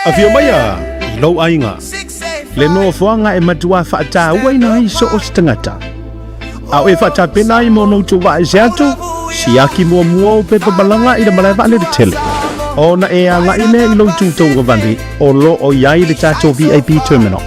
Afio maia i lou aiga, le nofoaga e matua faatauaina ai so o se tagata. A o e faatapena ai mo lou tuvaese atu, siaki muamua ou pepa malaga i le malae vaalele tele, ona e agai lea i lou itu tauagavale o lo o i ai le tatou VIP Terminal,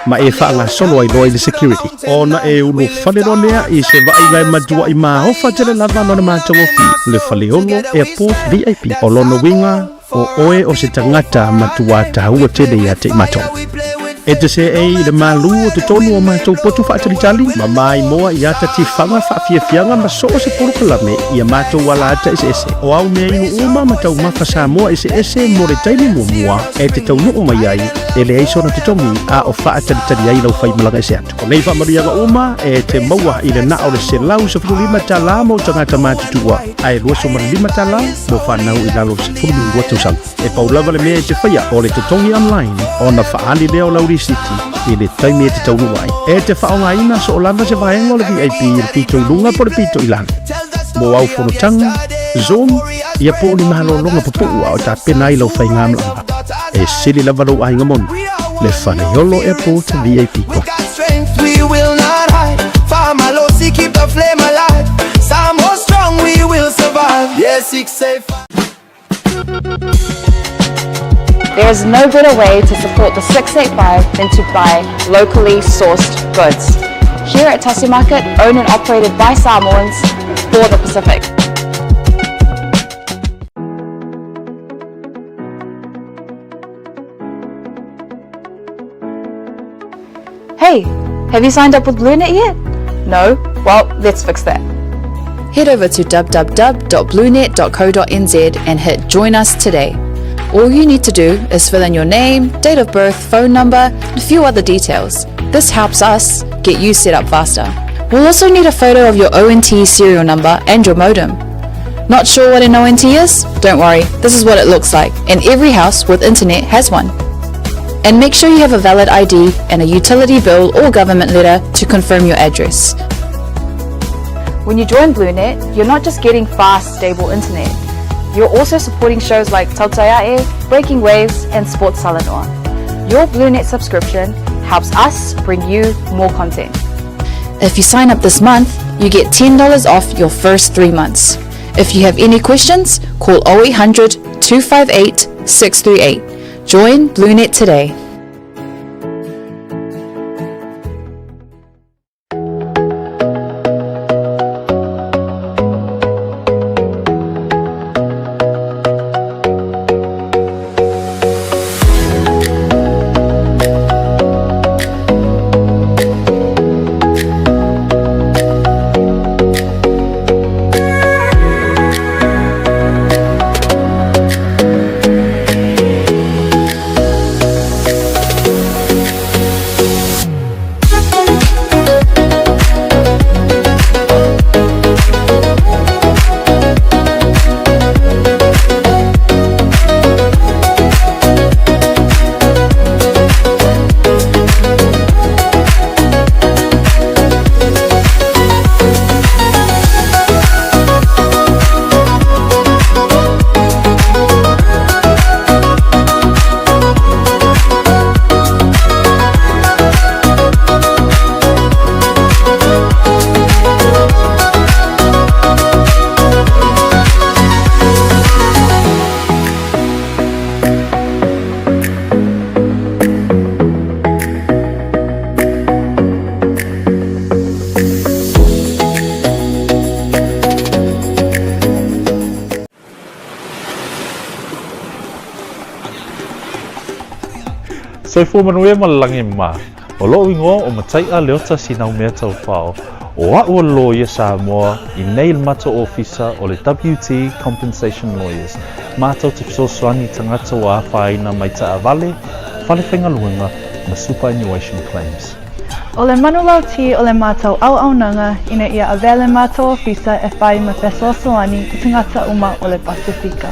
ma e faagasolo ai loa i le security, ona e ulufale loa lea i se vaaiga e matuai maofa tele lava lona matagofie, le Faleolo Airport VIP. O lona uiga, O oe o se tagata matua taua tele ia te i matou. E te seei i le malū o totonu o matou potu faatalitali, ma maimoa i ata tifaga faafiafiaga ma so o se polokalame i a matou alaata eseese. O au mea inu uma ma taumafa Samoa eseese mo le taimi muamua e te taunuu mai ai, e leai sona totogi a o faatalitali ai lau faimalaga ese atu. O nei faamanuiaga uma e te maua i le na o le $115 mo tagata matutua, ae $25 mo fanau i lalo o le 12 tausaga. E pau lava le mea e te faia o le totogi online ona faaali lea o lau risiti i le taimi e te taunuu ai. E te faaaogaina soo lava se vaega o le VIP i le pito i luga po o le pito i lalo. Mo au fonotaga, Zoom, ia po o ni malologa pupuu a o tapena ai lau faigamalaga. E sili lava lou aiga moni, le Faleolo Airport VIP Club. There is no better way to support the 685 than to buy locally sourced goods. Here at Tasi Market, owned and operated by Samoans for the Pacific. Hey, have you signed up with BlueNet yet? No? Well, let's fix that. Head over to www.bluenet.co.nz and hit Join Us today. All you need to do is fill in your name, date of birth, phone number, and a few other details. This helps us get you set up faster. We'll also need a photo of your ONT serial number and your modem. Not sure what an ONT is? Don't worry, this is what it looks like, and every house with internet has one. And make sure you have a valid ID and a utility bill or government letter to confirm your address. When you join BlueNet, you're not just getting fast, stable internet. You're also supporting shows like Tautaiae, Breaking Waves, and Sports Talanoa. Your BlueNet subscription helps us bring you more content. If you sign up this month, you get $10 off your first three months. If you have any questions, call 0800 258 638. Join BlueNet today. Soifua manuia ma le lagi ma. O lo'u igoa o Matai'a Leota Sinaumea Taufao, o a'u o le loia Samoa i nei le matou ofisa o le WT Compensation Lawyers, matou te fesoasoani i tagata ua afaina mai taavale, fale faigaluega ma superannuation claims. O le manulauti o le matou auaunaga ina ia avea le matou ofisa e whai ma fesoasoani i tagata uma o le Pasifika.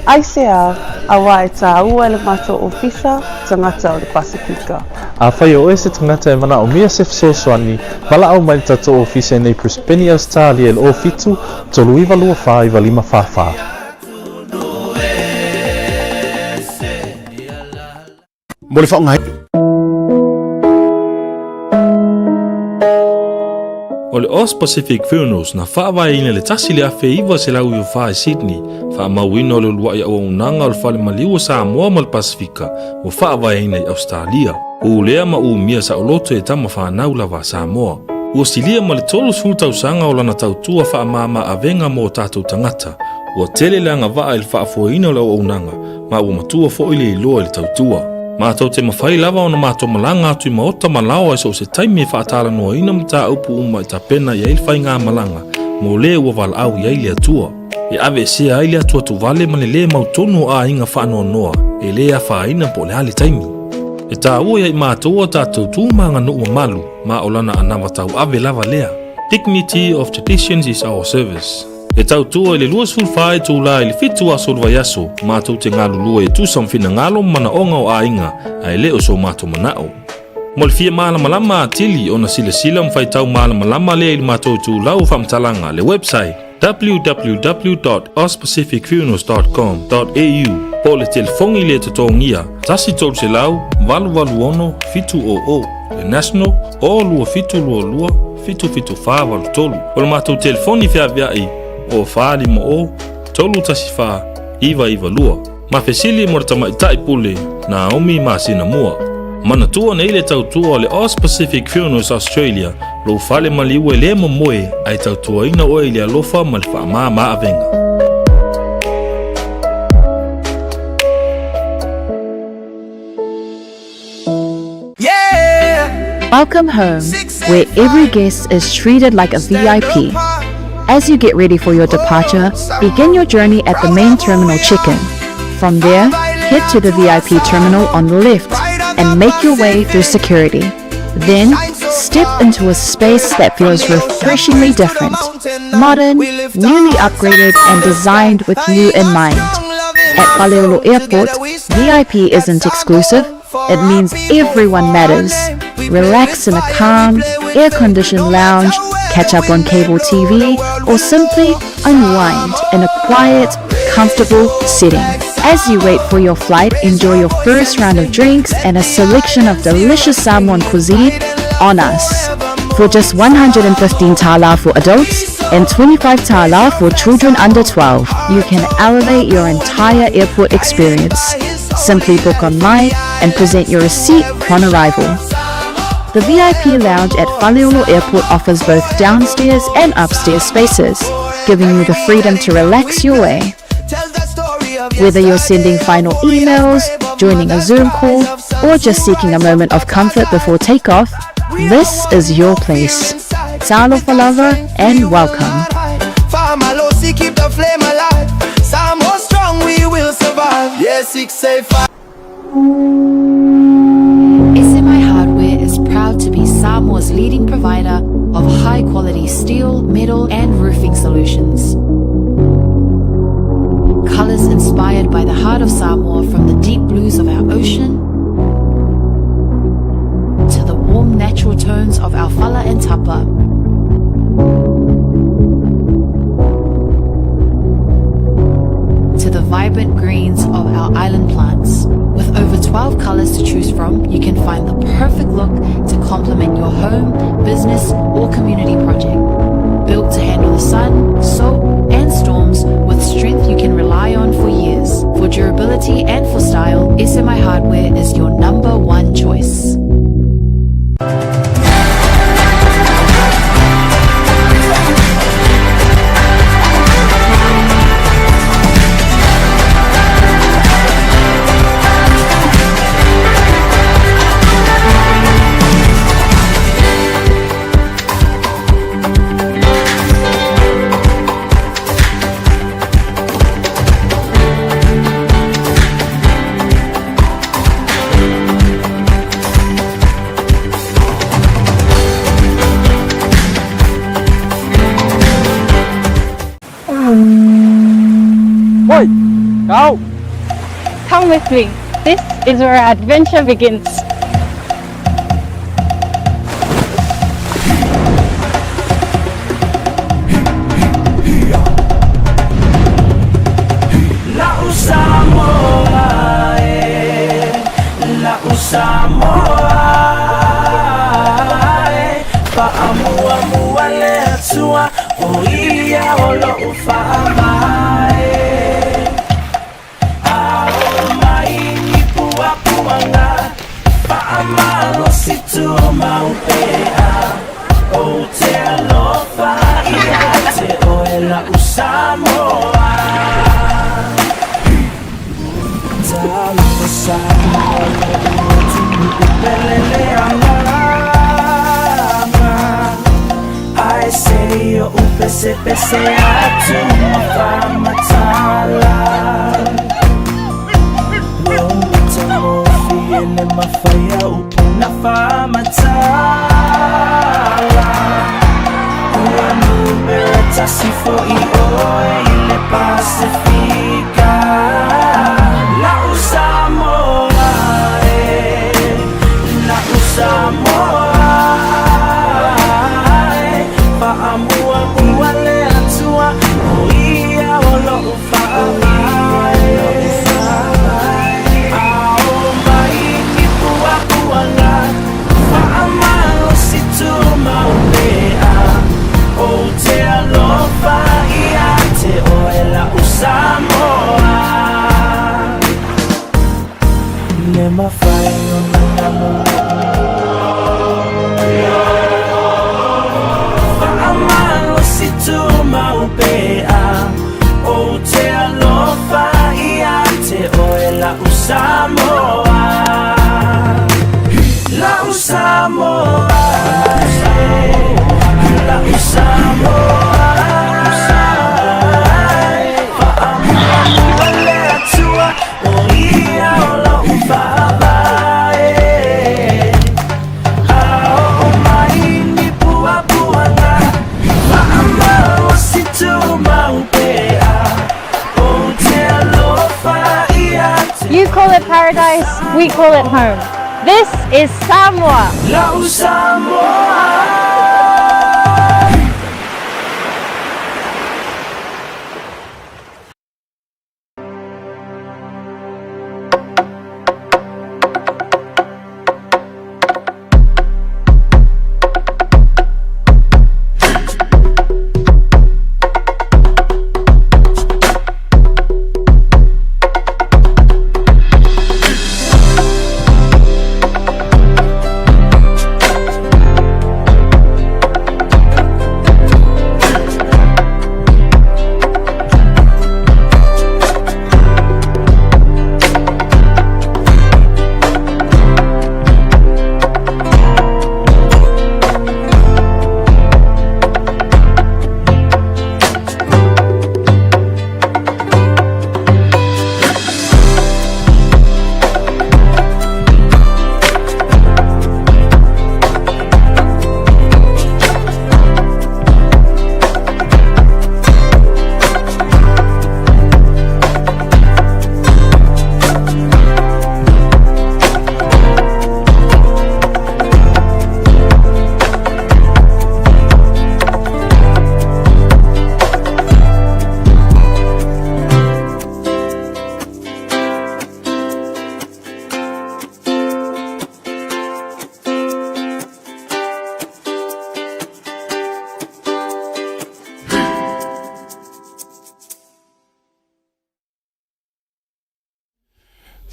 Aisea, auā e tāua e le matou ofisa tagata o le Pasifika. Afai o oe se tagata e manaomia se fesoasoani, valaau mai le tatou ofisa i nei Brisbane, Ausetalia i le 07 39 24 95 44. Mo le faaaogaina. O le Aus Pacific Funerals na faavaeina i le 1994 i Sydney, faamauina o le uluai auaunaga o le Fale Maliu o Samoa ma le Pasefika ua faavaeina i Ausetalia. Ulea ma umia saoloto e tama fanau lava a Samoa. Ua silia ma le 30 tausaga o lana tautua faamama avega mo o tatou tagata. Ua tele le agavaa i le faafoeina o le auaunaga ma ua matua foi le iloa i le tautua. Matou te mafai lava ona matou malaga atu i maota ma laoa i so o se taimi e faatalanoaina mataupu uma e tapena i ai le faigamalaga mo le ua valaau i ai le Atua. E aveesea ai le atuatuvale ma le lē mautonu o aiga faanoanoa e lē afaina po o le a le taimi. E taua ia i matou a tatou tu ma aganuu mamalu ma o lana anava tauave lava lea. Dignity of traditions is our service. E tautua i le 24 itula i le 7 aso o le vaiaso, matou te galulue e tusa ma finagalo ma manaoga o aiga, ae le o so matou manao. Mo le fia malamalama atili ona silasila ma faitau malamalama lea i le matou itulau o faamatalaga, le website, www.auspacificfunerals.com.au po o le telefoni le totogia 1 300 886 700, le national, o 2722 77483. O le matou telefoni feaveai o 450 314 992. Ma fesili mo le tamaitai pule Naomi masina mua. Manatua nei le tautua o le Aus Pacific Funerals Australia, lou fale maliu e lē momoe ae tautuaina oe i le alofa ma le faamāmā avega. Welcome home, where every guest is treated like a VIP. As you get ready for your departure, begin your journey at the main terminal check-in. From there, head to the VIP terminal on the left and make your way through security. Then, step into a space that feels refreshingly different. Modern, newly upgraded, and designed with you in mind. At Faleolo Airport, VIP isn't exclusive. It means everyone matters. Relax in a calm, air-conditioned lounge, catch up on cable TV, or simply unwind in a quiet, comfortable setting. As you wait for your flight, enjoy your first round of drinks and a selection of delicious Samoan cuisine on us. For just 115 tala for adults and 25 tala for children under 12, you can elevate your entire airport experience. Simply book online and present your receipt upon arrival. The VIP lounge at Faleolo Airport offers both downstairs and upstairs spaces, giving you the freedom to relax your way. Whether you're sending final emails, joining a Zoom call, or just seeking a moment of comfort before takeoff, this is your place. Talofa lava and welcome. Keep the flame alive. Samoa strong, we will survive. Yeah, 685. SMI Hardware is proud to be Samoa's leading provider of high quality steel, metal, and roofing solutions. Colors inspired by the heart of Samoa, from the deep blues of our ocean to the warm natural tones of our fala and tapa. To the vibrant greens of our island plants. With over 12 colors to choose from, you can find the perfect look to complement your home, business, or community project. Built to handle the sun, salt, and storms with strength you can rely on for years. For durability and for style, SMI Hardware is your number one choice. Oi! Go! Come with me. This is where our adventure begins. Faamuamua le Atua, o ia o lo'u faavae. A oo mai ni puapuaga, faamalosi tumau pea. Ou te alofa ia te oe la'u Samoa. Talofa Samoa lo'u atunuu pele le agaga. Ae se i oʻu pesepese atu ma faamatala. Lou matagofie le mafai a upu na faamatala. Ua numera tasi fo'i oe i le Pasefika. La'u Samoa e, la'u Samoa e, faamuamua le Atua, o ia o lo'u faavae. A oo mai ki puapuaga, faamalosi tumau pea. Ou te alofa ia te oe la'u Samoa. Le mafai ona nalo Faamalosi tumau pea. Ou te alofa ia te oe la'u Samoa. La'u Samoa, la'u Samoa, faamuamua le Atua, o ia o lo'u faavae. A oo mai ni puapuaga, faamalosi tumau pea. Ou te alofa ia te You call it paradise, we call it home. This is Samoa. La'u Samoa.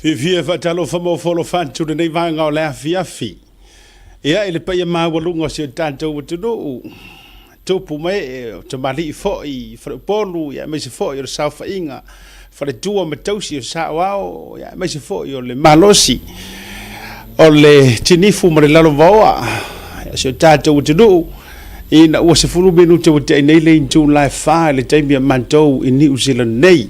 Fiafia e faatalofa mo folofatu lenei vaega o le afiafi. Ia, i le paia maualuga o si o tatou atunuu, tupu ma ee, o tamalii foi, faleupolu, ia, aemaise foi o le saofaiga, faletua ma tausi o saoao, ia, aemaise foi o le malosi o le tinifu ma le lalovaoa, ia, si o tatou atunuu, ina ua 10 minute ua tea nei le itula e 4 i le taimi a matou i Niu Sila nei.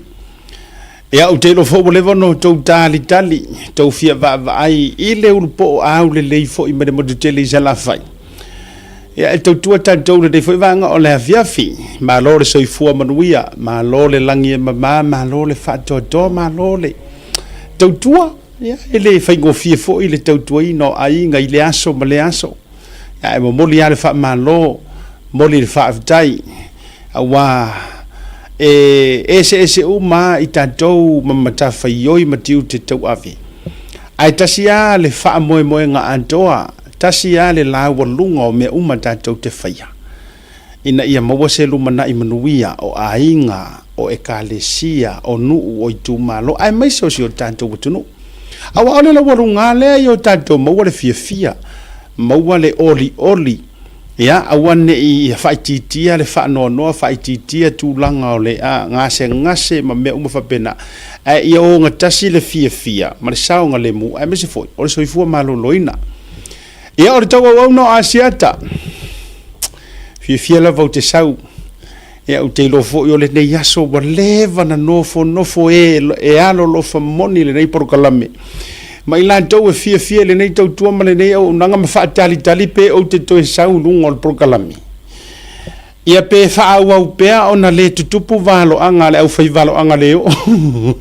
Ia, ou te iloa foi ua leva ona outou talitali, tou fia vaavaai i le ulupoo aulelei foi mai le motu tele i Salafai. Ia, e tautua tatou lenei foi vaega o le afiafi. Malo le soifua manuia, malo le lagi e mama, malo le faatoatoa, malo le tautua. Ia, e le faigofie foi le tautuaina o aiga i le aso ma le aso. Ia, e momoli lava le faamalo, momoli le faafetai. Aua e eseese uma i tatou ma matafaioi ma tiute tauave. Ae tasi lava le faamoemoega atoa, Tasi lava le laualuga o mea uma tatou te faia, ina ia maua se lumanai manuia o aiga, o ekalesia, o nuu, o itumalo, aemaise o si o tatou atunuu. Aua o le laualuga lea ia o tatou maua le fiafia, maua le olioli, ia, aua ne i faaitiitia le faanoanoa, faaitiitia tulaga o le gasegase ma mea uma faapena, ae ia ogatasi le fiafia ma le saogalemu, aemaise foi o le soifua maloloina. Ia, o le tauauauna o Asiata, fiafia lava ou te sau. Ia, ou te iloa foi o lenei aso ua leva na nofonofo e, e alolofa moni lenei polokalame. Ma i latou e fiafia i lenei tautua ma lenei auaunaga ma faatalitali pe ou te toe sau i luga o le polokalame. Ia pe faaauau pea ona le tutupu valoaga a le aufaivaloaga le oo.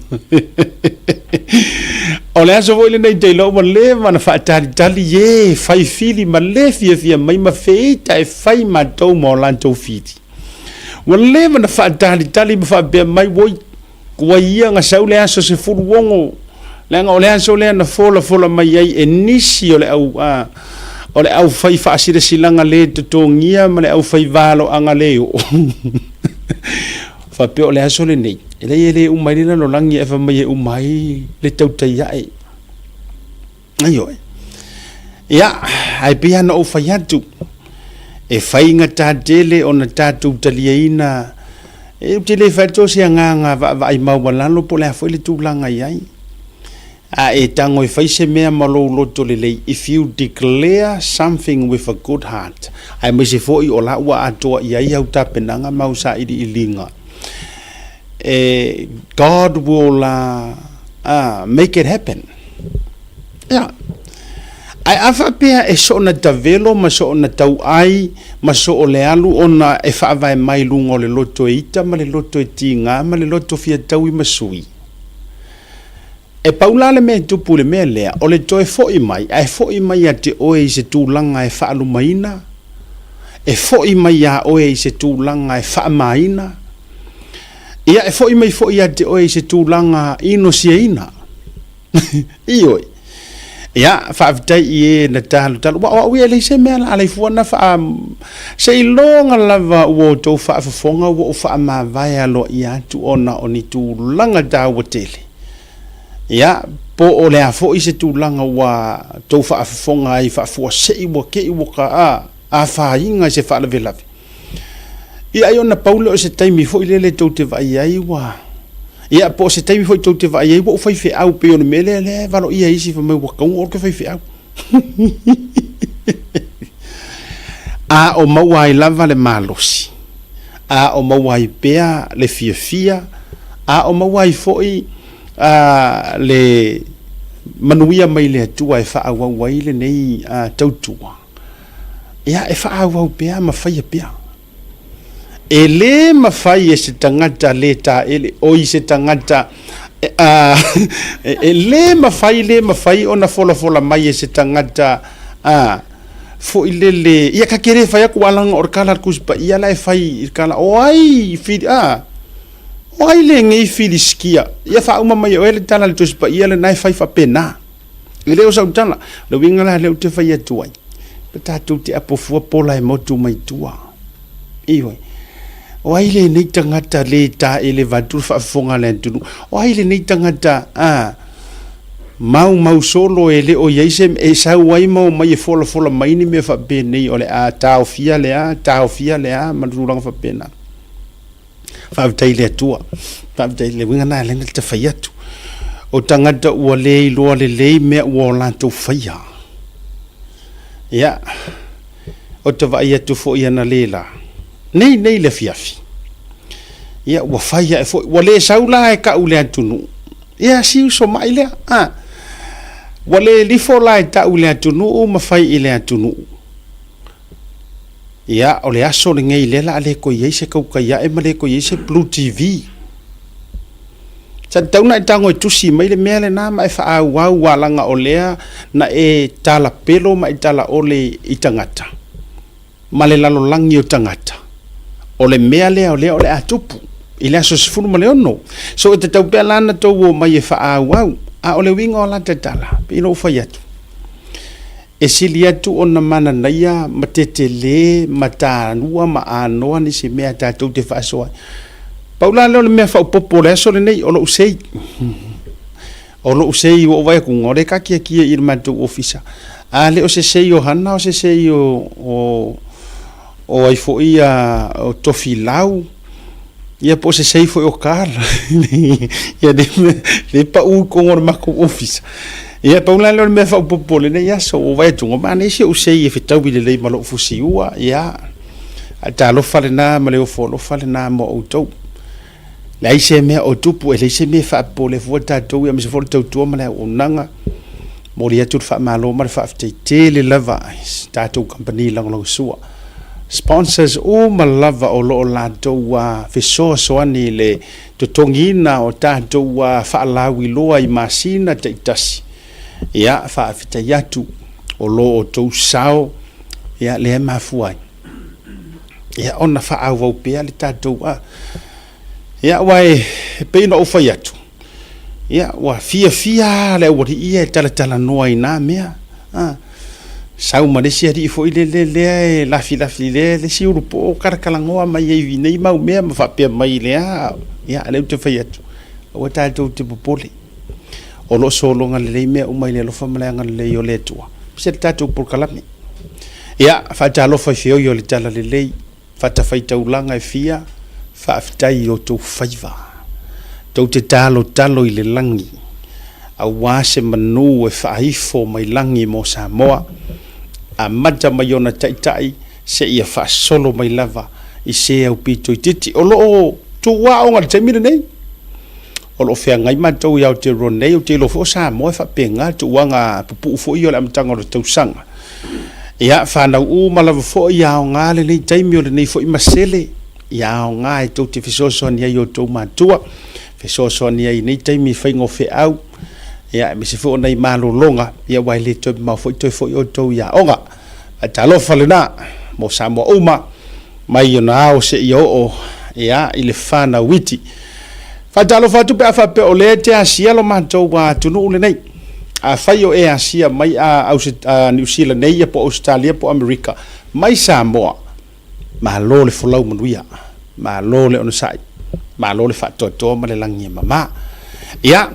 O le aso foi lenei te iloa ua leva na faatalitali e fai fili ma le fiafia mai ma feita e fai matou ma o latou fili. Ua leva na faatalitali ma faapea mai, Oi, ua ia na sau le aso 16, leaga o le aso lea na folafola mai ai e nisi o le au, a, o le aufai faasilasilaga le totogia ma le aufai valoaga le oo. Faapea o le aso lenei, e leai e le uma ai le lalolagi ae fai mai e uma ai le tautai ae. Ioe. Ia, ae pei lava ona ou fai atu, e faigata tele ona tatou taliaina, e, ou te le fai atu o se agaga vaavaai maualalo po o le a foi le tulaga i ai. A e tago e fai se mea ma lou loto lelei, if you declare something with a good heart, aemaise foi o la ua atoa i ai au tapenaga ma au sailiiliga, e, God will uh, uh, make it happen. Ia. Ae a faapea e soona tavelo ma soona tauai ma soo le alu ona e faavae mai luga o le loto e ita ma le loto e tiga ma le loto fia taui ma sui. E pau la le mea e tupu i le mea lea, o le toe foi mai, ae foi mai ia te oe i se tulaga e faalumaina, e foi mai iā oe i se tulaga e faamaina, ia e foi mai foi ia te oe i se tulaga inosiaina. Ioe. Ia, faafetai i e na talotalo. Ua o au ia e leai se mea la alai fua na faa... Seiloga lava ua outou faafofoga ua ou faamavae aloaia atu ona o ni tulaga taua tele. Ia, po o le a foi se tulaga ua tou faafofoga ai faafuasei ua te i ua ka afaina i se faalavelave. Ia ai ona pau lea o se taimi foi lele tou te vaai ai ua Ia po o se taimi foi tou te vaai ai ua ou faifeau pei o le mea lea lea e valoia e isi fai mai ua taunuu oe ke faifeau. A o maua ai lava le malosi, a o maua ai pea le fiafia, a o maua ai foi a, le manuia mai le Atua e faaauau ai lenei a, tautua. Ia, e faaauau pea ma faia pea. E lē mafai e se tagata lē taele, oi se tagata, a, e lē mafai, lē mafai ona folafola mai e se tagata, a, foi lele, ia ka te lē fai atu alaga o le kala a le Tusi Paia la e fai i le kala, o ai fili, a, o ai lenei Filisitia? Ia faauma mai e oe le tala a le Tusi Paia lena e fai faapena. E le o sau tala, o le uiga la lea ou te fai atu ai, pe tatou te apo fua pola e motu mai tua. Ioe. O ai lenei tagata le taele vaeatu le faafofoga a le atunuu? O ai lenei tagata a maumau solo e le o i ai se e sau ai ma omai e folafola mai ni mea faapenei o le a taofia le a, taofia le a ma tulaga faapena. Faafetai i le Atua. Faafetai i le uiga na lena te fai atu. O tagata ua le iloa lelei mea ua o latou faia. Ia, o te vaai atu foi ana le la. Nei, nei le afiafi. Ia, ua fai ae foi. Ua le sau la e tau le atunuu. Ia, si uso mai lea. Ah. Ua le lifo la e tau le atunuu ma fai i le atunuu. Ia, o le aso lenei lea la a le toe i ai se tautai ae ma le toe i ai se Blue TV. Sa tatau ona e tago e tusi mai le mea lena ma e faaauau a leaga o lea na e talapelo ma e talaole i tagata ma le lalolagi o tagata. O le mea lea o lea o le a tupu i le aso 16. So e tatau pea la ona tou omai e faaauau. A o le uiga o la ta tala, pei ona ou fai atu. E sili atu ona mananaia ma tetele ma tālua ma anoa nisi mea tatou te faasoa ai. Pau la lea o le mea faaopoopo o le aso lenei, o lou sei. O lou sei ua ou vaai atu, o lea e taatiatia i le matou ofisa. A le o se sei o Hana, o se sei o, o, o ai foi ia, o Tofilau, ia po o se sei foi o Carl. Ia lea, lea e pau i totonu o le matou ofisa. Ia pau la lea o le mea faaopoopo o lenei aso, ua ou vaai atu, manaia si ou sei e fetaui lelei ma lou fusiua, ia. A talofa lena ma le ofo alofa lena mo outou. Leai se mea o tupu, e leai se mea e faapopole fua tatou, aemaise foi o le tautua ma le auaunaga. Momoli atu le faamalo ma le faafetai tele lava i tatou kamupani lagolagosua, sponsors uma lava o lo o latou fesoasoani i le totogiina o tatou faalauiloa i masina taitasi. Ia, faafetai atu o lo outou sao, ia, lea e mafua ai ia ona faaauau pea le tatou a. Ia, aua e pei ona ou fai atu, ia, ua fiafia lava le aualii ia e talatalanoa i na mea. A, sau ma le isi alii foi lele lea e lafilafi lea le isi ulupo talatalanoa mai ai i nei mau mea ma faapea mai lea, ia, lea ou te fai atu, aua tatou te popole. O lo o sologa lelei mea uma i le alofa ma le agalelei o le Atua. Se le tatou polokalame. Ia, faatalofa i feoi o le Talalelei, fatafaitaulaga e fia, faafetai i outou faiva. Tou te talotalo i le lagi, aua se manu e faaifo mai lagi mo Samoa, amata mai ona taitai seia faasolo mai lava i se aupito itiiti. O lo o tuuaoga i le taimi lenei. O lo o feagai matou i Aotearoa nei, ou te iloa foi o Samoa e faapena le tuuaga pupuu foi ia o le amataga o le tausaga. Ia, fanau uma lava foi ia aoga lenei taimi o lenei foi masele, ia aoga e tou te fesoasoani ai i outou matua, fesoasoani ai i nei taimi i faiga o feau, ia, aemaise foi o nai malologa, ia aua e le toe mamao foi toe foi outou i aoga. Ae talofa lena mo Samoa uma, mai ona ao seia oo, ia, i le fanau iti. Faatalofa atu pe a faapea o lea e te asia lo matou atunuu lenei. Afai o e asia mai a, a Niu Sila nei ia po o Ausetalia po o Amerika, mai Samoa, malo le folau manuia, malo le onosai, malo le faatoatoa ma le lagi e mama. Ia,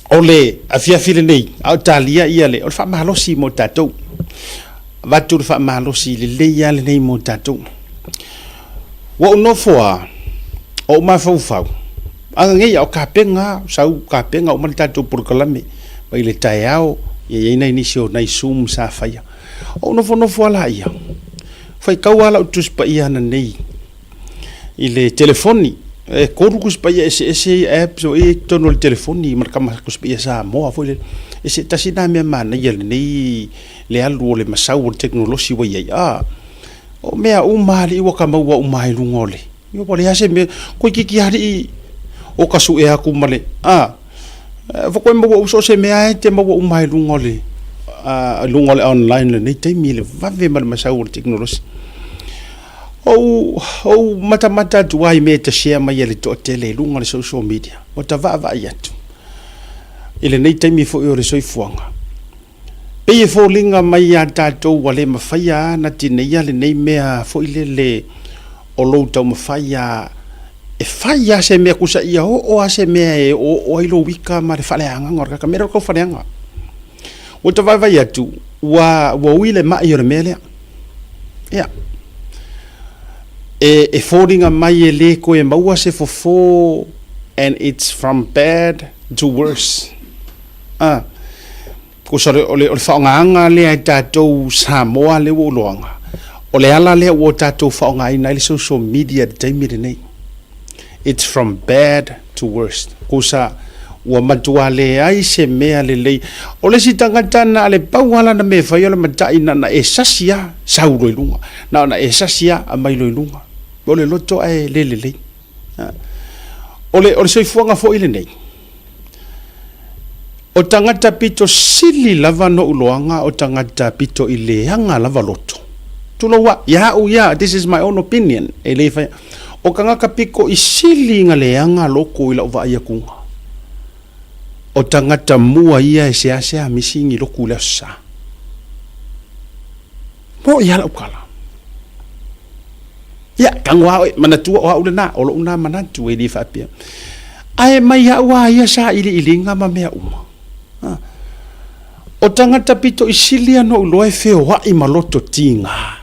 o le afiafi lenei, a o talia ia le, o le faamalosi mo tatou. Avatu le faamalosi lelei lava lenei mo tatou. Ua ou nofo lava, o ou mafaufau, a nei a o tapena lava, sau tapena uma le tatou polokalame mai le taeao, ia i ai nai nisi o nai zoom sa faia. Ou nofonofo lava laia, faitau lava lau Tusi Paia ananei i le telefoni, e tolu Tusi Paia eseese ia apps o i totonu o le telefoni ma le tama Tusi Paia Samoa foi lele. E se tasi lena mea manaia lenei le alu o le masau o le tekonolosi ua i ai, a. O mea uma alii ua ka maua uma ai luga o le, ua leai se mea, toeitiiti alii o ka sue atu ma le, a, fa toe maua uma so o se mea e te maua uma ai luga o le, a, luga o le online lenei taimi i le vave ma le masau o le tekonolosi. Ou, ou matamata atu ai i mea e ta share mai e le toatele i luga o le social media, ua ta vaavaai atu i lenei taimi foi o le soifuaga. Pei e foliga mai ia tatou ua le mafai a na tineia lenei mea foi lele o lou taumafai a e fai a se mea kusa ia oo a se mea e oooo ai lou ika ma le faaleagaga o le tagata mea lea o le taufaleaga. Ua ta vaivai atu ua ua ui le mai o le mea lea. Ia. E e foliga mai e le toe maua se fofo and it's from bad to worse. A, tusa o le, o le, o le faaaogaga lea e tatou Samoa lea ua ou iloaga, o le ala lea ua tatou faaaogaina ai le social media i le taimi lenei. It's from bad to worst. Tusa, ua matua leai se mea lelei. O le isi tagata na o le pau lava lana mea e fai o le matai na ona e sasi lava, sau loa i luga. Na ona e sasi lava, aumai loa i luga. O le loto ae le lelei. O le, o le soifuaga foi lenei, O tagata pito sili lava noʻu loaga o tagata pito i leaga lava loto. Tulou a, ia au ia, this is my own opinion, e le fai, o tagata pito i sili na leaga loko i la'u vaai akuga. O tagata mua ia e seasea misi ni loku i le aso sa. Po i ala ukala. Ia, tago lava oe, manatua o au lena, o lou na manatu e le faapea. Ae mai au a ia sailiiliga ma mea uma. Ha. O tagata pito i sili ana ou iloa e feoai ma loto tiga.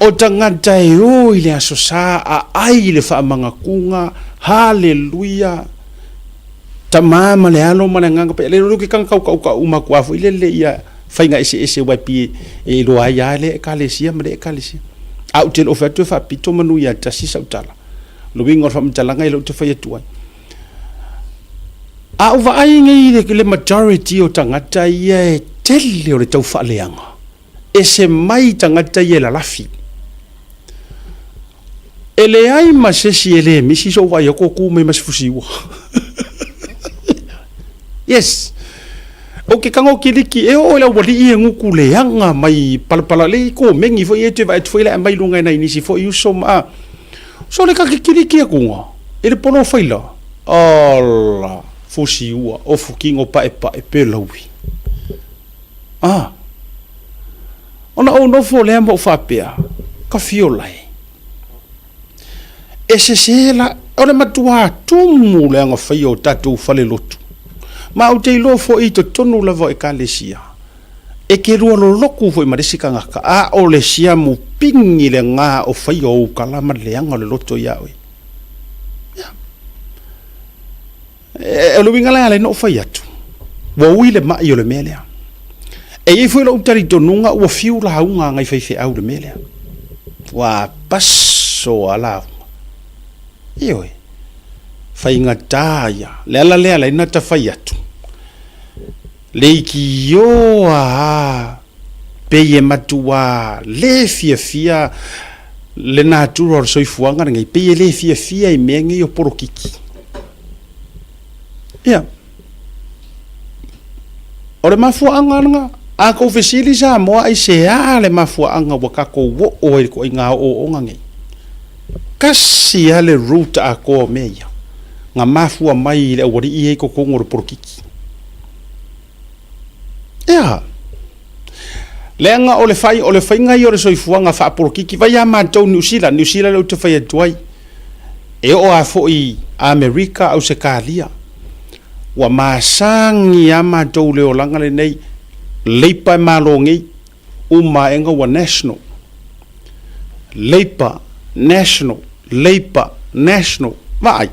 O tagata e o i le Aso Sa a ai i le faamagakuga, haleluia, Tama ma le Alo ma le Agaga Paia. Le lolo ke kanga kau uma aku a foi le le ia faiga eseese aua e pei e iloa ai lava lea Ekalesia ma lea Ekalesia. A ou te le o fai atu e faapito manu ia tasi sau tala. O le uiga o le faamatalaga ia lea ou te fai atu ai. A ou vaai nei i le majority o tagata ia e tele o le tau faaleaga, ese mai tagata ia e lalafi. E leai ma se isi e le misi sou vaai atu o tu mai ma se fusiua. Yes. O ke tago kiliki e oo i le aualii e gutu leaga mai palapala le i komeni foi e te vaai atu foi le aumai luga e nai nisi foi uso ma a. So le kake kiliki atuga i le polo faila. Ala, fusiua, ofu kino paepae pe laui. Ah. Ona ou nofo lea ma ou faapea, Ka fiola e. E sese la, o le matuā tumu le agafaia o tatou falelotu. Ma ou te iloa foi i totonu lava o Ekalesia, e ke lua loloku foi ma le isi tagata, a o le siamu pigi le gā o faia o ou kala ma le leaga o le loto iā oe. Ia. O le uiga la e ala ai ona ou fai atu, ua ui le mai o le mea lea. E i ai foi lou talitonuga ua fiu lauga a nai faifeau i le mea lea. Ua paso a lauga. Ioe, faigata ia. Le ala lea e ala ai ona ta fai atu, leitioa a pei e matuā le fiafia le natura o le soifuaga lenei, pei e le fiafia i mea nei o polokiki. Ia. O le mafuaaga lena, a tou fesili Samoa aisea le mafuaaga ua tatou oo ai i le ituaiga ooooga nei? Tasi lava le root atoa o mea ia, na mafua mai i le aualii ia i totonu o le polokiki. Ia. Leaga o le fai, o le faiga ia o le soifuaga faapolokiki, vai a matou Niu Sila, Niu Sila lea ou te fai atu ai, e oo lava foi i Amerika, Ausetalia, ua masani lava matou i le olaga lenei, Leipa e malo nei, uma aega ua national. Leipa, national, Leipa, national. Vaai.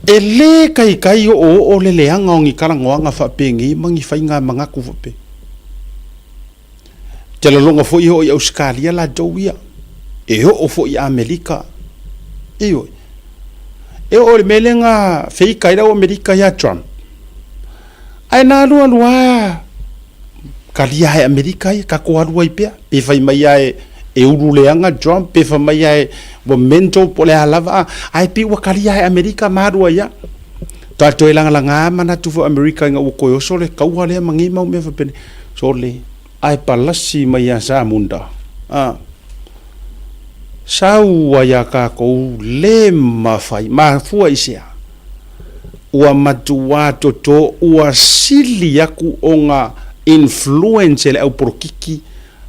E lē kaikai oooo le leaga o ni talanoaga faapenei ma ni faiga manatu faapea. Te laloga foi e oo i Ausetalia latou ia, e oo foi i Amerika. Ioe. E oo i le mea lea na feika ai le au Amerika ia Trump. Ae na alualu lava Talia e Amerika ia, tatou alu ai pea. Pe fai mai lava e, e ulu leaga Trump, pe fai mai lava e, ua mental po o le a lava, a, ae pei ua talia e Amerika ma alu ai lava. Tatou toe lagalaga manatu foi o Amerika ina ua toe oso le taua lea ma nei mau mea faapena. Sole, ae palasi mai ia Samunda, a, sau ai a tatou le mafai, mafua i se a? Ua matuā toto ua sili aku ona influence e le aupolokiki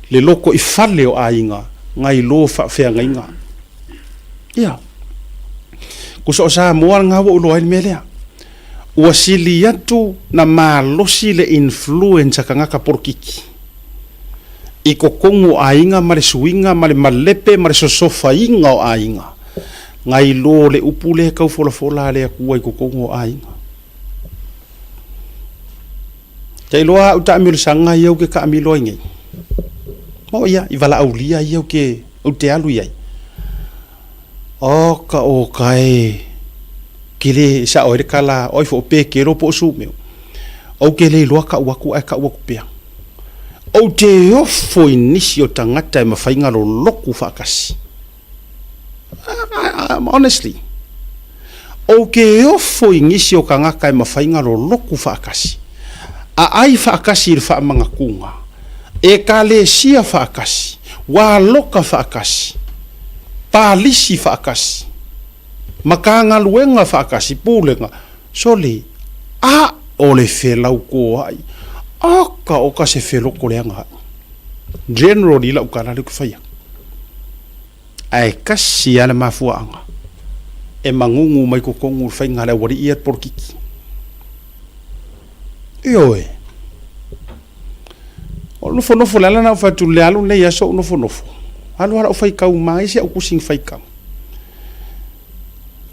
le loko i fale o aiga ngai lo faafeagaiga. Ia. Kusa o Samoa lena ua ou iloa ai le mea lea. Ua sili atu na malosi le influence a tagata polokiki i totonu o aiga ma le suiga ma le malepe ma le sosofaina o aiga ngai lo le upu lea e tau folafola a le Atua i totonu o aiga. Te iloa au taamilosaga ia ou ke taamilo ai nei. Mo ia, i valaaulia ia ou ke, ou te alu i ai. O ka o ka e, ke le sao ai le kala, oi fo pe ke lo po o su meo. Ou ke le iloa kau aku ae kau aku pea. Ou te ofo i nisi o tagata e mafai ona loloku faatasi. Honestly, ou ke ofo i nisi o tagata e mafai ona loloku faatasi, aai faatasi i le faamagatuga, ekalesia faatasi, waloka faatasi, palisi faatasi, matagaluega faatasi, pulega, sole, a o le felautoai, oka oka se feloko leaga ai. Generally lau tala lea ou te fai atu. Ae tasi lava le mafuaaga e magugu mai totonu o le faiga a le aualii ia le polokiki. Ioe. O le nofonofo, le ala lena ou fai atu, le alu lenei aso ou nofonofo, alu lava lau faitau, manaia si au tusi na faitau.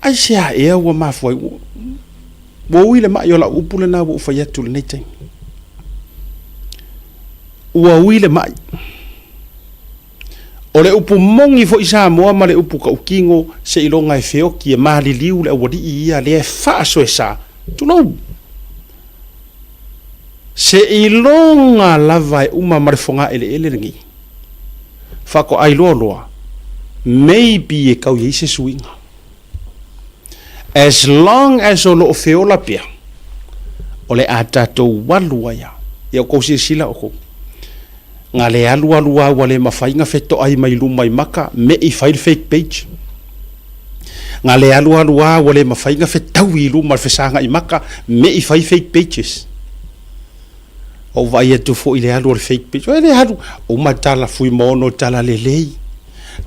Aisea ea ua mafua ai? Ua ui le mai o lau upu lena ua ou fai atu i lenei taimi. Ua ui le mai. O le upu moni foi Samoa ma le upu tautino seiloga e feoti e maliliu le aualii ia lea e faasoesa, tulou. Seiloga lava e uma ma le fogaeleele lenei, faatoa iloa loa, maybe e tau i ai se suiga. As long as o lo o feola pea, o le a tatou alu ai lava. Ia outou silasila outou, na le alu alu lava ua le mafai ona fetoai mai luma i maka, me i fai le fake page. Na le alu alu lava ua le mafai ona fetaui i luma le fesagai maka, me i fai fake pages. Ou vaai atu foi i le alu o le fake page, e le alu, uma tala Fuimaono tala lelei,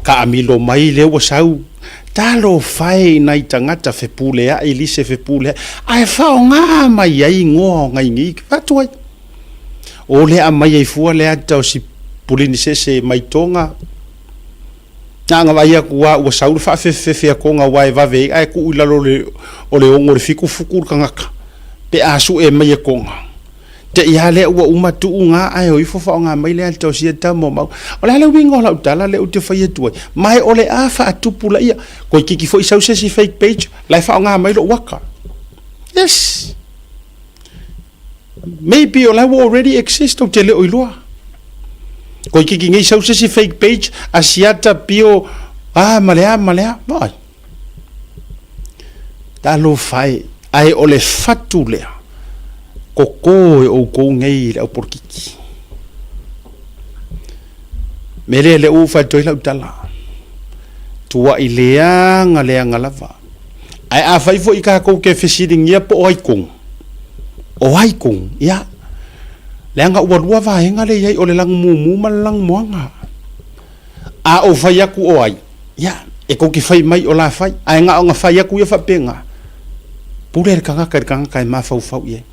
taamilo mai lea ua sau, talofa e i nai tagata fepuleai lise fepuleai, ae faaaoga mai ai igoa o nai nei, fai atu ai. O lea aumai ai fua le ata o si Pulinisese mai Toga, na ona vaai atu lava ua sau le faafefefefe a Toga aua e vave ai ae tuu i lalo o le 6 o le 7 futu le tagata pe a sue mai e Toga. Te i lava lea ua uma tuu na ae o ifo faaaoga mai le ata o sia tama o mau. O le a le uiga o lau tala lea ou te fai atu ai? Ma o le a faatupulaia. Toeitiiti foi sau se isi fake page la e faaaoga mai lou ata. Yes. Maybe o la ua already exist ou te le o iloa. Toeitiiti nei sau se isi fake page Asiata Pio a ma le a ma le a. Vaai. Talofa e, ae o le fatu lea, koko e outou nei i le aupolokiki. Mea lea lea ua ou fai atu ai lau tala, tuai leaga leaga lava. Ae afai foi tatou te fesiligia po o ai tonu, o ai tonu, ia, leaga ua lua vaega lea e i ai, o le lagumumu ma le lagumoaga. A ou fai atu o ai, ia, e tou te fai mai o la fai, ae na ona fai atu ia faapena, pule le tagata i le tagata e mafaufau i ai.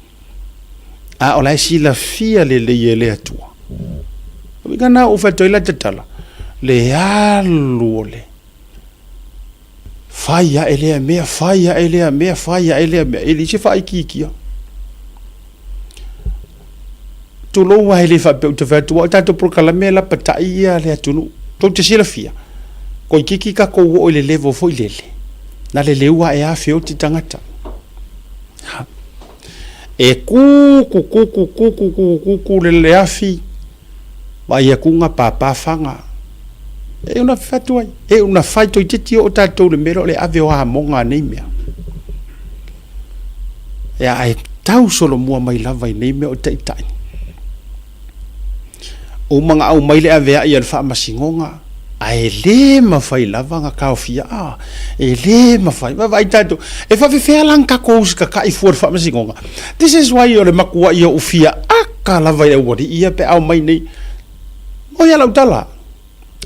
A o la e silafia lelei e le Atua. O uiga na ua ou fai atu ai la tatala, le alu o le fai ae lea mea, fai ae lea mea, fai ae lea mea, e leai se faaitiitia. Tulou lava e le faapea ou te fai atu, aua o tatou polokalame e lapatai ia le atunuu. Tou te silafia, toeitiiti tatou oo i le level foi lele, na le leua ae lava feoti tagata. Ha. E kuku kuku kuku kuku kuku le le afi, vaai atu ga papa faga. E una fai atu ai, e una fai toeitiiti oo tatou i le mea lea o le ave o amoga a nei mea. Ia, ae tau solomua mai lava i nei mea o taitai. Uma na aumai le aveai a le faamasinoga, ae le mafai lava ona taofia. Ah, e le mafai. Vaavaai tatou, e faafefea la ona tatou usitatai fua i le faamasinoga? This is why o le matuai ou fia aka lava i le aualii ia pe a omai nei. Moi a lau tala.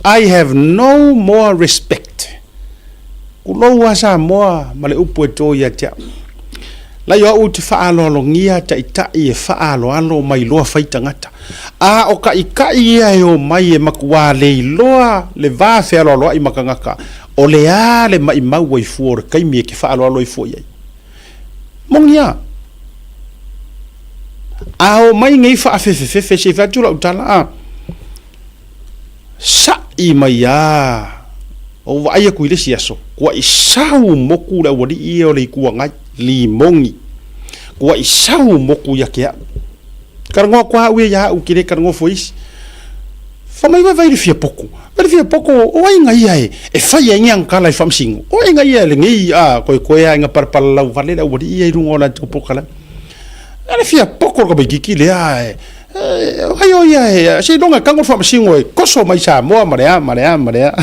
I have no more respect. Tulou lava Samoa ma le upu e to ia te au. Lai o au ou te faaaloalogia taitai e faaaloalo ma iloa fai tagata. A o taitai ia e omai e matuā le iloa le va fealoaloai ma tagata, o le a le maimau ai fua o le taimi e te faaaloalo ai fua i ai? Moni a. A omai nei faafefefefe, se i fai atu lau tala a. Sa'i mai a! Ou vaai atu i le isi aso, kua'i sau moku le auali'i ia o le Itu Agai, limoni. Kua'i sau moku ia te a'u. Talanoa atu lava a'u ia ia a'u, ke le talanoa fua isi. Fai mai, Vai le fia poko. Vai le fia poko, o ai nga ia e fai ai ni ana tala i faamasino? O ai nga ia lenei a koekoe a ina palapala lauvale le auali'i ia i luga o latou polokalame. A le fia poko le tamaititi lea e Ai o ia e, seiloga e tago le faamasino e toso mai Samoa ma le a ma le a ma le a.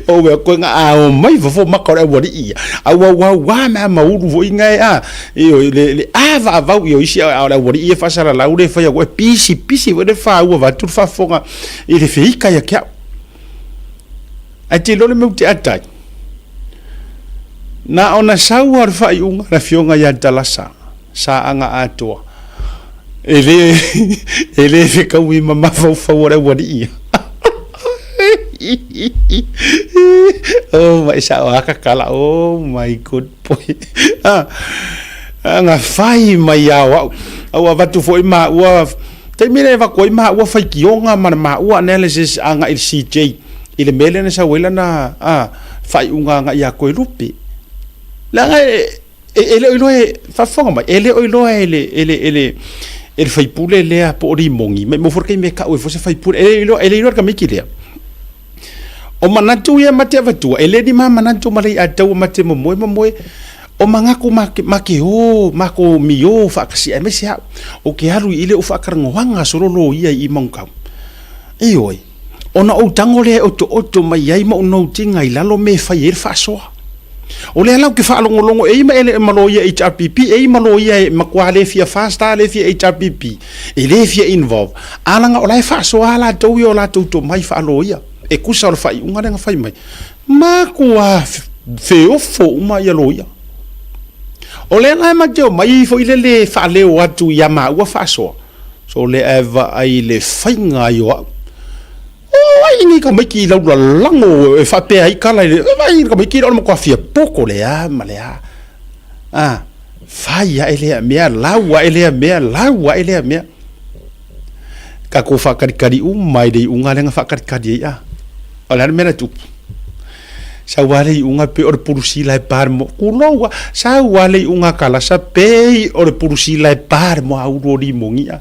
O mea koe nga a o mai fafo maka o le aualii ia. A ua ua ua mea maulu foi nga e a. Ioe, le, le avaavau ia o isi a o le aualii ia faasalalau le fai au e pisi pisi foi le faua vaeatu le faafofoga i le feika ia te au. Ae te iloa le mea ou te ata ai. Na ona sau lava o le faaiuga a le afioga ia Talasa, Saaga Atoa, e le, e le fekaui ma mafaufau o le aualii ia. Oh my, sao a kakala, oh my good boy. Ah, ah, fai mai ao au. Au avatu foi maua, taimi le avatu ai maua faitioga ma le maua analysis agai i le CJ i le mea lea na sau ai lana ah, faaiuga agai ia Koelupe. Leaga e, E, e le o iloa e, faafofoga mai, e le o iloa e le, e le, e le, e le faipule lea po o Limogi, maimau foi le taimi e kau ai foi se faipule, e le iloa, e le iloa le tamaiti lea. O manatu ia ma te avatua, e le ni ma manatu ma le iataua ma te momoe momoe, o manatu ma ke, ma ke o, ma ko mio faatasi aemaise au, o ke alu i le o faatalanoaga solo loia i Manukau. Ioe, ona ou tago lea e otooto mai ai ma ou note ina i lalo mea e fai ai le faasoa. O lea la ou te faalogologo e i ma ele ma loia HRPP, e i ma loia e matua le fia FASTA, le fia HRPP, e le fia involve. A laga o la e faasoa lava latou ia o latou tomai faaloia e tusa o le faaiuga lea na fai mai. Matua feofo uma ia loia. O lea la e ma te omai foi lele e faaleo atu ia maua faasoa. So lea e vaai i le faiga ai o au. O ai nei tamaiti i lau lalago e faapea ai tala i le vaai i le tamaiti lea o le matua fia poto le a ma le a. A, fai ae lea mea, lau ae lea mea, lau ae lea mea. Tatou faataritari uma i le iuga lea na faataritari ai a. O le a le mea na tupu? Sau lava le iuga pei o le pulusila e pa le moa. Tulou lava, sau lava le iuga a Kalasa pei o le pulusila e pa le moa ulu o Limoni a.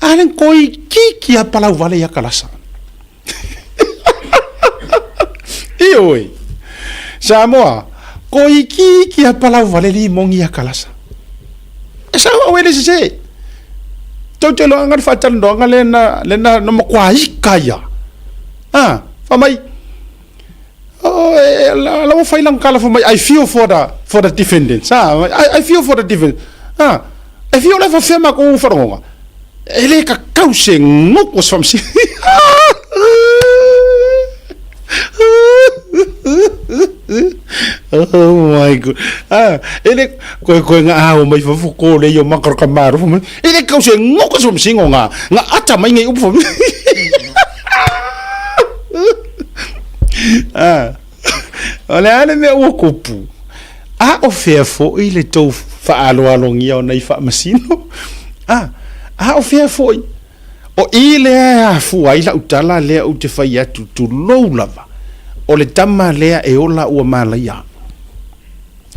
A le toeitiiti lava palau vale ia Kalasa. Ioe. Samoa, toeitiiti lava palau vale Limoni ia Kalasa. E sao au e le sese. Tou te iloa le faatalanoaga lea na, lea na, na matua ika ia. Ah, fai mai, oh, e, la, la ua fai lana tala fai mai, I feel for the, for the defendants. Ah, I feel for the defendants. Ah, e feel le faafefea matou faalogoga. E le kakau se goko o se faamasino. Oh my God. Ah, e le koe koe nga ao mai fafo ko le yo makaro ka maro fo mai. E le kau se ngoko se faamasino nga nga ata mai ngai upu fo. Ah. O le a le mea ua kupu? A o fea foi le tou faaaloalogia o nai faamasino? A, a o fea foi? O i lea e afua ai lau tala lea ou te fai atu, tulou lava, o le tama lea e ola ua malaia.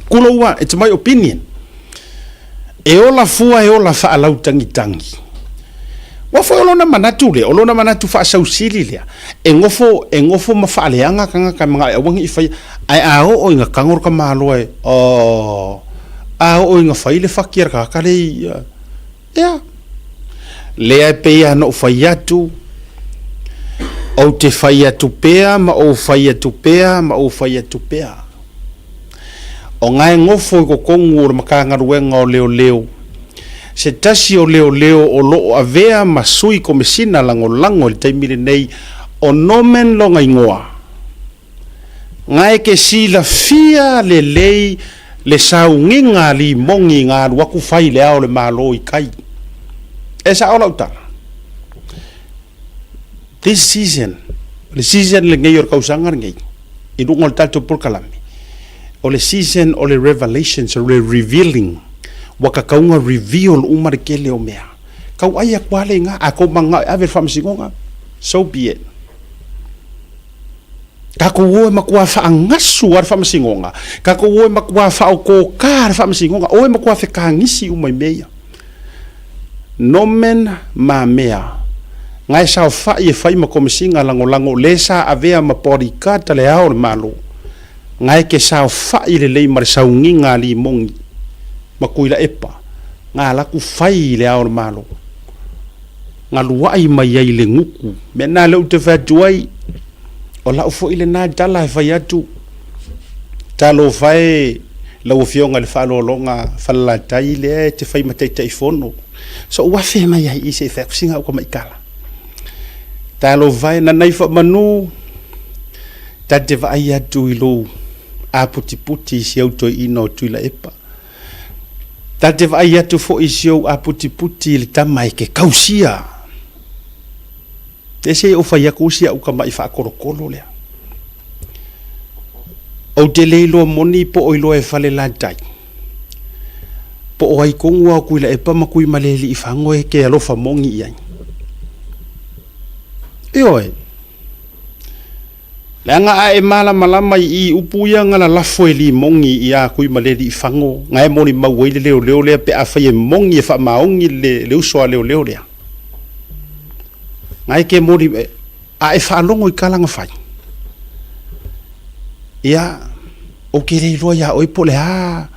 Tulou a, it's my opinion. E ola fua e ola faalautagitagi. Ua foi o lona manatu lea, o lona manatu faasausili lea, e nofo, e nofo ma faaleaga tagata e manao e aua ne i faia, ae a oo ina tago le tamaloa e, oh, a oo ina fai le fati a le tagata lea i, ia, lea e pei lava ona ou fai atu, ou te fai atu pea ma ou fai atu pea ma ou fai atu pea. O nga e nofo i totonu o le Matagaluega o Leoleo, se tasi o leoleo o lo o avea ma sui komesina lagolago i le taimi lenei o Norman lona igoa. Nga e ke silafia lelei le sauniga a Limogi nga alu atu fai le ao o le Malo i kai. E sao lau tala. This season, o le season lenei o le tausaga lenei, i luga o le tatou polokalame, o le season o le revelations, o le revealing, ua tatau ona reveal uma le tele o mea. Tau ai atu lava le iga, a tou mananao e ave i le faamasinoga, so be it. Tatou o e matua faagasu lava le faamasinoga, tatou o e matua faaotoka le faamasinoga, o e matua fekagisi uma i mea ia. Norman Mamea, nga e saofai e fai ma Komesina Lagolago le sa avea ma bodyguard a le Ao o le Malo, nga e ke saofai lelei ma le sauniga a Limogi ma Tuilaepa, nga laku fai i le Ao o le Malo. Nga luai mai ai le gutu. Mea na lea ou te fai atu ai, O lau foi lena tala e fai atu, Talofa e lau Afioga i le Faaaloaloga Falelatai lea e te fai ma Taitaifono, so'u afe mai ai i i se i fai atu sina au tamaitala. Talofa e, Nanaifaamanu, ta te vaai atu i lou aputiputi i si au toeaina o Tuilaepa. Ta te vaai atu foi i si ou aputiputi i le tama e te kausia. E se i ou fai atu si au tama'i faakolokolo lea. Ou te le iloa moni po o iloa e Falelatai, po o ai tonu a o Tuilaepa ma Tuimalealiifago e te alofa moni i ai. Ioe. Leaga a e malamalama i i upu ia na lalafo e Limogi ia Tuimalealiifago, na e molimau ai le leoleo lea pe afai e moni e faamaoni le uso a leoleo lea. Na e ke moli, a e faalogo i tala na fai, ia, ou te le iloa iā oe po o le a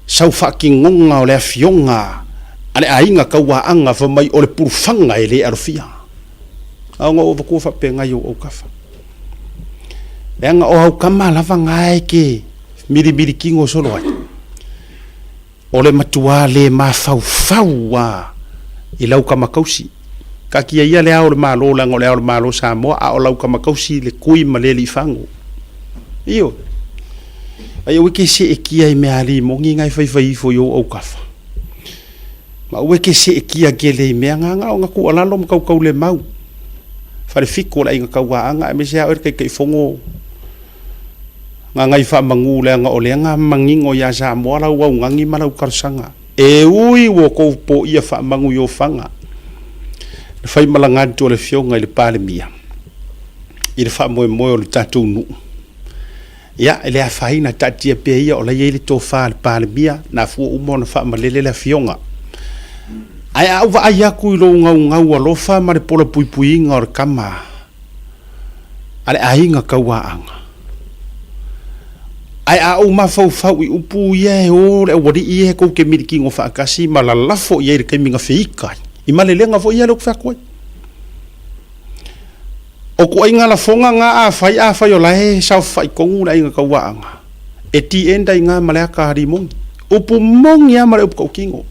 sau faatinoga o le afioga a le aiga Kauaanga fai mai o le pulufaga e le alofia. A ona ou avatua faapena i ou autafa. Leaga o au tama lava na e te milimilikino solo ai. O le matua le mafaufau a i lau tama tausi. Taatia ia le Ao o le Malo leaga o le Ao o le Malo o Samoa a o lau tama tausi le Kui ma le Aliifago. Ioe. Ai aua e te seetia i mea limoni na e faifai ifo i ou autafa. Ma aua e te seetia tele i mea na na ona tuualalo ma tautaulemau. Falefitu o le Aiga Tauaana aemaise lava oe le Taitaifono Gagaifaamanu leaga o lea na manino ia Samoa lau augani ma lau talosaga. E ui ua outou poia faamanu i ofaga le faimalaga atu a le Afioga i le Palemia i le faamoemoe o le tatou nuu, ia, e le afaina, taatia pea ia o la e i ai le tofa a le Palemia, na afua uma ona faamalele le Afioga. Ae a ou vaai atu i lou gaugau alofa ma le polapuipuiga o le tama a le aiga Kauaanga. Ae a ou mafaufau i upu ia e o le aualii ia e tou te milikino faatasi ma lalafo i ai i le taimi na feika ai, i malelega foi ia lea ou te fai atu ai. O ituaiga lafoga na afai, afai o la e saofafai tonu le aiga Kauaanga, e ti-enda i na ma le ata limoni. Upu moni lava ma le upu tautino.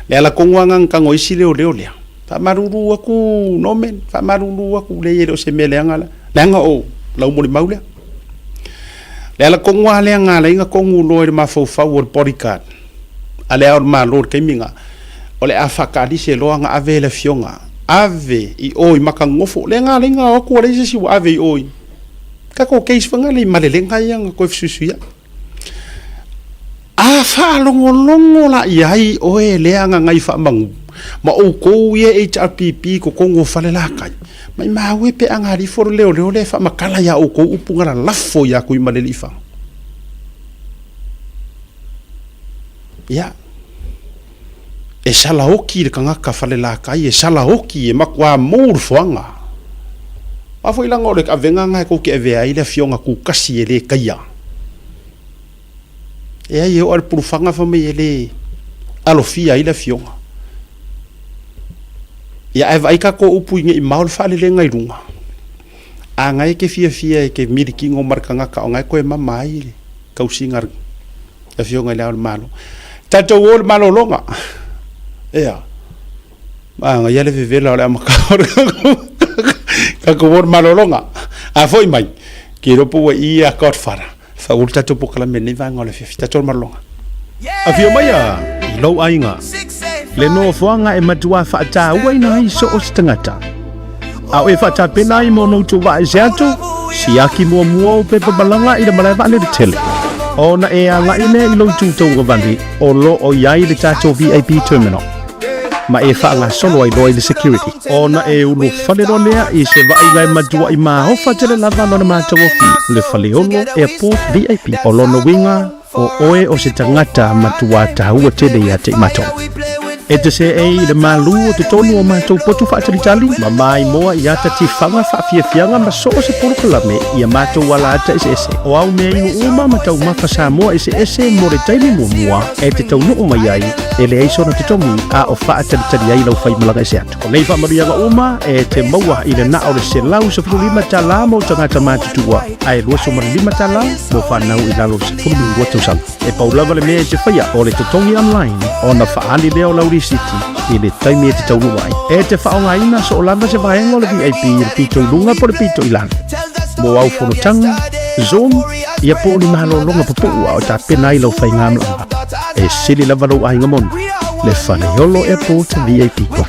Le ala tonu lava lena na tago ai isi leoleo lea. Faamalulu atu Norman, faamalulu atu, leai e le o se mea leaga lea, leaga o lau molimau lea. Le ala tonu lava lea na ala ai ona tonu loa i le mafaufau o le bodyguard a Le Ao o le Malo i le taimi lena, o le a faatalise loa ona ave e le afioga, ave i o i Matanonofo. Lea na ala ai ona o atu ua leai se isi ua ave i o i tatou case foi lea i malelega ia na toe fesuisuiai. A faalogologo la i ai oe lea Gagaifaamanu ma outou ia HRPP i totonu o Falelatai, maimau e pe agalifo le leoleo lea e faamatala ia outou upu na lalafo ia Tuimaleliifaga. Ia, e salaoki le tagata Falelatai, e salaoki, e matua mou le foaga. Aua foi leaga o le avega lena e tou te avea ai le afioga tutasi e le taia. E ai e oo lava i le pulufaga fai mai e le alofia ai le afioga. Ia ae vaai tatou upu ne i mao le faalelega i luga. A na e te fiafia e te milikino ma le tagata o na e toe mama ai le tausiga a le afioga i Le Ao o le Malo. Tatou o i le malologa. Ea. Manaia le vevela o le amakao. Tatou o i le malologa. A foi mai, ke iloa po ua i a Godfather. Faauu le tatou polokalame i lenei vaega o le afiafi. Tatou malologa. Afio mai a i lou aiga. Le nofoaga e matua faatauaina ai so o se tagata. A o e faatapena ai mo ona utu vaese atu, siaki muamua o pepa malaga i le malae vaalele tele. Ona e agai lea i lou itu tauagavale o lo o i ai le tatou VIP Terminal. Ma e faagasolo ai loa i le security. Ona e ulufale loa lea i se vaaiga e matuai maofa tele lava lona matagofie, le Faleolo Airport VIP. O lona uiga, o oe o se tagata matua taua tele ia te i matou. E te seei i le malū o totonu o matou potu faatalitali ma maimoa i ata tifaga faafiafiaga ma so o se polokalame i a matou ala ata eseese. O au mea inu uma ma taumafa Samoa eseese mo le taimi muamua e te taunuu mai ai, e leai sona totogi a o faatalitali ai lau faimalaga ese atu. O nei faamanuiaga uma e te maua i le na o le $115 mo tagata matutua ae $25 mo fanau i lalo o le 12 tausaga. E pau lava le mea e te faia o le totogi online ona faaali lea o lau risiti i le taimi e te taunuu ai. E te faaaogaina soo lava se vaega o le VIP i le pito i luga po o le pito i lalo. Mo au fonotaga, Zoom, ia po o ni malologa pupuu a o tapena ai lau faigamalaga. E sili lava lou aiga moni, le Faleolo Airport VIP Club.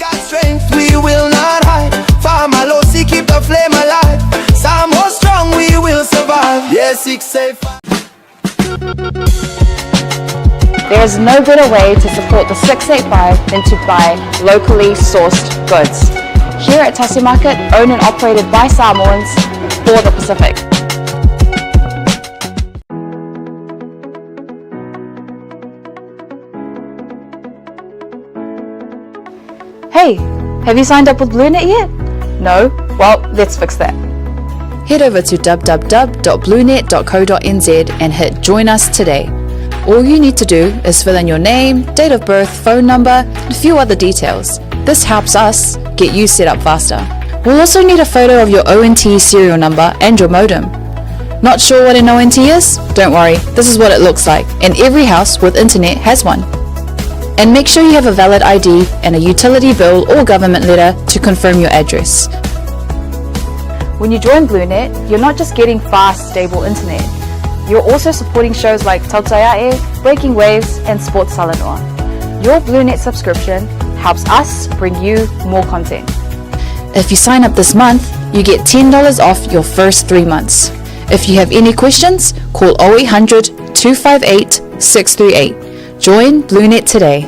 There is no better way to support the 685 than to buy locally sourced goods. Here at Tasi Market, owned and operated by Samoans for the Pacific. Hey, have you signed up with BlueNet yet? No? Well, let's fix that. Head over to www.bluenet.co.nz and hit Join Us today. All you need to do is fill in your name, date of birth, phone number, and a few other details. This helps us get you set up faster. We'll also need a photo of your ONT serial number and your modem. Not sure what an ONT is? Don't worry, this is what it looks like, and every house with internet has one. And make sure you have a valid ID and a utility bill or government letter to confirm your address. When you join BlueNet, you're not just getting fast, stable internet. You're also supporting shows like Tautaiae, Breaking Waves, and Sports Talanoa. Your BlueNet subscription helps us bring you more content. If you sign up this month, you get $10 off your first three months. If you have any questions, call 0800 258 638. Join BlueNet today.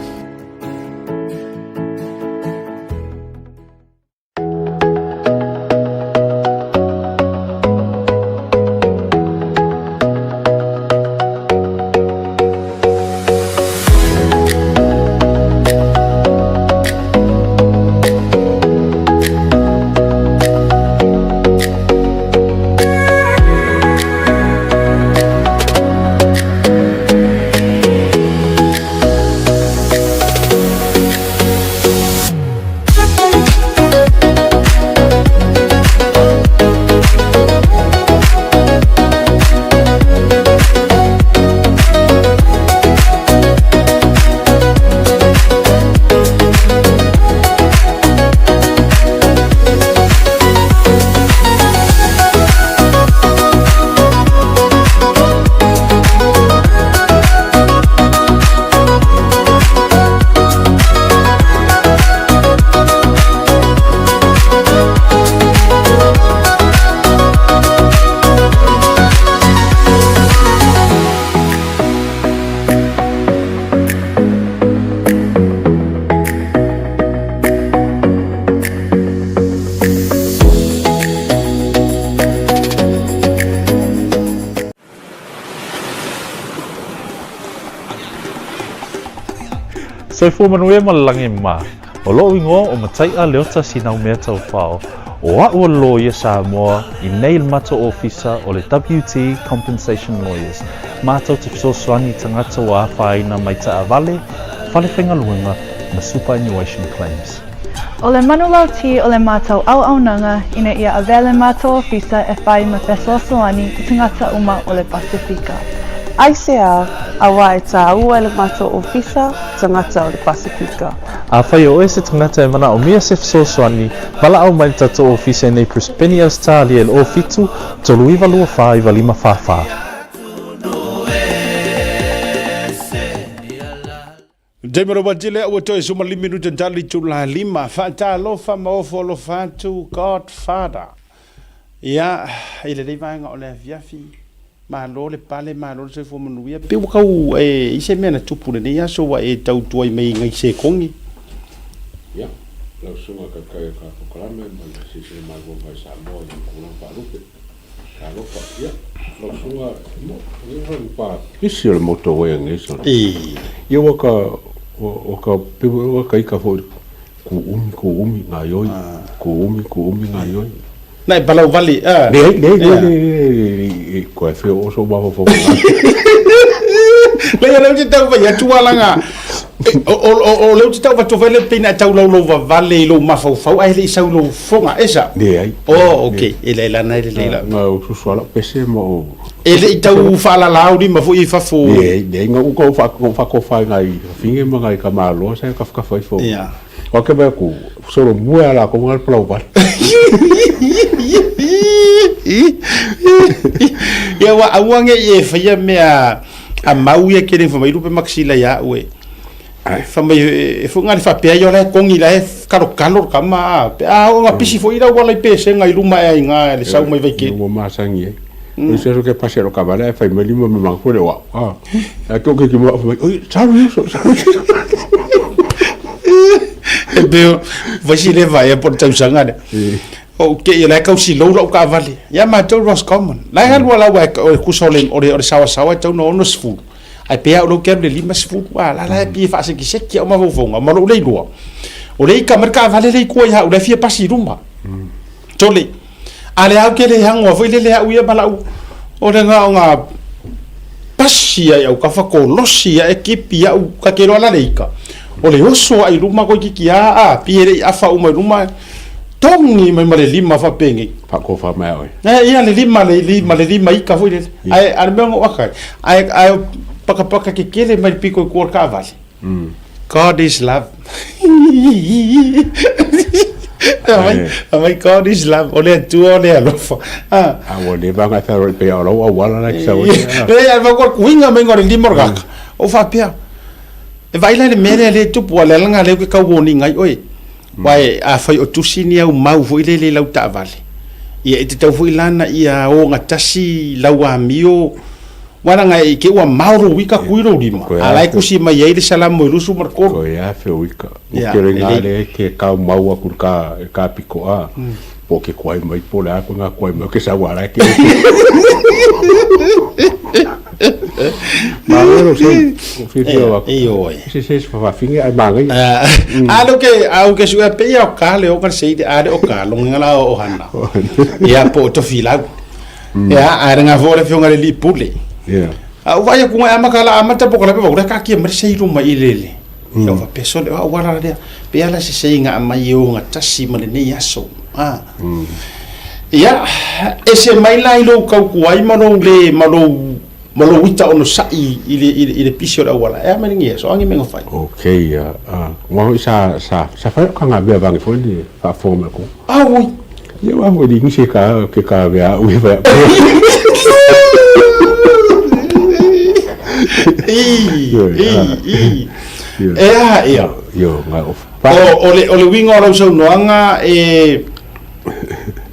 Soifua manuia ma le lagi ma. O lo'u igoa o Matai'a Leota Sinaumea Taufao, o a'u o le loia Samoa i nei le matou ofisa o le WT Compensation Lawyers. Matou te fesoasoani i tagata ua afaina mai taavale, fale faigaluega ma superannuation claims. O le manulauti o le matou auaunaga ina ia avea le matou ofisa e fai ma fesoasoani i tagata uma o le Pasefika. Aisea, auā e tāua e le matou ofisa tagata o le Pasefika. Afai o oe se tagata e manaomia se fesoasoani, valaau mai le tatou ofisa i nei Brisbane, Ausetalia i le 07 39 24 95 44. Taimi o Matile ua toe suma limi minuta tali itula lima. Faatalofa ma ofo alofa atu Godfather. Ia, i lenei vaega o le afiafi, malo le pale, malo le soifua manuia. Pe ua kau e i se mea na tupu lenei aso ua e tau tuai mai i ngai sekongi. Ia, lau susuga taitai o ka polokalame ma le silasila malo mai Samoa i lona tulaga faalupe. Talofa, ia, lau susuga, mo, ia fa pa kisi o le motorway anei sona. Ia ua ka O ka pe o ka ika foi ku umi ku umi ngaioi ku umi ku umi ngaioi. Na e palau vale a. Le le le le ko e fe o so ma fo. Le le te tau vai atu alanga. O o o le te tau va to le pina tau lau lau vale i lou mafaufau ai le sau lou foga esa. Le ai. Oh, okay. E le la na le le la. Ma o susu ala pese ma o. E le i tau faalalao lima foi i fafo. Leai, leai, nga uka o whakofa ngai finge ma ngai ka malo sa ka whakawhai fo. Yeah. Wa ke mai ku solo mua la ko ngal palau vale. Ia wa aua nge i e whaia mea a mau ia kere whamai rupe maksila ia ue. Whamai e whunga le whapea i ora e kongi la e karo kalo ka ma pe a o nga pisi fo ira wala i pese nga i luma e ai nga le sau mai vai ke. Mo masangi e. O se ke pase ro ka vale e fai mai lima me mang le wa. Ah. A ke ke mo mai oi saru so saru. E pe vai si le vai e por tausanga le. O ke ia la kau si lou lau ka vale. Ia ma tau Roscommon. La halua lau e o kusa o le o le o le sawa sawa tau no ono sefulu. Ai pea o lou ke le 50 a la la e pia faasekiseki au mafaufauga ma lou le iloa. O le ika mai le taavale le ikua ia au le fia pasi i luma. Tole. A le au ke le hangoa foi le le au ia ma lau o le nga o nga pasi ai au ka whakolosi ia e kipi au ka ke roa la le ika. O le oso ai luma koi kiki a a pie le i afa uma i luma tongi mai ma le lima whapenge. Whakofa mai oe. E, ia le lima le lima le lima ika foi le. Ai a le mea ngo akai. Ai ai paka paka ke kele mai piko i kuar ka vale. God is love. Amai, amai God is love. O le atua o le alofa. Ah. A ua leva ngai whero i pea o lau au wala lai sa oe. Le ai va ko kuinga mai ngore lima kaka. O whapea. E vai le mea lea le tupu a le alanga leo ke kau woni ngai oe. Wai a whai o tusi ni au mau foi le le lau taavale. Ia e te tau foi lana ia o ngatasi lau amio Wana ngai ke ua maoro wika kui ro lima. A lai kusi mai ai le salamo i lusu mar koro. Ko ia fe wika. O ke re ngā le ke kau mau aku ka ka piko a. Po ke kuai mai po le a ko ngā kuai mai ke sa wara ke. Maoro se o whiwhi o aku. E oi. Se se se whawhinge ai māngai. A lo ke au ke sua pe ia o ka le o ka se a le o ka lo ngala o hana. Ia po to filau. Ia a renga fo le fionga le li pule. Ia. A u vai ku ngai amaka la amata po la pe ba ka ki mai sei luma i lele. Ia va peso le wa wala le pe ala se sei nga mai o nga tasi ma le nei aso. Ah. Ia e se mai la i lou kau kuai ma lou le ma lou ma lou ita ono sa'i i le i le i le pisi o le auala. E a mai lengi aso angi menga fai. Okay, ia. Wa hoi sa sa sa fai o ka ngā mea vangi foi le whaafonga mai ko. Ah oi. Ia wa hoi li ngise ka ke ka mea ui whai. I, i, i. E aha ia. Io, ngā o. O, o le, o le winga o lau saunoaga e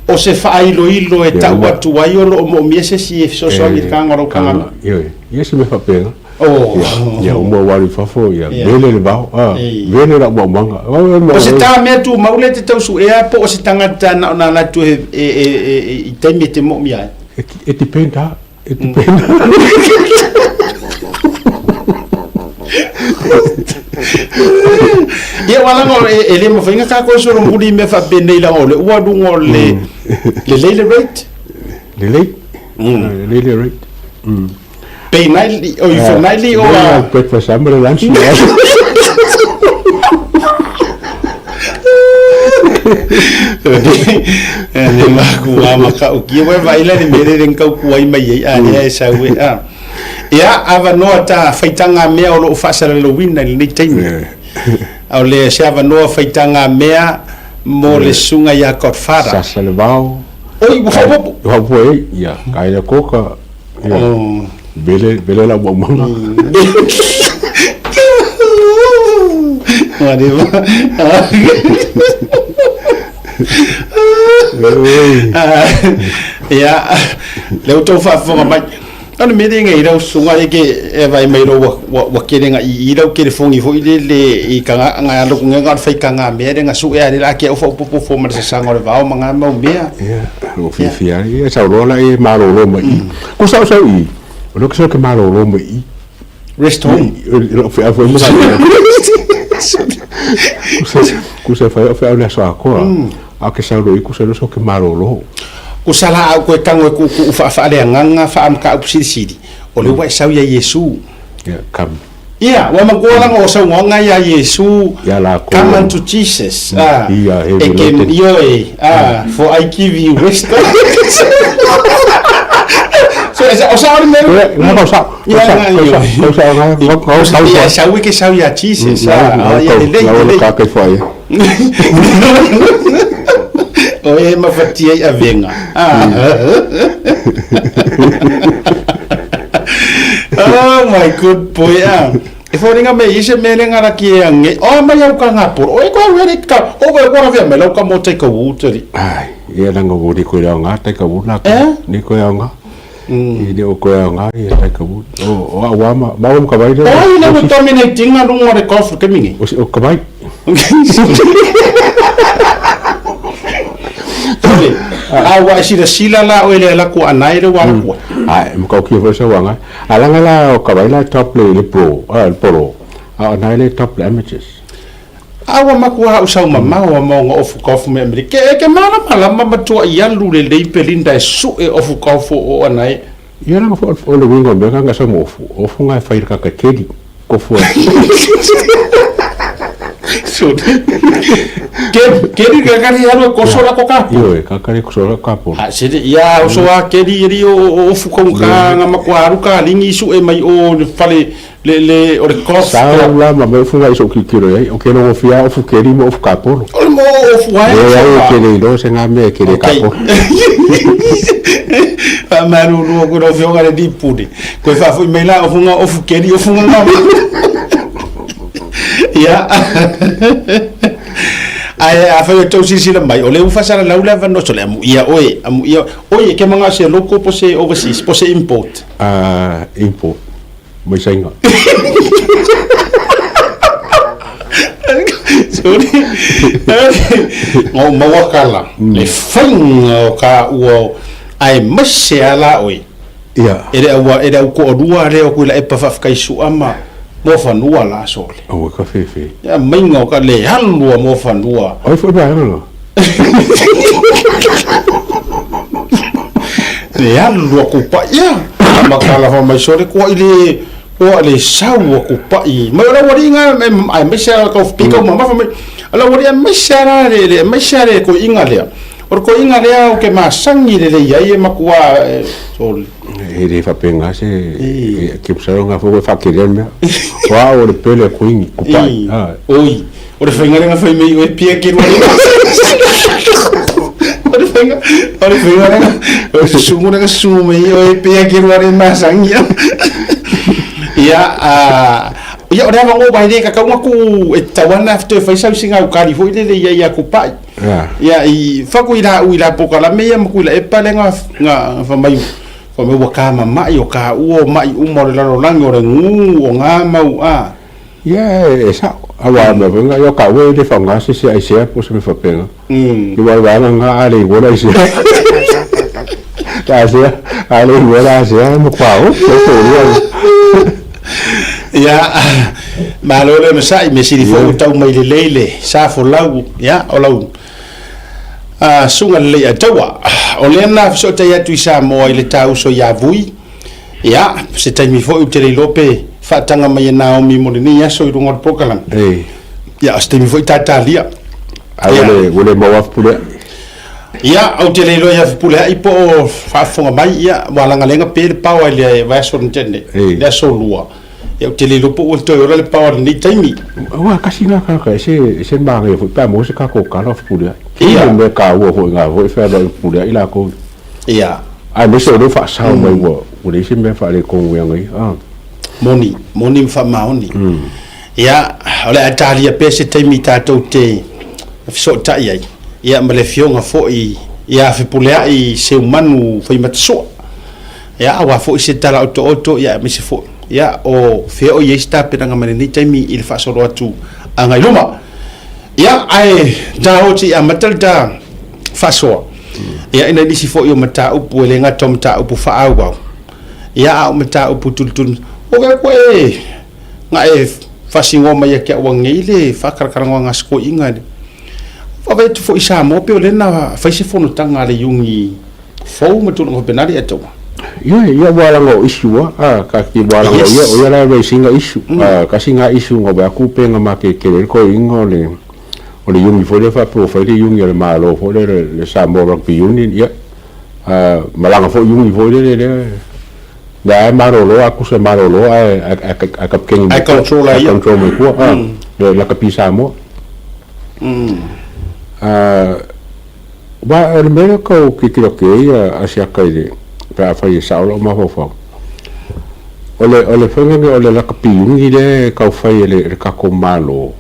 o se faailoilo e tau atu ai o loo moomia se isi e fesoasoani i le kagaga o lau kagaga. Ioe, ia se mea faapena. Oh. Ia, uma ua alu i fafo, ia, vele le vao, a, vele lau maumaga. O se tā mea tumau lea e te tau suea po o se tagata na ona alu atu e, e, e, e, i taimi e te moomia ai? E depend a, e depend. Ia ua laga e le mafai ona tatou e solomuli i mea faapenei leaga o le ua luga o le lelei le rate. Lelei? Lelei le rate. Pay nightly, or you for nightly or breakfast ma le lunch. Le maku a makaukia ua vaai la le mea lea le kau kuai mai ai a lea e sau e a. Ia avanoa ta faitaga mea o loo faasalalauina i lenei taimi. O le se avanoa faitaga mea mo le susuga ia Godfather. Sasa le vao. Oi, ua faaopoopo. Ua faaopoopo e, ia, kaila koka. Ia, vele, vele lau maumaga. Whatever. Ia, lea ua tou faafofoga mai. O le mea lea i lau susuga e ke e vai mai ro ua ua kele nga i lau telefoni foi le le i ka nga nga lo nga nga fai ka nga mea le nga su e ale la ke o fa popo fo ma le sasanga o le vao ma nga mau mea. Ia, o fiafia ai, ia sau loa la e malolo mai i. Ko sau sau i, o lea ke sau ke malolo mai i. Rest home. Lau feau foi ma Kusa fai o feau le aso atoa. A ke sau loi kusa lo so ke malolo. Kusa la au koe tango e ku'uku'u fa'afa'aleagaga fa'amataupu silisili, o le ua e sau ia Iesu. Ia, come. Ia, ua matua laga o saunoaga ia Iesu, Ia lakou. Come unto Jesus, a, Ia, he e ke, lote. ioe, a, for I give you rest. So, e sa, o sao le mea. Ia, nga kau sao. Ia, Kau sao, nga, kau sao, ioe. kau sao, nga, nga, kau sao. Ia, e sau e ke sau ia Jesus, a, Nga, ia, kau, lelei, nga, lelei. ka kai whaia. O e mafatia i avega. Oh my good boy. Ah. E fōringa me i se mele ngara ki e ange. O mai au ka ngā poro. O e koe were ka. O koe kora whia mai lau ka mō taika wū tari. Ai, ia nanga wū ni koe reo ngā taika wū nā koe. Eh? Ni koe au ngā. I ni o koe au ngā i taika wū. O, o a wā ma, ma wam ka vai O ai na mo dominating nga lunga re golf ke mingi. O, o ka vai. Sole, a ua e silasila la oe le ala kua anae le ua ala kua. Ai, ma kau kia foi sa wanga. A langa la o ka vai la top le le pro, a le polo. A o nai le top le amateurs. A ua makua au sau mamao a maonga ofu golf me Amerika. Ke e ke malamalama matua i alu lelei Belinda e suʻe ofu golf o anae. Ia langa fo o le winga o mea nga sa mo ofu. Ofu nga e whai kaka keri. Kofu a. So, ke keri ka kari alu e koso la ko ka. Io e ka kari koso la ka polo. Ha sere ia o so a keri eri o o ofu ko ka nga makua alu ka lingi suʻe mai o le fale le le o le golf. Sa la ma me ofu nga iso kikiro ai. O ke longo fia ofu keri mo ofu ka polo. O le mo ofu ai. E ai e kere ilo se nga me kere ka polo. Faamalulu atu i lau Afioga le Alii Pule, koe faafoi mai la ofuga ofu keri ofuga ngama. Ia. Ae afai o tou silasila mai, o lea ua faasalalau le avanoa sole, amuia oe, amuia oe, e ke manga se local po se overseas, po se import? Import, mai Saina. Sorry. Ngau maua kala, le faiga o ka ua ae maise a la oe. Ia. E le aua e le au koalua lea o koe la epa faafekai sua ma moafanua la sole. Aua ka fefe. Ia mainga o ka le alu a moafanua. Ai foi vaega la. Le alu a kupai ia. Ma kala fa mai sole koa i le koa le sau a kupai. Mai o lau alii nga aemaise a kau pika uma mafa mai. O lau alii aemaise a la le le aemaise a le koiga lea. O le koiga lea o ke masangi lelei ai e makua sole. E le faapena se ke masalo nga foi faakelia le mea. O a o le pele koingi kupai. Oi, o le faiga lea na fai mai oe pia ke lua O le faiga, o le faiga lea, o le susugu lea na susugu mai oe pia ke lua le masangi. Ia, a, ia o le avanoa uae le kakau na ku e tatau lava ona toe fai sau sina ukali foi lele ia ia kupai. Ia i faku i la ui la pokalame ia ma kui la epa le nga nga fa mai fa mai ua ka mama'i o ka ua o ma'i uma o le lalolagi o le gū o ngā mau a. Ia e sa'o, auā mea foi nga ia o ka ua e le faaaoga se isi aisea po o se mea faapena. Le uaevaega nga a le igoa le aisea. Le aisea, a le igoa le aisea e matua ofi ai toalua. Ia, malo le onosai, mea sili foi ua tau mai lelei le sa folau, ia, o lau susuga lelei a taua. O lea na fesootai atu i Samoa i le tāuso iā Vui, ia, se taimi foi ou te le iloa pe faataga mai e Naomi mo lenei aso i luga o le polokalame. Ia, o se taimi foi tatalia. Ai ua le, ua le maua Fepuleai. Ia, ou te le iloa ia Fepuleai po o faafofoga mai, ia, ua lagalega pe le paoa i le vaiaso na tea nei, le aso lua. Ia, ou te le iloa po ua toe ola le paoa i lenei taimi. Aua, kasi ngā kānaka, e se, e se māngaia foi pe a maua se kākou kala o Fepuleai. Ia. Mea kāua foi ngā foi fealuai o Fepuleai lākou. Ia. Aemaise o lea ua faasao mai ua, ua leai se mea faaletonu e aga ia. Ah. Moni, moni ma faamaoni. Ia, o le a talia pea se taimi tatou te fesootai ai, ia, ma le Afioga foi ia Fepuleai Seumanu Faimatasoa. Ia, aua foi se tala otooto, ia, aemaise foi, ia, o fea o i ai se tapenaga mai lenei taimi i le faasolo atu agai luma. Ia, ae taoti amata le ta faasoa, ia, ina nisi foi o mataupu e le gata o mataupu faaauau, ia, a o mataupu tulutulu. O ke koe nga e faasigoa mai ia te au anei le faatalatalanoaga a si toeaina le vaavaai atu foi i Samoa pei o lea na fai se fonotaga a le Iuni fou ma tulaga faapena le Ataua. Ioe, ia ua laga o issue a, a ka ki ua laga o ia, o ia la e raise ina issue. A kasi nga issue nga wea ku pe nga ma ke ke le ko inga o le o le iuni foi lea faapea ua fai le iuni a le Malo foi lea le, le Samoa Rugby Union, ia a malaga foi iuni foi lele lea lea e malolo a kusa malolo ae ae ae kapikeni mai tua, ae control mai tua, a le lakapi Samoa. A Aua o le mea lea tau tilotilo atu i ai a Asiata i le, pe afai e sao lou mafaufau, o le, o le faiga lenei o le lakapi iuni lea e tau fai e le, e le tatou Malo,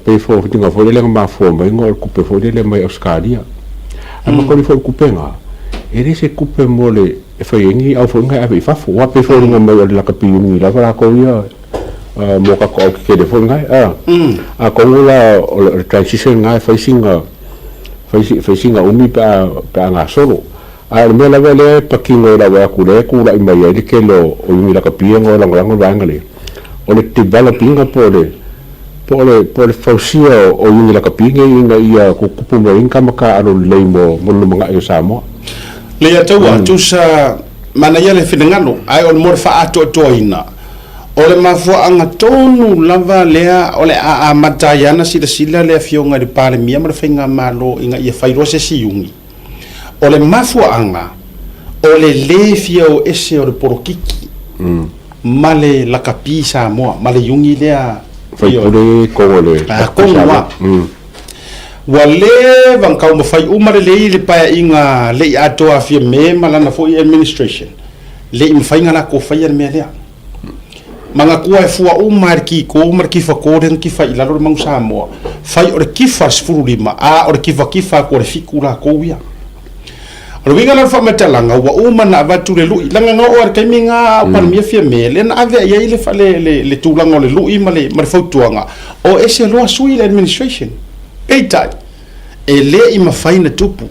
pei foi o fitiga foi lele na mafua mai ona o le tupe foi lele mai Ausetalia. Ae mataulia foi o le tupe lena, e le se tupe mo le, e fai ai ni au foi na e ave i fafo. Aua pei foi o luga mai o le lakapi iuni lava latou ia mo tatou au tetele foi lena, a. Atonu la o le transition lena e fai sina, fai sina umi pe a, pe a gasolo. A o le mea lava lea e patino i lau atu lea e tulai mai ai le tele o iuni lakapi ona e lagolago le vaega lea, o le develop ina po o le, po o le, po o le fausia o iuni lakapi nei ina ia tutupu mai ai ni tama taaalo lelei mo le lumanai o Samoa. Leiataua, tusa manaia le finagalo, ae o le mo le faaatoatoaina O le mafuaaga tonu lava lea o le a amata ai ana silasila le Afioga i le Palemia ma le Faigamalo ina ia fai loa se isi iugi. O le mafuaaga, o le lē fia o ese o le polokiki ma le lakapi Samoa, ma le iugi lea. Faipule tonu o le lakapi Samoa. Ua leva ona taumafai uma lelei le Paeaiga le i atoa a Fiame ma lana foi administration, le i mafai ona latou faia le mea lea. Manatua e fua uma lava i le kiko ma le kifa ko lea na kifa i lalo le Manu Samoa. Fai o le kifa le 15, a o le kifakifa atu a le 7 latou ia. O le uiga la o le faamatalaga, ua uma ona avatu le lui, leaga na oo lava i le taimi lena a o Palemia Fiame, lea na ave i ai le, le, le, le tulaga o le lui ma le, ma le fautuaga, o ese loa sui le administration. Peitai, e le i mafai ona tupu.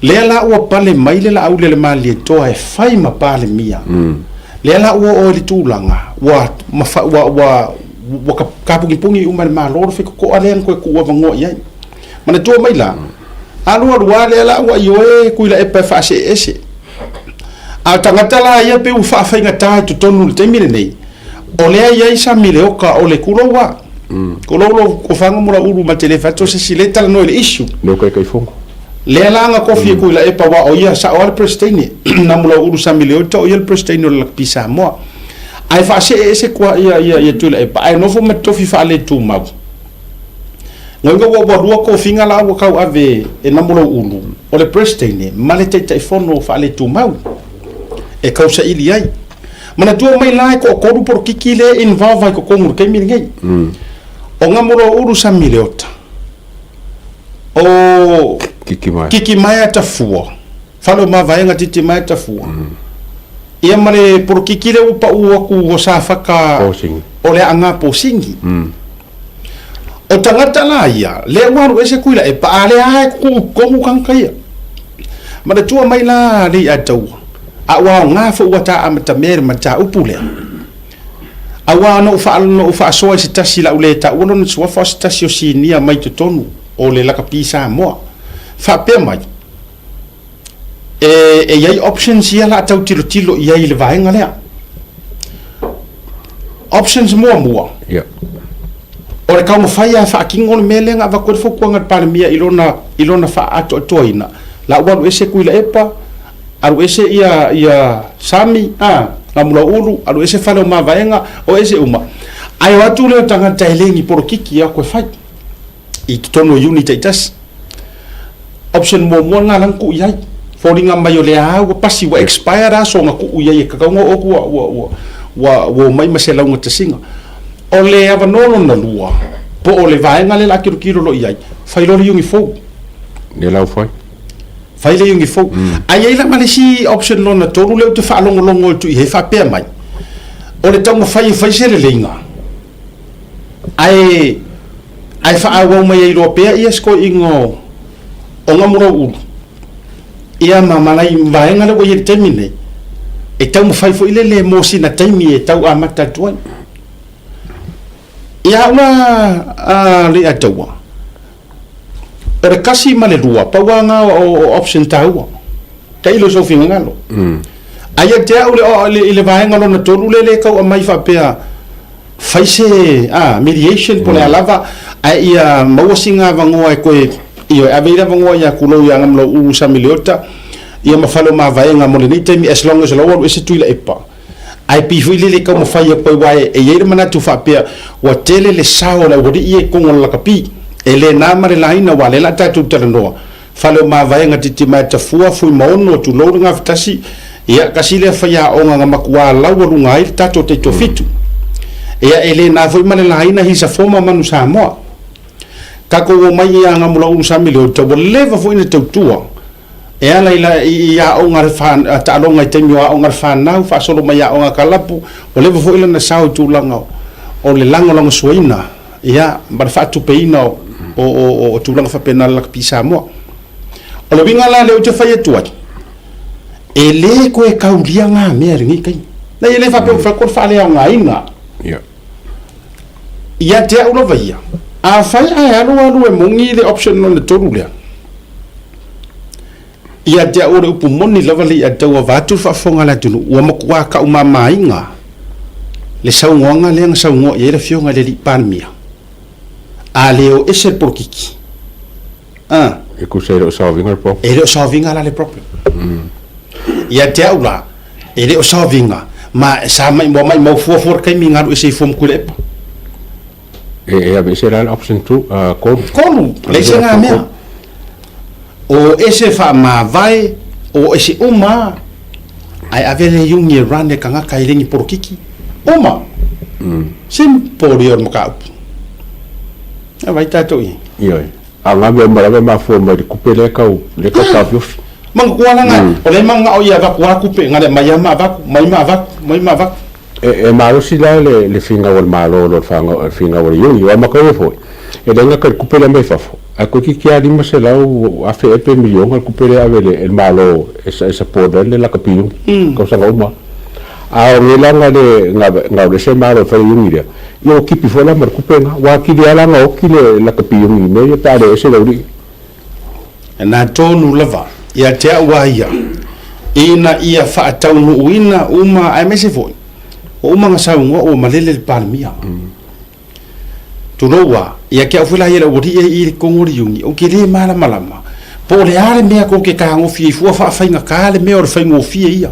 Lea la ua pale mai le Laauli a le Malietoa e fai ma Palemia. Lea la ua oo i le tulaga ua ua ua ua kapugipugi uma e le Malo le faitotoa lea na toe tuu avanoa i ai. Manatua mai la, alualu lava lea la ua ioe Tuilaepa e faaseese. A o tagata la ia pei ua faafaigata i totonu i le taimi lenei, O lea e i ai Sami Leoka o le kulou a. Kulou lou tofaga mo lau ulu ma te le fai atu o se isi lea e talanoa i le issue. Leo Taitaifono. Lea la na tofi e Tuilaepa aua o ia sao lava le Peresetene na mo lau ulu Sami Leota o ia le Peresetene o le Lakapi Samoa. Ae faasee ese kua ia ia ia Tuilaepa ae nofo ma tofi faaletumau. Ngoinga ua ua lua tofiga la ua tauave e Namulauulu o le Peresetene ma le Taitaifono faaletumau e tausaili ai. Manatua mai la e toatolu polokiki lea e involve ai totonu i le taimi lenei. O Gamoloulu Samileota, o Kikimaea Tafua, Fale o Mavaega Titimaea Tafua, ia ma le polokiki lea ua pau atu o Safata o le Aana Posini. O tagata la ia, lea ua alu ese Tuilaepa, a lea lava e tutu i totonu tagata ia. Manatua mai la Leiataua, a ua aoga foi ua ta amatamea i le mataupu lea. Aua na ou faa, na ou faasoa i se tasi la u le taua lona suafa o se tasi o sinia mai totonu o le lakapi Samoa. Faapea mai, e, e i ai options ia la a tau tilotilo i ai i le vaega lea. Options muamua, yeah. O le taumafai lava e faatino le mea lea na avatu ai le fautuaga a le Palemia i lona, i lona faaatoatoaina, la ua alu ese Tuilaepa, alu ese ia, ia Sami, a, Gamulaulu, alu ese Fale o Mavaega, o ese uma. Ae o atu lea o tagata e le ni polokiki e o atu e fai i totonu o iuni taitasi. Option muamua lena la na tuu i ai. Foliga mai o lea lava ua pasi, ua expired aso na tuu i ai e tatau ona oo atu ua, ua, ua, ua, ua omai ma se laugatasiga. O le avanoa lona lua, po o le vaega lea o le a tilotilo loa i ai, fai loa le iuni fou. Lea la ua fai. Fai le iuni fou. Ae i ai la ma le isi option lona tolu lea ou te faalogologo atu i ai faapea mai, o le taumafai e fai se leleiga, ae ae faaauau mai ai loa pea ia se toeaiina o o Gamulauulu, ia ma ma nai vaega lea ua i ai i le taimi lenei. E taumafai foi lele mo sina taimi e tau amata atu ai. Ia au la a Leiataua, o le 1 ma le 2, pau lava na o option taua. Tailo i sou finagalo. Ae ia te au i le vaega lona 3 lea e tau aumai faapea, fai se mediation po o le a lava, ae ia maua sina avanoa e toe, ioe, ave i le avanoa ia Kulou ia Gamlou Sami Leota, ia ma fale o Mavaega mo lenei taimi as long as o la ua alu ese Tuilaepa. Ae pei foi lele taumafai atu ai aua e i ai le manatu faapea ua tele le sao o le aualii ia i totonu o le lakapi. E le na ma le laina aua o lea o le a tatou talanoa, fale o Mavaega Titimaea Tafua, Fuimaono, tulou le Gafatasi, ia tasi lea faiaoga na matua laualuga ai le tatou taitoafitu. Ia e le na foi ma le laina he's a former Manu Samoa. Tatou omai ia Gamulaulu Sami Leota ua leva foi na tautua E ala i la, i aoga a le whan, a taaloga i taimi o aoga a le whanau, faasolo mai aoga a kalapu, ua leva foi lana sao i tulaga o, o le lagolagosuaina, ia, ma le faatupeina o, o, o, o tulaga faapena le lakapi Samoa. O le uiga la lea ou te fai atu ai, e le toe taulia ngā mea i lenei taimi. Nei, e le faapea ua fai atu o le faaleaogaina. Ia. Ia te au lava ia, afai ae alu alu e moni le option lona 3 lea, Ia te au o le upu moni lava le ia tau avatu le faafofoga a le atunuu, ua matua taumamaina le saunoaga lea na saunoa i ai le Afioga i le Alii Palemia, a le o ese le polokiki, a. E tusa e le o solve ina le problem. E le o solve ina la le problem. Ia te au la, e le o solve ina, ma sa mai, ua maimau fua fua le taimi na alu ese ai fua ma Tuilaepa. E, e aveese la le option 2, 3. 3, leai se ngā mea. O ese whaamavae, o ese uma, ae ave le iugi e run e kangaka i lengi porokiki. Uma. Simple ia o le mataupu. A vai tātou i. Ioe. A ngā mea uma lava e mafua mai le kupe lea kau, lea kau taofiofi. Manatua la ngā, o lea e manao ia avaku a kupe, ngā le mai a ma avaku, mai ma avaku, mai ma avaku. E malosi la le finau a le Malo i lo le finau a le Iuni. Ua amata ai foi, e le gata i le kupe lea mai fafo, ae toeitiiti lava $500,000 ea pe miliona le kupe lea e ave e le Malo e support ai le lakapi Iuni, tausaga uma. A o nei la na le na o le ese Malo e fai le Iuni lea, ia ua tipi foi la ma le kupe lena. Ua atili lava la ona oti le lakapi Iuni i mea ia pe a le ese le aualii. Na tonu lava ia te au a ia, ina ia faataunuuina uma aemaise foi ua uma ona saunoa ua malele le Palemia. Tulou a, ia te au foi la ia le aualii ia i le tonu o le Iuni, ou te le malamalama po o le a le mea tou te tagofi ai fua faafaigata le mea o le faigofie ia.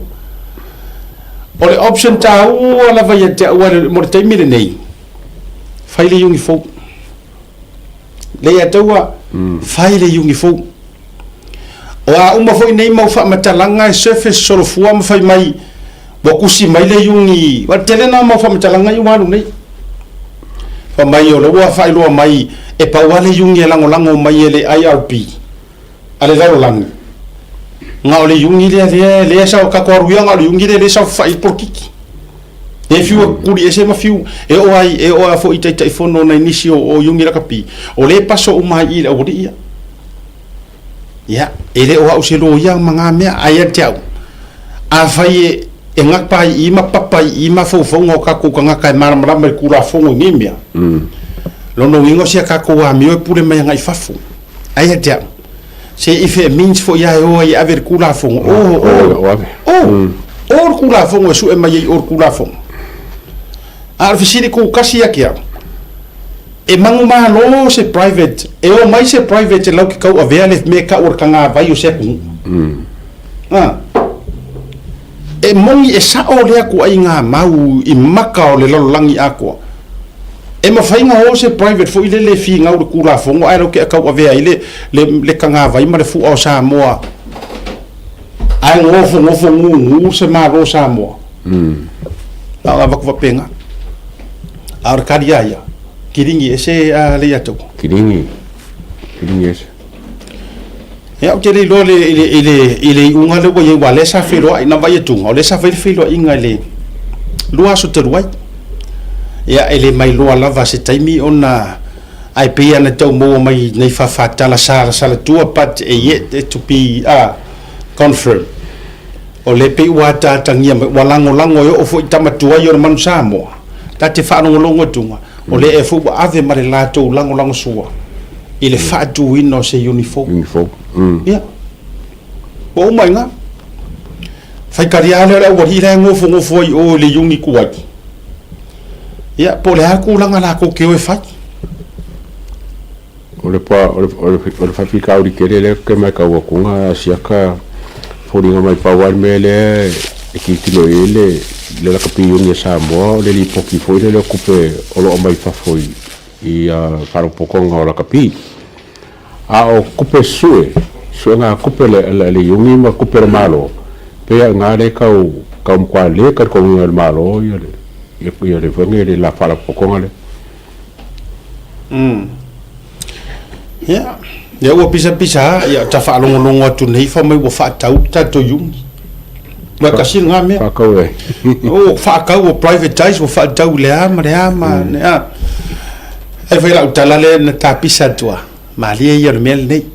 O le option taua lava ia te au mo le taimi lenei, fai le Iuni fou. Leiataua, fai le iugi fou. O a uma foi nei mau faamatalaga e surface solofua ma fai mai ua kusi mai le iugi, ua tele na mau faamatalaga ia ua alu nei. Fai mai o la ua faailoa mai e pau lava le iugi e lagolago mai e le IRB a le lalolagi. Na o le iugi lea lea lea sa tatou alu ia na o le iugi lea lea sa fai le polokiki. E fiu e kuli ese ma fiu e oo ai e oo ai foi i Taitaifono nai nisi o o iugi lakapi o lea e paso uma ai i le aualii ia. Ia, e le o au se loia ma ngā mea, ae ia te au, afai e e gapa ai i ma papa i i mafaufauga o kakou tagata e malamalama i le Tulafono i nei mea, lona uiga o si a kakou amio e pule mai agai fafo. Ae ia te au, se if it means foi ia e o ai e ave le Tulafono, o, o, o, o le Tulafono e sue mai ai o le Tulafono. A o le fesili kukasi ia ki au, e manumalo se private, e o mai se private e lau ke kau avea le mea kau o le kagāwai o se atunuu. A, e moni e sa'o lea kuai ngā mau i maka o le lalolagi atoa. E mafai ona o se private foi lele e finau i le Tulafono ae lau ke kau avea ai le, le, le kagāwai ma le fu'a o Samoa ae nofonofo gūgū se Malo o Samoa. Na ona avatu faapena. A o le kali a ia, kiligi ese a Leiataua. Kiligi, kiligi ese. Ia, ou te le iloa i le, i le, i le iuga lea ua i ai, aua o lea sa feiloai, na vaai atu, o lea sa fai le feiloaiga i le 2 aso talu ai. Ia, e le mailoa lava se taimi ona, ae pei lava ona tau maua mai nei faafatala salasalatua, but yet to be confirmed. O lea pei ua ataatagia mai, ua lagolago e oo foi i tama tuai o le manu Samoa, ta te faalogologo atuga, o lea ea foi ua ave ma le latou lagolagosua i le faatuina o se uniform. Uniform. Ia. Ua uma i ina. Faitalia lava lea o le aualii la e nofonofo ai i o i le iuni tuai. Ia, po o le a le tulaga latou te o e fai. O le pa, o le, o le, o le faafitauli tele lea ou te matau atu na siaka foliga mai pau lava le mea lea e tilotilo i ai le, le lakapi iuni a Samoa o le lipoti foi lele o tupe o lo o aumai fafo i, i faalapotopotoga o lakapi. A o tupe sue, suega tupe a le, le iuni ma tupe a le Malo, pei lava o i ina lea e tau, tau matua le talitonuina e le Malo ia le, ia le foi lenei le faalapotopotoga lea. Ia, lea ua pisapisa lava, ia ta faalogologo atu nei fai mai ua faatau le tatou iuni. Ua tasi lena mea. Faatau e. Ua faatau, ua privatize, ua faatau i le a ma le a ma le a. Ai foi lau tala lea na tapisa atu lava, malie ia o le mea lenei.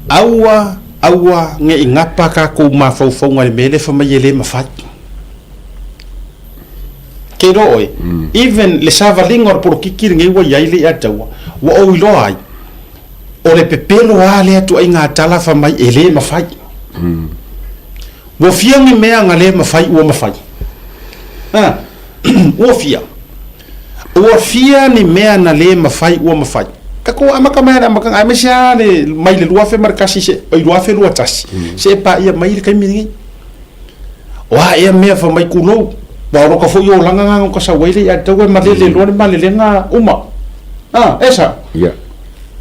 Aua, aua ne i gapa tatou mafaufauga i le mea lea fai mai e le mafai. Ke iloa oe, even le savaliga o le polokiki lenei ua i ai le Ataua, ua ou iloa ai, o le pepelo lava lea tuaiga tala fai mai e le mafai. Ua fia ni mea na le mafai ua mafai. A, ua fia. Ua fia ni mea na le mafai ua mafai. Tatou amata mai lava i le amataga, aemaise lava le, mai le 2001 se, oi 2021, seia paia mai le taimi lenei. O a ea mea fai mai kulou, ua oloka foi olaga nga no ka sau ai le ia tau e malele loa le malelega uma. A, e sa? Ia.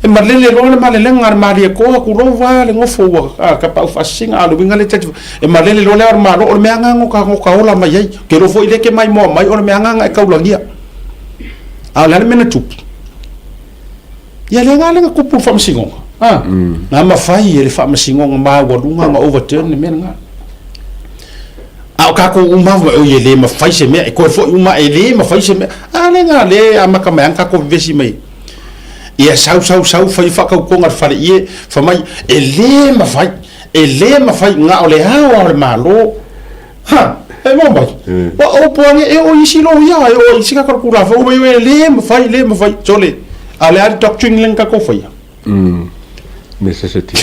E malele loa le malelega a le malie koa kulou va le gofo ua a, ka pau faasisiga a o le uiga lea tati e malele loa le ao o le Malo o le mea nga no ka no ka ola mai ai. Ke iloa foi lea ke maimoa mai o le mea nga nga e kaulagia. A o le a le mea na tupu? Ia lea nga lea na tupu le faamasinoga. A, na mafai e le faamasinoga maualuga na overturn le mea lena. A o tatou uma lava, oi e le mafai se mea, e toe foi uma e le mafai se mea. A lea na lea e amata mai lava ona tatou vevesi mai. Ia sau sau sau fai faatautoga i le fale ie, fai mai e le mafai, e le mafai, na o le ao lava o le Malo. Ha, e maua mai. Ua ou poage e oo i isi loia, e oo i isi tatou Tulafono, fai mai e le mafai, le mafai. Sole, a o le a le doctrine lea na tatou faia? Necessity.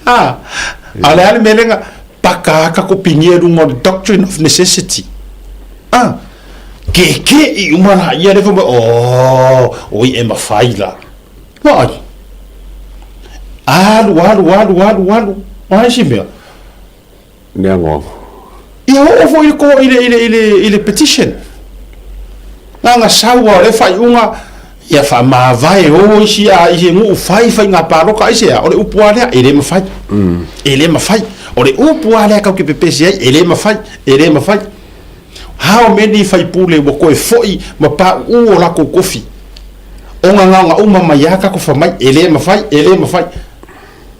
A, a o le a le mea lea na paka a tatou pinia i luga o le doctrine of necessity? A, keke'i uma laia lea fai mai, oh, oi e mafai la. Vaai. Alu, alu, alu, alu, alu. O a isi mea? Mea agoago. Ia oo foi i le ko i le i le i le i le petition. Na na sau lava o lea faaiuga ia faamavae o isi a i se nuu fai faiga palota aisea o le upu lava lea e le mafai. E le mafai. O le upu lava lea tatou te pepesi ai e le mafai, e le mafai. How many faipule ua toe foi ma pauu o latou tofi ona na ona uma mai lava tatou fai mai e le mafai, e le mafai.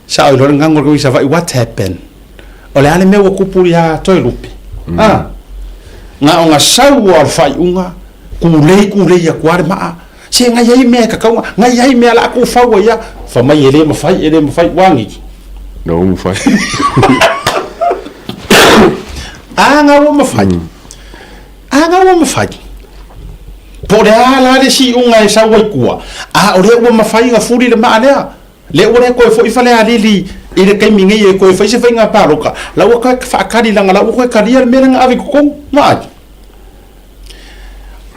Sao i loa le gago o le i Savaii, what happened? O le a le mea ua tupu ia Toelupe? A, na ona sau lava o le faaiuga, kulei kulei atu lava le maa, se na i ai mea e tatau ona, na i ai mea o le a tuufau ai lava, fai mai e le mafai, e le mafai, ua agigi. Na ua mafai. A na ua mafai. A na ua mafai. Po o le a la le isi iuga e sau ai tua, a o lea ua mafai ona fuli le maa lea. Lea ua le toe foi Falealili i le taimi nei e toe fai se faiga palota, la ua toe faatali leaga la ua toe talia le mea lea na ave i totonu. Vaai.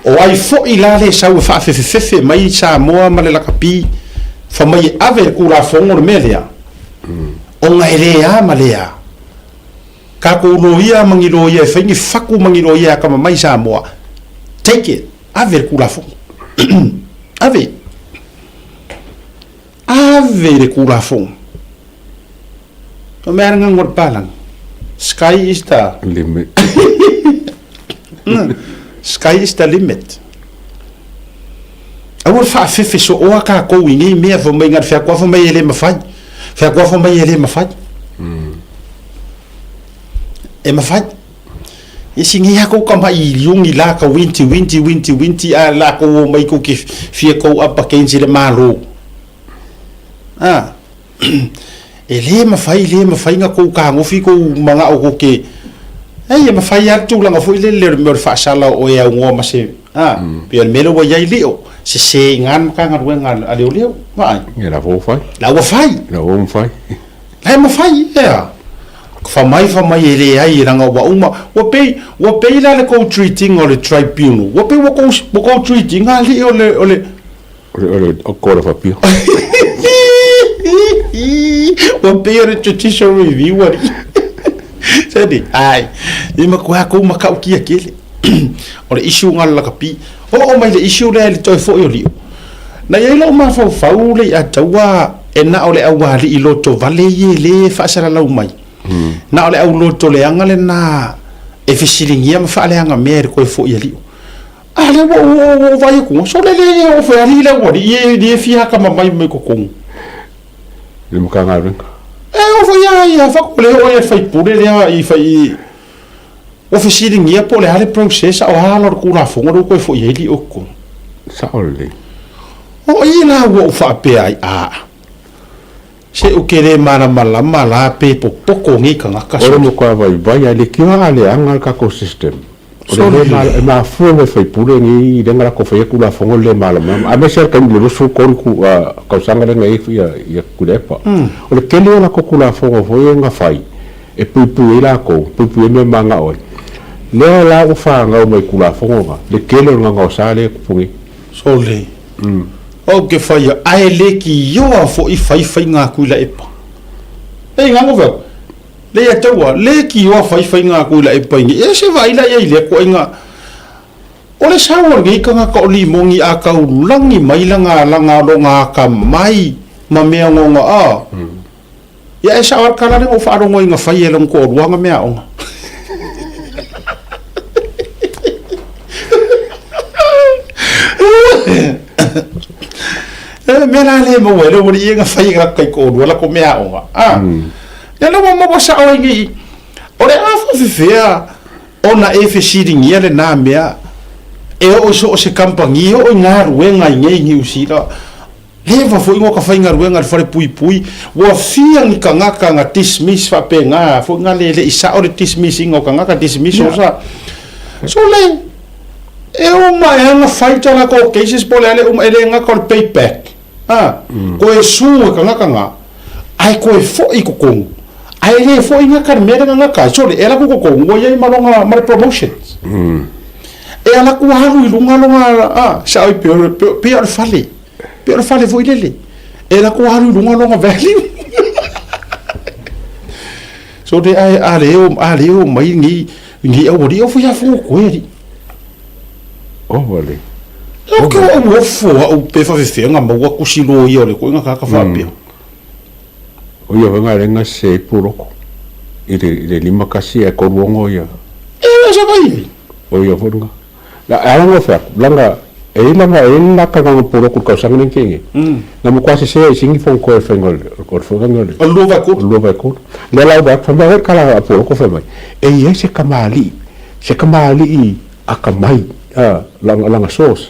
O ai foi la le sau e faafefefefe mai Samoa ma le lakapi fai mai e ave le Tulafono le mea lea, ona e le a ma le a. Tatou loia ma ni loia e fai ni fatu ma ni loia e atamamai i Samoa, take it, ave le Tulafono. Ave. Ave le Tulafono. O mea le gago o le palagi. Sky is the limit. Sky is the limit. Aua le faafefe sooa tatou i nei mea fai mai na o le featua fai mai e le mafai. Featua fai mai e le mafai. E mafai. Ia sini lava kou tama'i i liugi la ka winti winti winti winti ae lakou omai kou ke fia kou up against i le Malo. A. E lē mafai, lē mafai na kou kagofi kou mana'o kou ke, ai e mafai lava le tulaga foi lele o le mea o le faasala o oe e augoa ma se, a, pei o le mea lea ua i ai Lio, sese i ina le Matagaluega a Leoleo, vaai. Ia la ua fai. La ua fai. La ua mafai. La e mafai, ea. Fa mai, fa mai e leai, leaga ua uma, ua pei, ua pei la le kou treat ina o le tribunal, ua pei ua kou, ua kou treat ina alii o le, o le, O le Court of Appeal. Ua pei o le Judicial Review alii. Sene, ai, i matua kou matautia tele. O le issue lena o le lakapi. Oo mai le issue lea i le toe foi o Lio. Na i ai lou mafaufau le ia taua e na o le aualii lotovale ia e le faasalalau mai. Na o le au lotoleaga lena e fesiligia ma faaleaga mea i le toe foi a Lio. A lea ua ou vaai atu, sole le le oo foi alii le aualii e le fia atamamai mai totonu. I le Matagaluega. E oo foi lava ia fatu le oo ia le faipule lea i fai ua fesiligia po o le a le process a o a ala o le Tulafono lea ua toe foi ai lii o totonu. Sao lelei. O i la ua ou faapea ai, aa, se ou te le malamalama la pe popoto nei tagata. O le matua vaivai a le kiwa a leaga le tatou system. O le le e mafua mai faipule nei i lega latou faia Tulafono le le malamalama aemaise lava le taimi i le 23 tausaga lea na i ai ia Tuilaepa. O le tele o latou Tulafono foi ia na fai e puipui ai latou, puipui ai mea manao ai. Lea la ua fanau mai i Tulafono na le tele o le gagaosa lea e tupu nei. Sole, Ou te faia ae le tioa foi fai faiga a Tuilaepa. Ei ngano fai atu, le ia taua, le tioa fai faiga a Tuilaepa i nei. E se vaai la iai lea toaiga. O le sau o lenei tagata o Limoni a taulagi mai lana lana lona atamai ma mea ogaoga a. Ia e sao lava le tala lea na ou faalogo ai na fai e lona toalua ana meaaoga. E mea la le maua ai le aualii ia na fai e latou taitoalua latou meaaoga. A, ia lea ua maua sao ai nei, o le a faafefea ona e fesiligia lena mea e oo i so o se kamupani, e oo i galuega i nei Niu Sila. Leva foi ua ka faigaluega i le fale puipui, ua fia ni tagata na dismiss faapena foi na le le i sao le dismiss ina o tagata dismiss o sa so le e uma e ana fai ta latou cases po o le a le uma e le gata o le pay back a koe su e tagata na ae koe foi i totonu ae le foi gata le mea lea na gata ai so le e alu atu i totonu ua iai ma lona ma le promotions e alu atu alu i luga lona a sao i pei o le fale Pei o le fale foi lele, e alu atu alu i luga lona value. So de ae a le o a le o mai nei nei aualii o fai afu koe alii. Oh wale. O ke o o fo a u pe fa fe nga maua kusi lo ia o le koe nga kaka faapea. O ia venga lenga se puloko. I le i le 51 e 36 ia. E sa vai. O ia foi nga. La e ala ngofe aku, langa e i langa e i la kanga polo ku kausaga nei kenge. Na mo kwase se i singi fong koe fenga o le fenga o le. O lua vai kulu. O lua vai kulu. Le la uba fa mai kala a polo ko fa mai. E i ai se kamali'i, se kamali'i a ka mai a langa langa source.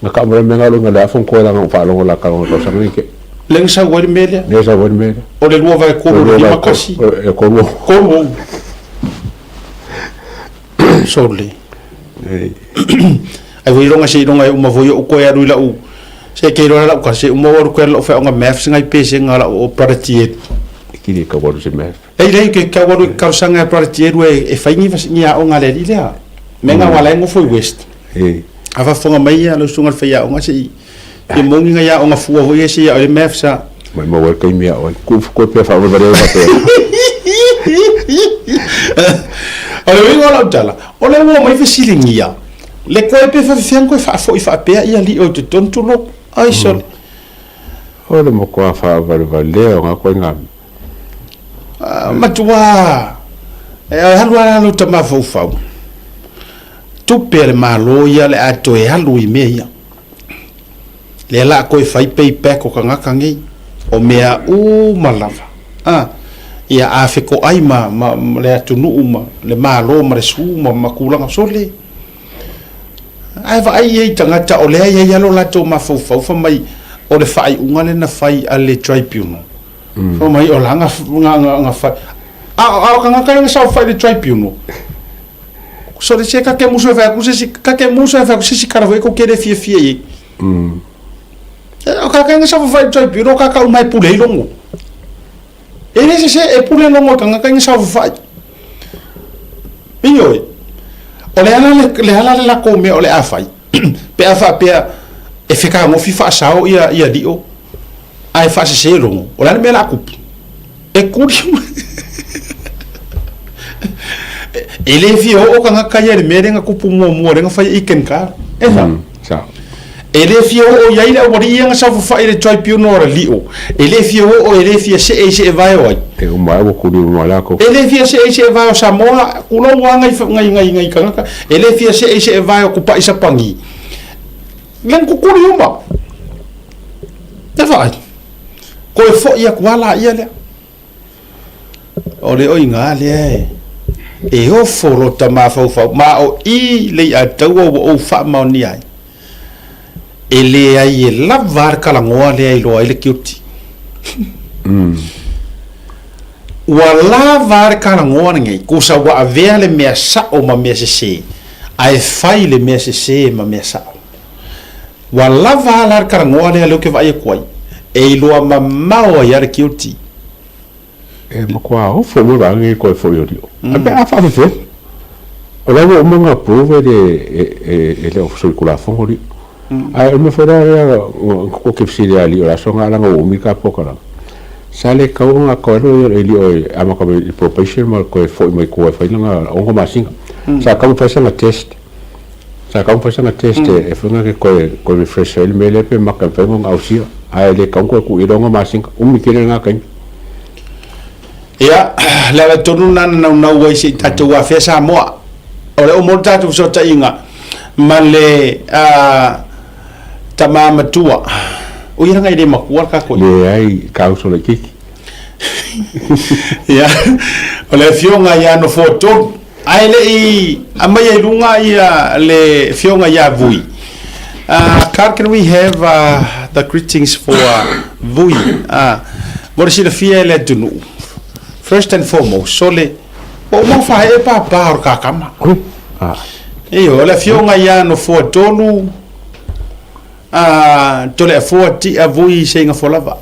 Nga ka mo le menga lo nga le afong koe langa o whaalongo la kanga kausaga nei ke. Le nga sau ai le mea lea. Le sau ai le mea lea. O le lua vai kulu le lima kasi. E kolu. Kolu. Sole. Ai foi longa se longa e uma foi o koe alu i lau se ke iloa lau ka se uma o alu koe lau whaonga maths ngai pese ngā lau o brother Tieru. Kiri e kau alu se maths. Ei lei ke kau alu i kausanga e brother Tieru e, e whaingi vas ngi a o ngā le lea. Me ngā wala e ngofo i West. E. A whafonga mai ia lau sunga le whai a o ngā se i ke mongi ngā ia o ngā fua hoi e se ia o le maths a. Mai mau ai kai mea oi. Ku koe pea whaawaware o whapea. O le uiga o lau tala, o le ua mai fesiligia, le koe pe whawhiwhiang koe whaafoi whaapea ia li o te tontulo, ai sole. O le matua whaavalevale o ngā koe ngā. Matua, e alu ala lo ta mafaufau. Tupe a le Malo ia le a toe alu i mea ia. Lea la koe fai pay back o kangaka nei, o mea uma lava. A, ia a fekoai ma, ma, ma le atunuu ma le Malo ma le su ma, ma kulaga sole. Ae vaai ia i tagata o lea e iai lava lo latou mafaufau fai mai o le faaiuga lea na fai a le tribunal. Fai mai o la nga fai. A a o kangaka ia sa fai le tribunal. So le se ka ke musu e fai ku se si ka ke musu e fai ku se si kara ko ke le fia fia i. O ka ka sa fai tribunal ka ka mai pule i longo. E le se se e pule longo kangaka ia sa fai. Ioe. O le ala le le ala le lako mea o le a fai. Pe a faapea e fekagofi faasao ia ia lio ae faasese logo, o le a le mea o le a kupu? E kuli mai. E le fia oo tagata ia i le mea lea na kupu muamua lea na fai e Ken Carr. E sao? Sao. E le fia oo i ai le aualii ia na saofafai i le tribunal a le lio. E le fia oo, e le fia see i seevae o ai. E uma ai ua kuli uma lakou. E le fia see i seevae o Samoa, kulou lava ngai, ngai, ngai, ngai tagata. E le fia see i seevae o Kupaʻi Sapagi. Le na kukuli uma. E vaai. Koe foʻi aku lava laia lea. O le oiga lea e, e ofo lota mafaufau, ma o i le iʻataua ua ou faamaonia ai. E leai e lava a le kalagoa lea e iloa ai le guilty. Ua lava a le kalagoa lenei, kusa ua avea le mea sao ma mea sese, ae fai le mea sese ma mea sao. Ua lava a la le kalagoa lea lea ou te vaai atu ai, e iloa mamao ai a le guilty. E matua ofo mai vaega nei koe foi o lio. A pe a faafefea. O la ua uma ona approve e le e le Ofisa o le Tulafono lio. Ae o le mea foi la lea na ou te fesili ia lio i le aso na leaga ua umi ka polokalame. Sa le tatau ona toe alu e lio e amata mai i le probation ma toe foi mai tua e fai lana 6 masina. Sa tatau ona fai sana test. Sa tatau ona fai sana test e fai na toe refresh ai le mea lea pe maka e mafai ona ausia. Ae le tatau ona toe tuu i ai le 6 masina. Umi tele lena taimi. Ia, le ala tonu lena na naunau ai se i tatou afea Samoa. O le uma o le tatou fesootaiga ma le tama matua. O ia leaga e le matua le tatou. Leai, ka uso laitiiti. Ia, o le afioga ia Nofoatolu. Ae le i aumaia i luga ia le afioga ia Vui. Carl, can we have the greetings for Vui? Mo le silafia e le atunuu, first and foremost, sole, ua uma ona faahee papa o le kakama. Ioe, o le afioga ia Nofoatolu, Toleafoa Tia Vui Seigafolava.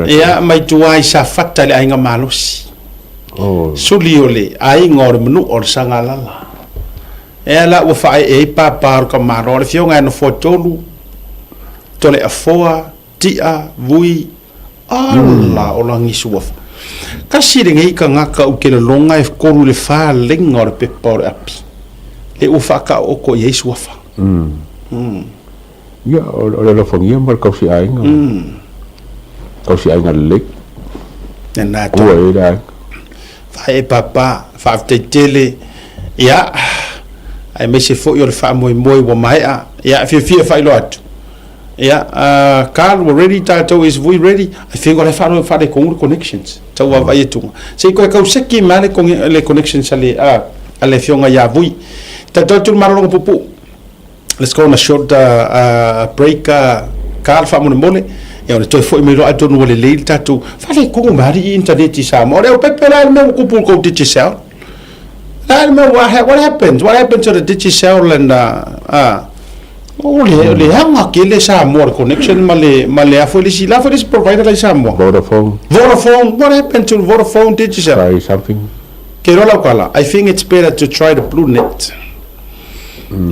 Ia, mai tua i Safata i le aiga malosi. Suli o le aiga o le manua o le Sagalala. Ea la ua faaee ai papa o le tamaloa, o le afioga ia Nofoatolu, Toleafoa, Tia, Vui, ala o Lagisuafa. Tasi lenei tagata ou te lagona e 3 i le 4 lega o le pepa o le api, lea ua faataoto i ai suafa. Ia, o le alofagia ma le tausiaiga. Tausiaiga lelei. Lena Kua i ai le aiga. Faaee papa, faafetai tele, ia, aemaise foi o le faamoemoe ua maea, ia, fiafia e faailoa atu. Ia, Carl, ua ready tatou, is we ready? I think o la e faaletonu le connections, tau vaavaai atu. Se i toe tau seki mai lava le connections a le afioga ia Vui. Tatou atu i le malologa puupuu. Let's go on a short break, Carl, faamolemole. Ia, ona toe foi mai loa atonu ua lelei le tatou faaletonu mai lava le internet i Samoa. O le aupepe la le mea ua kupu i le tou Digicel. La le mea ua, what happened? What happened to the Digicel and o le leaga tele Samoa le connection ma le ma le a foi le isi la foi le isi provider la i Samoa. Vodafone. Vodafone, what happened to Vodafone Digicel? Try something. Ke iloa lau tala, I think it's better to try the blue net.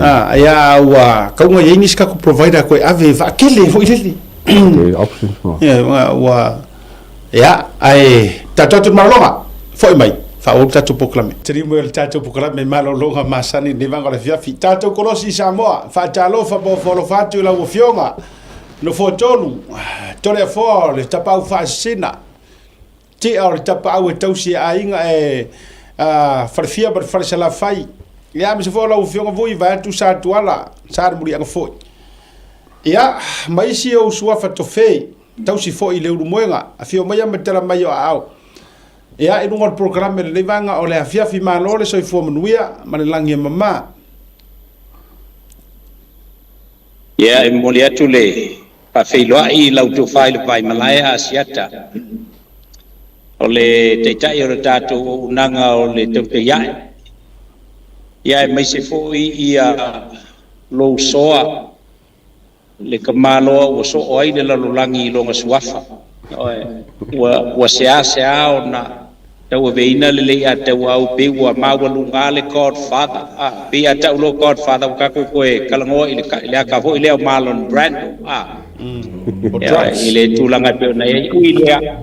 Ah, ia ua kauga i ai nisi tatou provider koe ave e vaatele foi lele. Okay, options mo. Yeah, ua Ia, ae tatou atu i le malologa, foi mai, faaauau le tatou polokalame. Taliu mai o le tatou polokalame malologa masani lenei vaega o le afiafi. Tatou kolosi i Samoa, faatalofa ma ofo alofa atu i lau Afioga, Nofoatolu, Toleafoa o le Tapaau Faasisina, Tia o le Tapaau e tausi e aiga e Falefia ma le Falesalafai. Ia, aemaise foi o lau Afioga Vui, vaeatu Sa Tuala, Sa le Muliaga foi. Ia, ma isi ou suafa tofe. Tausi foi i le Ulumoega, afio maia ma tala mai o aao. Ia, i luga o le polokalame lenei vaega o le afiafi, malo le soifua manuia ma le lagi e mama. Ia, e momoli atu le Faafeiloai i lau tofa i le Vaimalae Asiata, o le Taitai o le tatou auaunaga o le Tautaiae, ia aemaise foi ia lou soa le tamaloa ua soo ai le lalolagi i lona suafa. Ua, ua seasea ona tauaveina le lei atauau pei ua maualuga le Godfather. A, pei a tau loa Godfather ua tatou toe talanoa i le, i le ata foi lea o Marlon Brando. A, O ia, drugs. i le tulaga e pei ona i ai. Ui lea,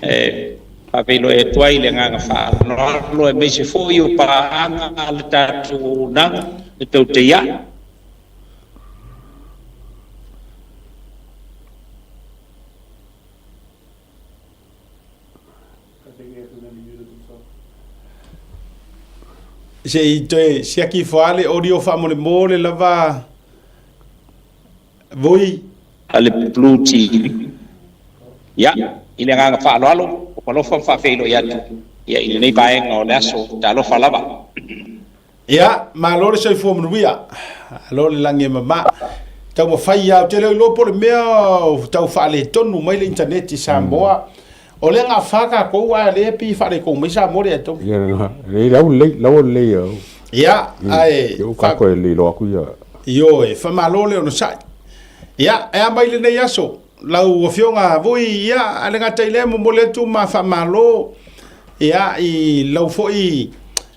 e faafeiloai atu ai i le agaga faaaloalo aemaise foi o paaga a le tatou auaunaga, le Tautaia'i. Se i toe siaki ifo lava le audio faamolemole lava Vui. A le Blue TV. Ia, i le agaga faaaloalo, ua alofa ma faafeiloai atu ia i lenei vaega o le aso. Talofa lava. Ia, malo le soifua manuia. Malo le lagi e mama. Taumafai lava, ou te le o iloa po o le mea o tau faaletonu mai le internet i Samoa. O lea na afa tatou ae o lea e pei e faaletonu mai Samoa le atoa. Ia, lelei, la ua lelei, la ua lelei au. Ia, ae... Ia, ua toe lelei loa atu ia. Ioe, faamalo le onosai. Ia, e a mai lenei aso, lau Afioga Vui, ia, a le gata i lea, momoli atu ma faamalo, ia, i lau foi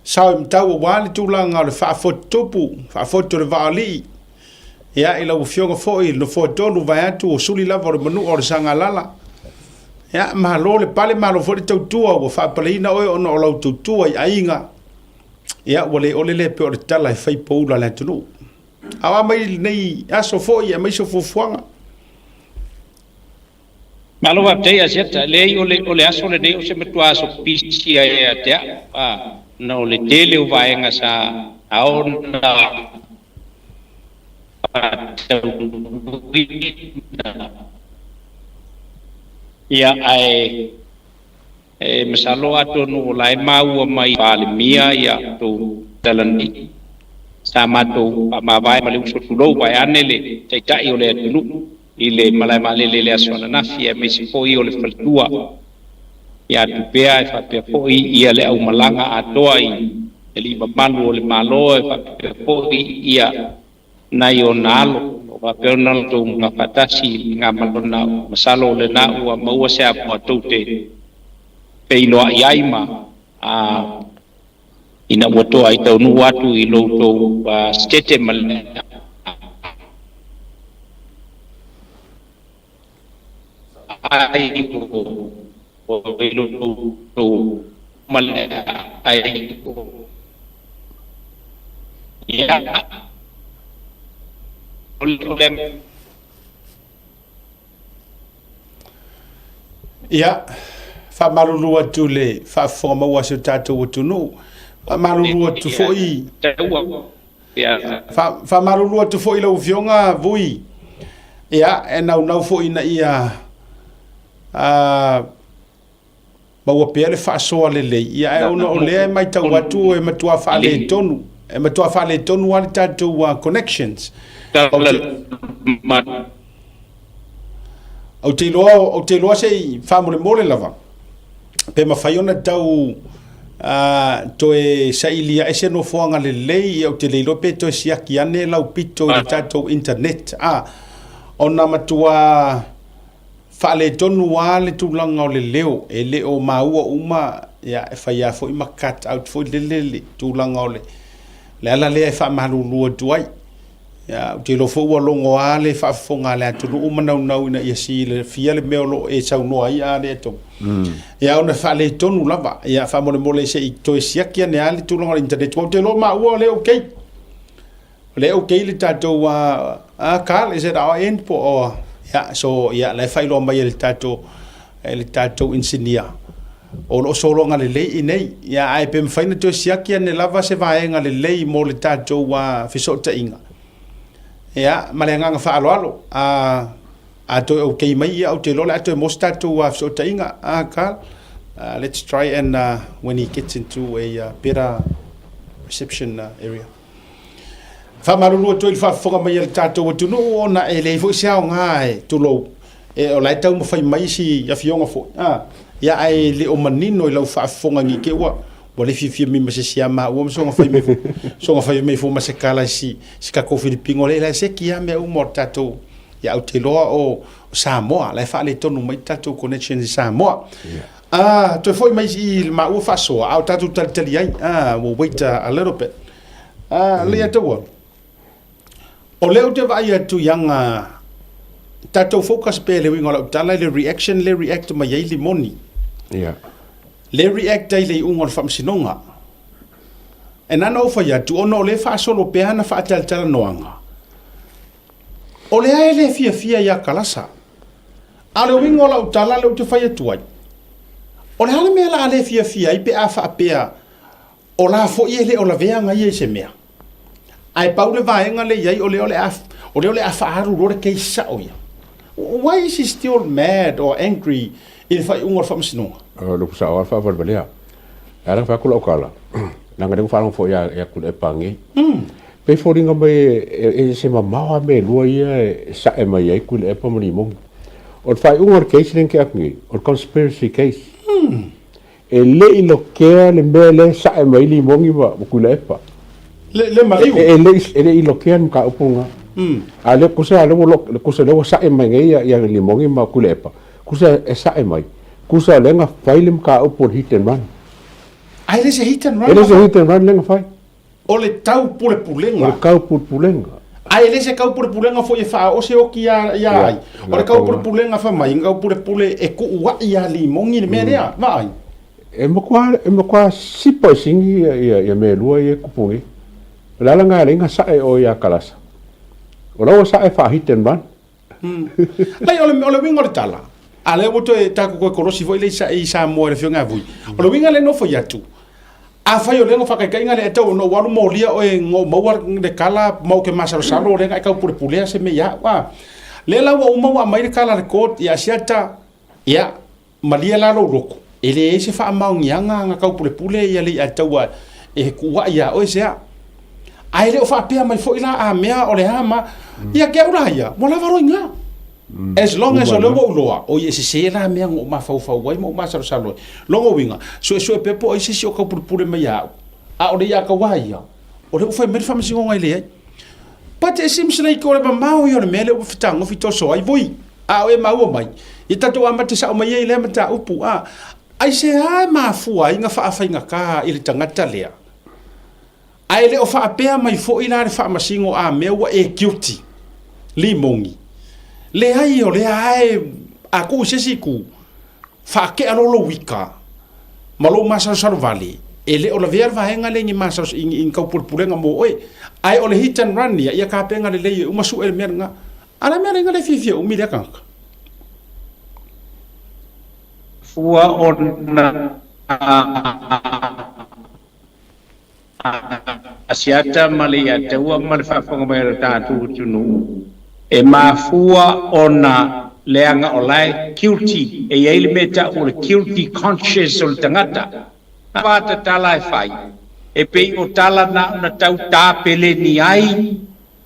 sao i matau aua le tulaga o le faafotutupu, faafotu o le vaa o alii, ia, i lau Afioga foi i le Nofoa tolu, vaeatu o suli lava o le manua o le Sagalala. Ia, malo le pale, malo foi le tautua, ua faapaleina oe ona o lau tautua i aiga, ia, ua le ole lea pei o le tala e fai poula a le atunuu. A o a mai lenei aso foi aemaise o fuafuaga? Malo faafetai Asiata. Leai o le, o le aso lenei o se matua aso pisi ai ia te au, a, ona o le tele o vaega sa ao ona faataunuuina. Ia, ae e masalo atonu o la e maua mai Palemia ia tou tala nei. Sa matou faamavae ma le uso tulou vaeane le Taitai o le atunuu i le malae vaalele i le aso ananafi aemaise foi o le faletua ia Tupea e faapea foi ia le aumalaga atoa i alii mamalu o le Malo e faapea foi ia nai ona alo, o faapea ona latou gafaatasi i ga malona, masalo o lena ua maua se avanoa tou te feiloai ai ma a ina ua toa i taunuu atu i lo outou sitete ma le ai o i lo outou ma le ai o ia o le Ia, faamalulu atu i le faafofoga maua a si o tatou atunuu. Faamalulu atu foi Faamalulu atu foi i lau Afioga Vui, ia, e naunau foi ina ia maua pea le faasoa lelei, ia, ae ona o lea e matau atu e matua faaletonu, e matua faaletonu lava le tatou connections. Ou te iloa, ou te iloa se i faamolemole lava, pe mafai ona tau toe saili ae se nofoaga lelei, ia ou te le iloa pe toe siaki ane lau pito i le tatou internet, a, ona matua faaletonu lava le tulaga o le leo, e le o maua uma, ia, e fai lava foi ma cut out foi lele le tulaga o le, le ala lea e faamalulu atu ai. Ia, ou te iloa foi ua logo lava le faafofoga a le atunuu ma naunau ina ia silafia le mea o lo o e saunoa ai a le atoa. Ia, ona e faaletonu lava. Ia, faamolemole se i toe siaki ane lava le tulaga o le internet. Ou te iloa maua o lea e okay. O lea e okay le tatou Carl, is it our end po o... Ia, so, ia, la e faailoa mai e le tatou, e le tatou engineer o lo o sologa lelei i inei. Ia, ae pe mafai ona toe siaki ane lava se vaega lelei mo le tatou fesootaiga. Ia, ma le agaga faaaloalo. A, a toe okay mai, ia, ou te iloa o le a toe maua se tatou fesootaiga. Ah, Carl, let's try and when he gets into a better reception area. Faamalulu atu ai i le faafofoga mai a le tatou atunuu ona e leai foi se aoga e tulou, e, o la e taumafai mai isi afioga foi, a, ia ae le o manino i lau faafofoga ne i te i ua, ua le fiafia mai ma se isi a maua ma soona fai mai foi, soona fai mai foi ma se tala i si, si tatou Filipino lea, la e seki lava mea uma o le tatou, ia ou te iloa o Samoa, la e faaletonu mai tatou connections i Samoa. Ah, toe foi mai i le maua faasoa, a o tatou talitali ai, ah, we'll wait a little bit. Ah, le ataua. O lea ou te vaai atu i aga tatou focus pea i le uiga o lau tala i le reaction le react mai ai Limoni. Yeah. Le react ai le iuga o le faamasinoga. E na ona ou fai atu, ona o lea e faasolo pea ana faatalatalanoaga. O lea e le fiafia ia Kalasa. A o le uiga o lau tala lea ou te fai atu ai, o le a le mea o le a le fiafia ai pe a faapea o la foi e le o lavea aga ia i se mea. Ae pau le vaega lea e i ai o lea o le a, o lea o le a faaalu loa le case sao ia. Why is he still mad or angry i le faaiuga o le faamasinoga? O le upu sao lava faavalevalea. E ala ona fai atu lau tala, leaga o lea ua faalogo foi ia Tuilaepa nei. Pei e foliga mai e ese mamao lava mea e lua ia e sae mai ai Tuilaepa ma Limoni. O le faaiuga o le case lea na tea atu nei, o le conspiracy case. E le i lokea le mea lea e sae mai ai Limoni ma Tuilaepa. Le maliu. E le i lokea le mataupu lena. A o lea, tusa lea ua, tusa lea ua sae mai nei ia Limoni ma Tuilaepa, tusa e sae mai, tusa o lea na fai le mataupu o le hit and run. A e le se hit and run? E le se hit and run lea na fai. O le taupulepulega. O le taupulepulega. A e le se taupulepulega foi e faaoo se oki ia, ia ai. O le taupulepulega fai mai, taupulepule e kuuaʻi ia Limoni le mea lea, vaai. E matua, e matua sipa i sini ia, ia, ia mea e lua ia e tupu nei. O le ala lena e ala ai ona sae oe ia Kalasa. O la ua sae faa-hit and run. Leai, o le, o le uiga o le tala, a lea ua toe tatou toe kolosi foi lea i Samoa i le Afioga ia Vui. O le uiga lea na fai atu, afai o lea na faataitaiga lea e tau ona ou alu molia oe na ou maua le kala ma ou te masalosalo o lea na e taupulepulea se mea ia au. A lea la ua uma ua aumai le kala a le court ia Asiata, ia, malie la lou loto, e leai se faamaoniaga na taupulepule ia Leiataua e tuuai ia oe se a. Ae le o faapea mai foi la a mea o le a ma, ia te au la ia, ua lava loa i ina. As long as o lea ua ou iloa, oi e sese la mea na ou mafaufau ai ma ou masalosalo ai. Lona uiga, suesue pea po o ai se isi o taupulepule mai ia au, a o Leiataua a ia, o lea ua fai mai le faamasinoga e leai. But it seems like o le mamao ia o le mea lea ua fetagofi toso ai, voi. A o e maua mai, ia tatou amata sao mai ai i lea mataupu, a, aisea e mafua ai na faafaigata i le tagata lea? Ae le o faapea mai foi la le faamasino a mea ua e guilty, Limoni. Leai, o lea lava e, a tuu i se isi itu, faatea loa lou ika ma lou masalosalo vale, e le o lavea le vaega lea i ni masalos, i ni taupulepulega mo oe. Ae o le hit and run ia, ia tapena lelei e uma sue le mea lena. A le mea lea le fiafia umi lea tagata. Fua ona Asiata ma le Iataua ma le faafofoga mai o le tatou atunuu, e mafua ona leaga o la e guilty, e i ai le mea e tau o le guilty conscious o le tagata. A tatala e fai, e pei o tala na ona tau tapeleni ai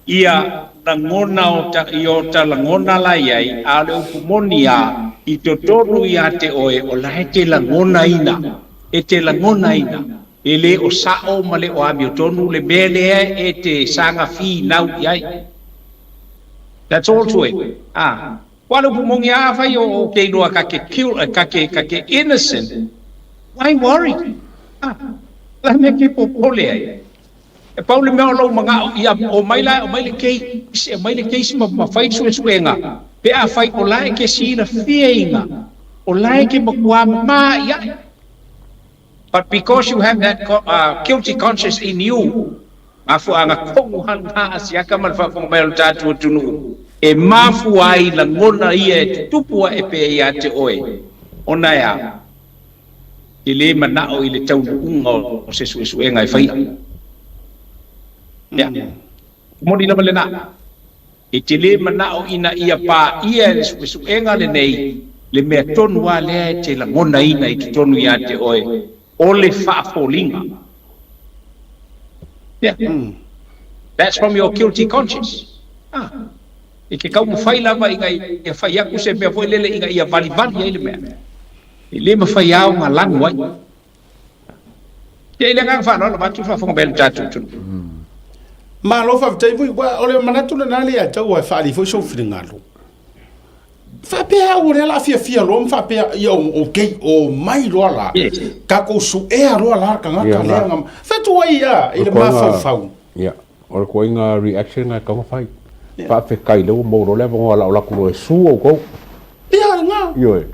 Ia lagona o ta, i o ta lagona la i ai, a o le upu moni a, i totonu ia te oe, o la e te lagonaina, e te lagonaina, e le o sa'o ma le o amiotonu le mea lea e te saga finau i ai. That's all to it. A. Ua le upu moni a, afai o, o ke iloa ka ke kill, ka ke, ka ke innocent, why worry? A. La mea ke popole ai. E pau le mea o lou manao ia omai la e aumai le case, e aumai le case ma ma fai suesuega pe afai o la e ke silafia iga o la e ke matua mama i ae. But because you have that guilty conscience in you, mafuaaga tonu lava lena a siaka ma le faafofoga mai o le tatou atunuu e mafua ai lagona ia e tutupu ae pea ia te oe ona e a? E le manao i le taunuuga o se suesuega e faia. Ia, moni lava lena. E te le manao ina ia paia e le suesuega lenei le mea tonu lava lea e te lagonaina i totonu ia te oe, o le faafoliga. Ia. That's from your guilty conscience. Ah. I ke taumafai lava ina ia fai aku se mea foi lele ina ia valivali ai le mea. E le mafai lava ona lanu ai. Ia i le agaga faaaloalo avatu le faafofoga mai a le tatou atunuu. Malo faafetai foi, ua o le manatu lena le ia te au e faaali foi sou finagalo. Faapea au o lea la a fiafia loa ma faapea ia okay omai loa la tatou suea loa la le tagata lea na fai atu ai ia i le mafaufau. Ia, o le koiga reaction na e tatau ona fai. Faafetai lea ua maua loa le avanoa o le a ou alu atu loa e sue outou. Ia lena. Ioe.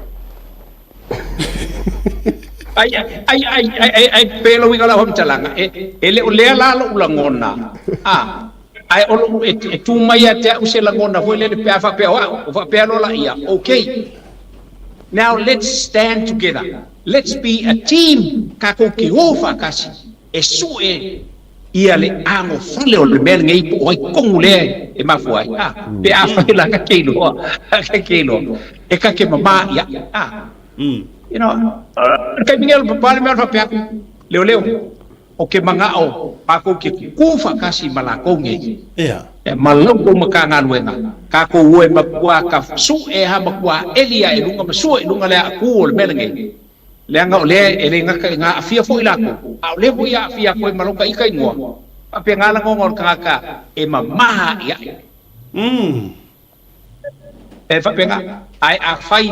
Ai, ai, ai, ai, ai, ai, pe lau uiga o lau faamatalaga, e, e le o lea la lou lagona, a, ae o lou, e, e tu mai ia te au se lagona foi lele pe a faapea o au, o faapea loa laia, okay, now let's stand together, let's be a team, tatou te o faatasi, e sue ia le agofale o le mea lenei po o ai tonu lea e mafua ai, a, pe afai la ka te iloa, ka te iloa, e ka te mamā ia, a, you know, o le taimi nei o le papa le mea o le faapea atu, leoleo, o ke manao makou ke kukū faatasi ma lakou nei, ma la outou Matagaluega, tatou o e matua ka suʻe ha matua ʻeli aʻe i luga ma sue i luga le aʻakū o le mea lenei. Leaga o lea e le gata i aafia foi latou, a o lea foi e aafia atu ai ma lou ita igoa, faapena lagona o le tagata e mamaha aʻiaʻi. E faapena, ae afai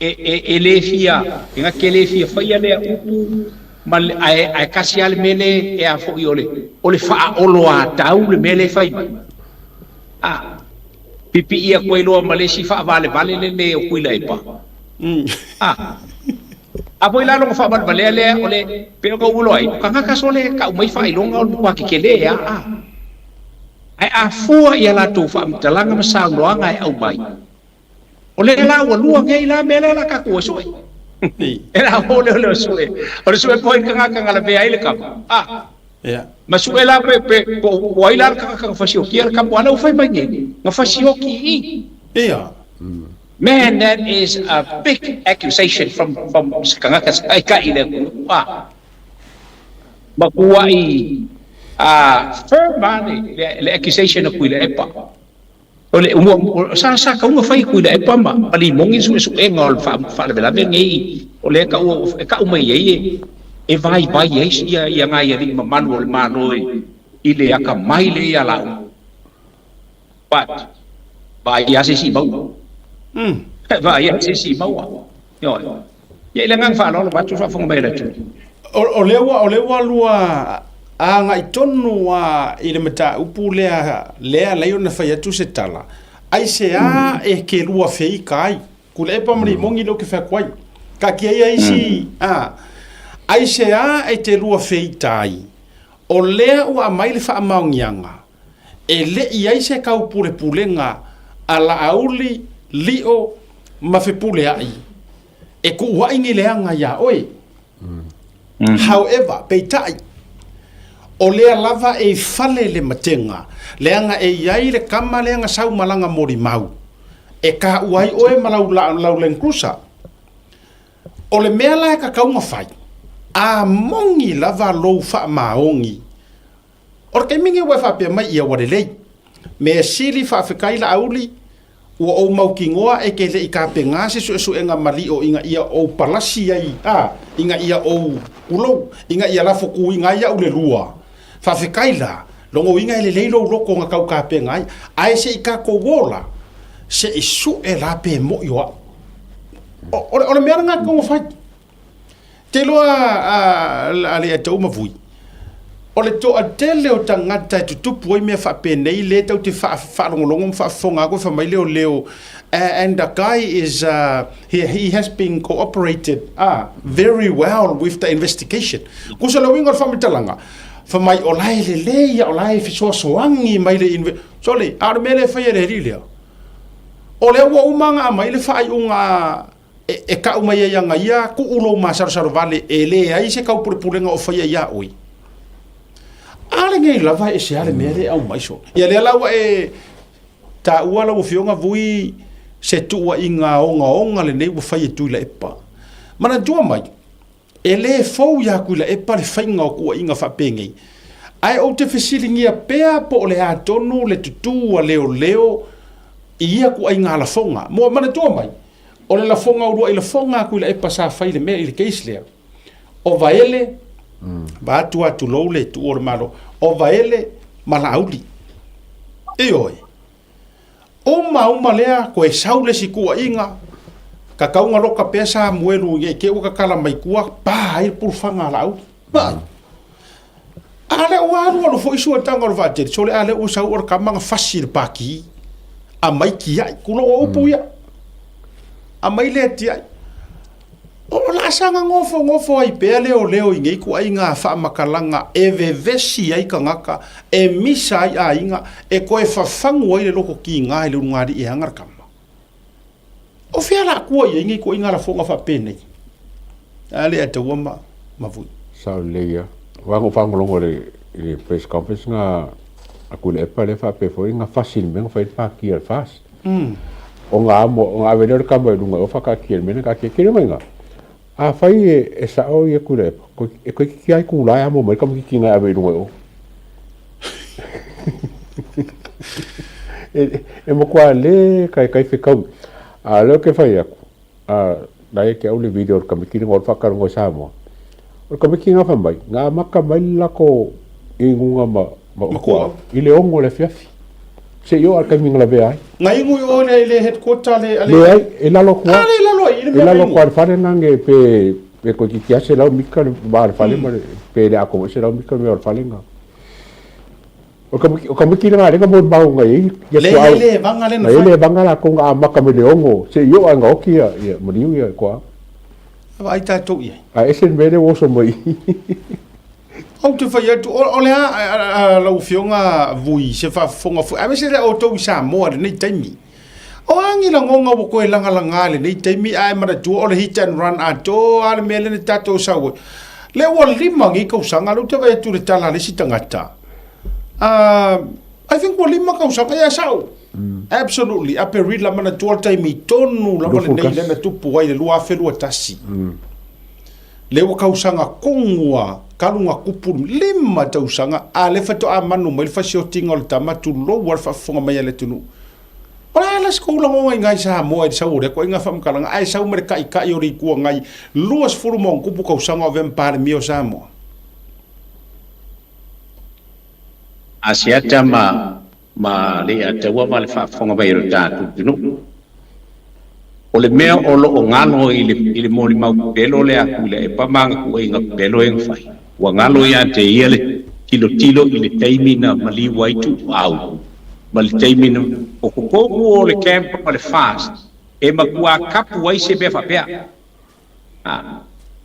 e, e, e le fia, e na te le fia faia lea upu, ma le, ae, ae tasi lava le mea le, e a foi o le, o le faaoloatau le mea lea e fai mai. A, pipii atu ai loa ma le isi faavalevale le le o Tuilaepa. A, a foi la lona faavalevalea lea o le, pei ona ou iloa ai, o tagata sole e tau mai faailoga o le matua tetele lava, a. Ae a fua i a latou faamatalaga ma saunoaga e aumai, o lea la ua lua nei la mea lea o le a tatou o e sue. E la o lea o le sue. O le sue foi i le tagata na lavea ai le kama. A. Ma sue la pe, pe, po o ai la le tagata na fasiokia le kama, aua lea ua fai mai nei, na fasioki i i. Ia. Man, that is a big accusation from, from se tagata sa taitai i le atunuu. A. Matuai a firm lava le, le accusation a Tuilaepa. O le, ua, sa, sa tau na fai e Tuilaepa ma, ma Limogi le suesuega o le faalavelave lenei, o lea e tau, e tau mai ai e, e vaivai ai ia, ia nai alii mamalu o le Malo i, i le atamai lea ia laua. But, vaai lava se isi i maua. Vaai lava se isi i maua. Ioe. Ia i le agaga faaaloalo vaeatu le faafofoga mai a le atunuu. O lea ua, o lea ua lua agai tonu lava i le mataupu lea, lea alai ona fai atu se tala, aisea e ke lua feika ai? Kulepa ma limogi lea ou te fai atu ai. Taatia ia isi, a, aisea e te lua feita ai? O lea ua aumai le faamaoniaga, e le i ai se taupulepulega a Laauli, Lio ma Fepuleai e kuuaʻi ni leaga iā oe. However, peitai, o lea lava e i fale le matega, leaga e i ai le kama lea na sau ma lana molimau, e kaua ai oe ma lau, lau Land Cruiser. O le mea la e tatau ona fai, a moni lava lou faamaoni, O le taimi nei ua e faapea mai ia ua lelei. Mea sili faafetai Laauli, ua ou mautinoa e te le i tapena se suesuega malio ina ia ou palasi ai, a, ina ia ou pulou, ina ia lafo tuuina ai au le lua. Faafetai la, logoina e lelei lou loto na tau tapena ai, ae se i tatou o la, se i sue la pe moi o au. O, o, le, o le mea lena e tatau ona fai. Te iloa a le ata uma vui, o le toatele o tagata e tutupu ai mea faapenei lea tatou te faalogologo ma faafofoga atu e fai mai leoleo and the guy is he, he has been cooperated very well with the investigation. Kusa le uiga o le faamatalaga, fai mai o la e lelei o la e fesoasoani mai le Sole, a o le mea lea e fai e le alii lea, o lea ua uma ona aumai le faaiuga e kau mai ai ana ia kuu lou masalosalo vale e leai se taupulepulega o faia iā oe. A lenei lava e ese lava le mea lea e aumai sole. Ia lea la ua e taua lau Afioga Vui se tuuaiga ogaoga lenei ua fai e Tuilaepa. Manatua mai, e le fou iā Tuilaepa le faiga o tuuaiga faapenei. Ae ou te fesiligia pea po o le a tonu le tutū a leoleo i ia kuaiga lafoga. Mo manatua mai, o le lafoga uluai lafoga a Tuilaepa sa fai i le mea i le case lea, o Vaele, vaeatu a tulou le tuua o le Malo, o Vaele ma Laauli. Ioe. Uma uma lea, koe sau le isi kuaiga, kakauga loka pea Samuelu i te ua kakala mai tua, pa ai le pulufaga a Laauli. Vaai. A lea ua alu alu foi suataga o le vaatele, sole a lea ua sau o le kama na fasi i le paki, aumai tiai, tulou o upu ia. Aumai lea tiai. O le a saga nofonofo ai pea leoleo i nei ituaiga faamatalaga e vevesi ai tagata, e misa ai aiga, e toe fafagu ai le loto tiga i le ulugalii e aga le tama. O fea la tua i ai nei ituaiga lafoga faapenei? A le ataua ma ma vui. Sao lelei ia. Aua na ou faalogologo i le i le press conference na a Tuilaepa lea faapea foi na fasi i le mea na fai ai le pati a le FAST. Ona amo, ona ave lea o le tama i luga o faataatia i le mea lea na taatia. Tele mai ina, afai e sao ia Tuilaepa, e toeitiiti lava itula e amo mai le tamaitiiti ina e ave i luga i o. E matua le taitai fetaui. A o lea ou te fai atu, a na ia te au le video o le tamaiti lena o le faatalanoa i Samoa. O le tamaiti lena fai mai, na amata mai le latou inuga ma ma i le 6 o le afiafi. Seia oo lava i le taimi na lavea ai. Na inu i o i le headquarter le ale. Leai, e lalo atu lava. Ah, le lalo ai, i le mea. E lalo atu lava i le fale lena ne pe pe toeitiiti lava 100 mita le va o le fale ma le pe le atoa foi 100 mita le mea o le fale lena. O le tamaiti lena lea na molimau na i ai ia Le i ai le evaga lea na fai. Na i ai le evaga latou na amata mai le 6 seia oo lava ina oti ia maliu ia toa. Vaai tatou i ai. Ae ese le mea lea ua oso mai. Ou te fai atu, o le a lau Afioga Vui, se faafofoga foi, aemaise lea outou i Samoa i lenei taimi. O a ni lagona ua toe lagalaga i lenei taimi, ae manatua o le hit and run atoa lava le mea lea na tatou sau ai. Lea ua 5 nei tausaga, lea ou te vaai atu i le tala a le isi tagata, I think ua 5 tausaga, ia sao. Absolutely, Aperila, manatua le taimi tonu lava lenei lea na tupu ai i le 2021. Lea ua kausaga kogu a kalu na kupu lima tausaga a lea faatoa manu mai le fasiotiga o le tama tulou a le faafofoga mai a le atunuu. O le a la se kou lagoga i ngai Samoa i le sau o lea koaiga faamatalaga ae sau ma le taitai o le Itu Agai 20 ma ona tupu tausaga o avea ma Palemia o Samoa. Asiata ma ma Leiataua ma le faafofoga mai o le tatou atunuu. O le mea o lo o galo i le i le molimau pepelo lea a Tuilaepa ma ana tuuaiga pepelo ia na fai, ua galo ia te ia le tilotilo i le taimi na maliu ai Tuuau ma le taimi na o totonu o le camp ma le FAST e matua kapu ai se mea faapea. A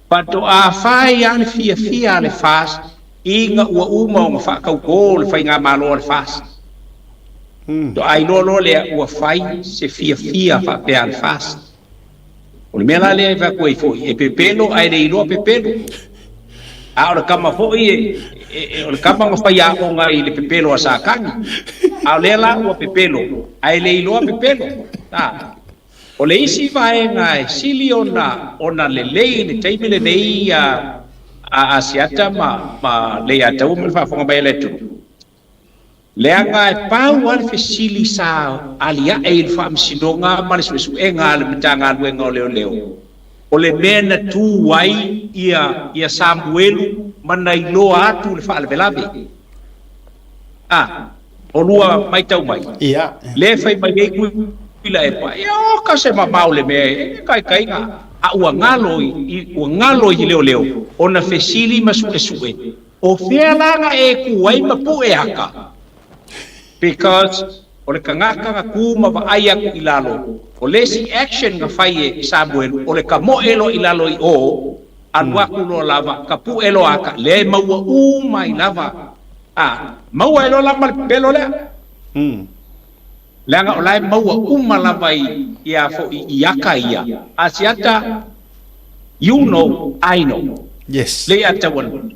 faatoa fai lava le fiafia a le FAST ina ua uma ona faatautō le faigamalo a le FAST. Faatoa iloa loa lea ua fai se fiafia faapea a le FAST. O le mea la lea e fai atu ai foi, e pepelo ae le iloa pepelo. A o le tama foi e, e, o le tama na faiaoga i le pepelo a Satani. A o lea la ua pepelo ae le iloa pepelo. A. O le isi vaega e sili ona ona lelei i le taimi lenei a Asiata ma ma Leiataua ma le faafofoga mai a le atunuu, leaga e pau lava le fesili sa aliae i le Faamasinoga ma le suesuega a le Matagaluega o Leoleo, o le mea na tu ai ia ia Samuelu ma na iloa atu le faalavelave. A, o lua maitau mai, lea e fai mai ai Tuilaepa, ia oka se mamao le mea e taitaiga, a ua galo i, ua galo i leoleo ona fesili ma suesue, o fea la na e tu ai ma pue aka? Because o le tagata na tu ma vaai atu i lalo, o le isi action na fai e Samuelu, o le tamoe loa i lalo i o, alu atu loa lava, tapue loa aka, lea e maua uma ai lava A, maua ai loa la ma le pepelo lea. Leaga o la e maua uma lava i, ia foi i aka ia. Asiata, you know, I know. Yes. Leiataua,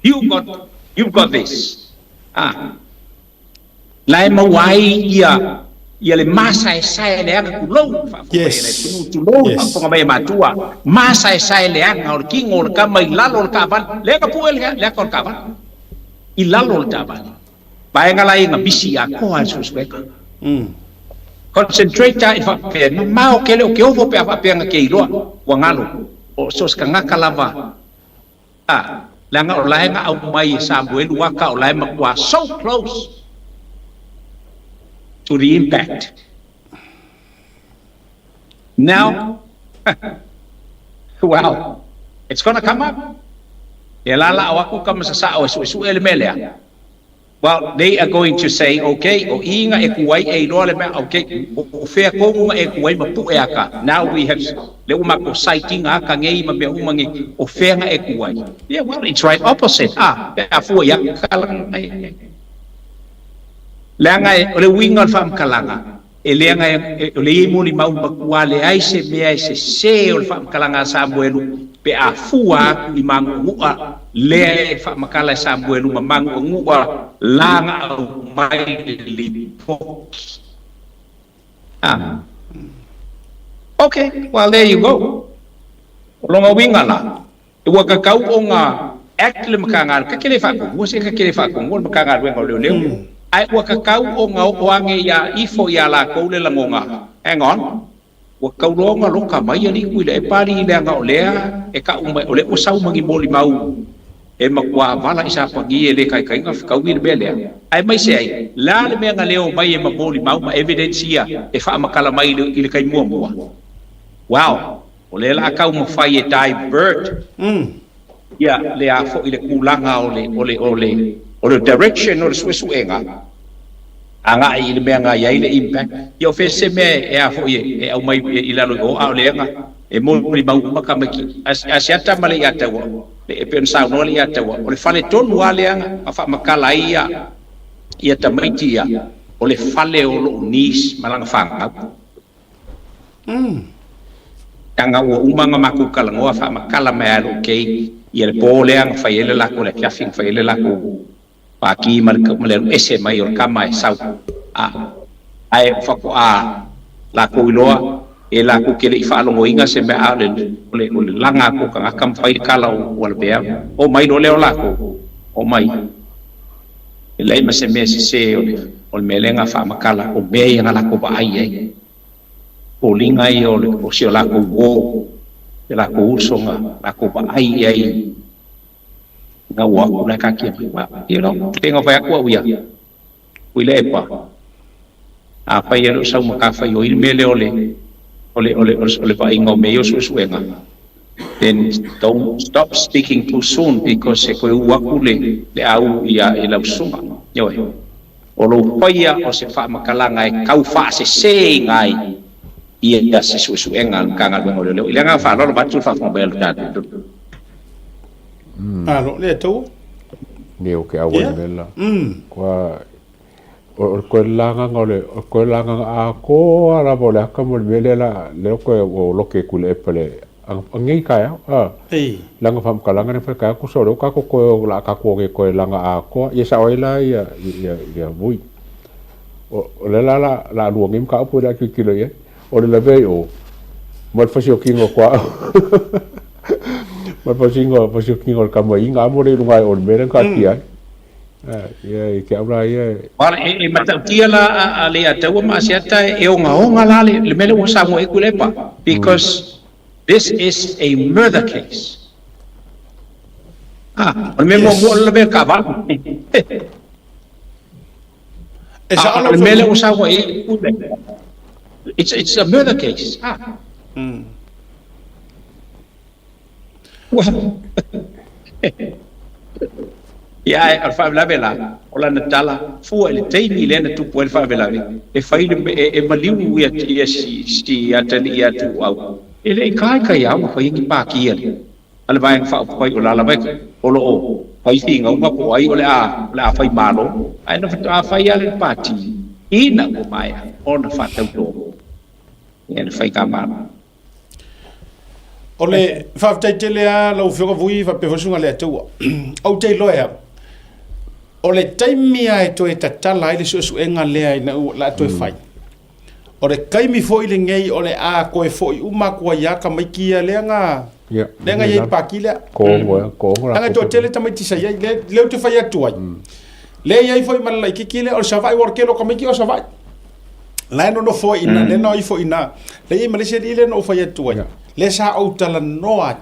you got, you've got this. A, la e maua ai ia, ia le masaesae leaga, tulou le faafofoga mai a le atunuu, tulou le faafofoga mai a matua, masaesae leaga o le tino o le tama i lalo o le taavale, lea na pue le aka o le taavale. I lalo o le taavale. Vaega la ia na misi atoa e le suesuega. Concentrate lava i le faapea, e mamao tele o ke ofo pe a faapea na te iloa ua galo. O so o se tagata lava, a, leaga o la e na aumai e Samuelu aka o la e matua so close to the impact. Now, well, it's gonna come up. E la o aku ka masasao e suesue le mea lea. Well, they are going to say, okay, o i nga e kuai e iloa le mea, okay, o fea tonu nga e kuai ma pu'e aka. Now we have, le ua matou sighting aka ngei ma mea uma ngei, o fea nga e kuai. Yeah, well, it's right opposite. Ah, pe a fua i aka la e. Leaga e, o le uiga o le faamatalaga, e leaga e, o le i molimau matua leai se mea e sesē o le faamatalaga a Samuelu pe a fua atu i magu'agu'a lea e faamatala e Samuelu ma magu'agu'a la na aumai le lipoti. Ah. Okay, well there you go. O lona uiga la, Ua kakau o nga Act le Matagaluega, ka kele faatonua se ka kele faatonua le Matagaluega o Leoleo, ae ua kakau o nga oo age ia ifo ia lakou le lagoga, hang on, ua tau loa ona loka mai alii Tuilaepa alii leaga o lea e kau mai o lea ua sau ma ni molimau e matua vala i Sapani e le taitai ona fetaui le mea lea. Aemaise ai, le a le mea na leo mai e ma molimau ma evidence ia e faamatala mai i le taimi muamua? Wow! O lea la a taumafai e divert ia le a foi le tulaga o le o le o le o le direction o le suesuega agai i le mea na i ai le impact. Ia o fea se mea e a foi e aumai i lalo i o a o lea na e molimau uma tamaiti a se ata ma le Iataua e pei ona saunoa le Iataua o le fale tonu lava lea na faamatala ai ia ia tamaiti ia o le fale o lou niece ma lana fanau. Leaga ua uma ona matou talanoa faamatala mai lava e lou keiki ia le po lea na fai ai le latou le afiafi na fai ai le latou pati ma le ma le alu ese mai o le tama e sau a ae faatoa latou iloa e latou te le i faalogoina se mea a o le o le o le laga atu o tagata ma fai le tala ua lavea oo mai loa lea o latou oo mai e leai ma se mea sese o le o le mea lea na faamatala o mea ia na latou vaai ai. Foliga ia o le o si o latou uo, si o latou uso na latou vaai i ai ina ua aku la e taatia mai. Ma, you know, pei ona fai atu au ia, Tuilaepa, afai e le o sau matafaioi le mea lea o le, o le, o le, o le vaaiga o mea ia o suesuega, then don't stop speaking too soon because e toe u atu le, le au ia i lau susuga. Ioe. O lou paia o se faamatalaga e tau faasese ina ai ia se suesuega a le Matagaluega o Leoleo. I le agaga faaaloalo vaeatu le faafofoga mai a lo tatou. Alo, le atua. Ne o ke awa le la. Kua o le koe lagaga o le o koe lagaga atoa lava o le aka mo le mea lea la lea koe o loke ku le epa le angei taeao a langa faamatalaga ne fai taeao tusa o lea ua tatou toe o la tatou o koe laga atoa ia sao ai la ia ia ia vui o le la la la lua nei mataupu le a tilotilo i ai o le lavea i o ma le fasiokiga o tuaau ma le fasiga fasiokiga o le tama i ga mo le i luga o le mea lea na taatia ai ia i te au la ia Wala e matautia la a le Ataua ma Asiata e ogaoga la le mea lea ua saunoa ai Tuilaepa because this is a murder case. Ah, o le mea muamua o le lavea taavale. E sao A o le mea lea ua saunoa ai Tuilaepa, it's a murder case. Ah. Ua Ia, ae o le faalavelave la, o lana tala, fua i le taimi lea na tupu ai le faalavelave, e fai le, e, e maliu ia, ia si, si atalii ia Tuuau. E le i kaikai lava ona fai ni pāki a le, a le Vaega Faaupufai o la lava e, o lo o fai finauga po o ai o le a, o le a fai malo, ae na faatoa fai lava le pāti ina ua maea ona faatautō ia le faigamalo. O le faafetai tele lava lau Afioga Vui faapea foi susuga Leataua. Ou te iloa e au, o le taimi lava e toe tatala ai le suesuega lea ina ua la toe fai. O le taimi foi lenei o le a toe foi uma atu ai lava tamaiti ia lea na lea na i ai i le pati lea. Leaga e toatele tamaiti sa i ai, lea lea ou te fai atu ai, lea e i ai foi ma le laitiiti lea o le Savaii, aua o le tele o tamaiti o Savaii. La e nonofo ai i ina, lea na o ifo i ina. Lea e i ai ma le isi alii lea na ou fai atu ai, lea sa ou talanoa ai,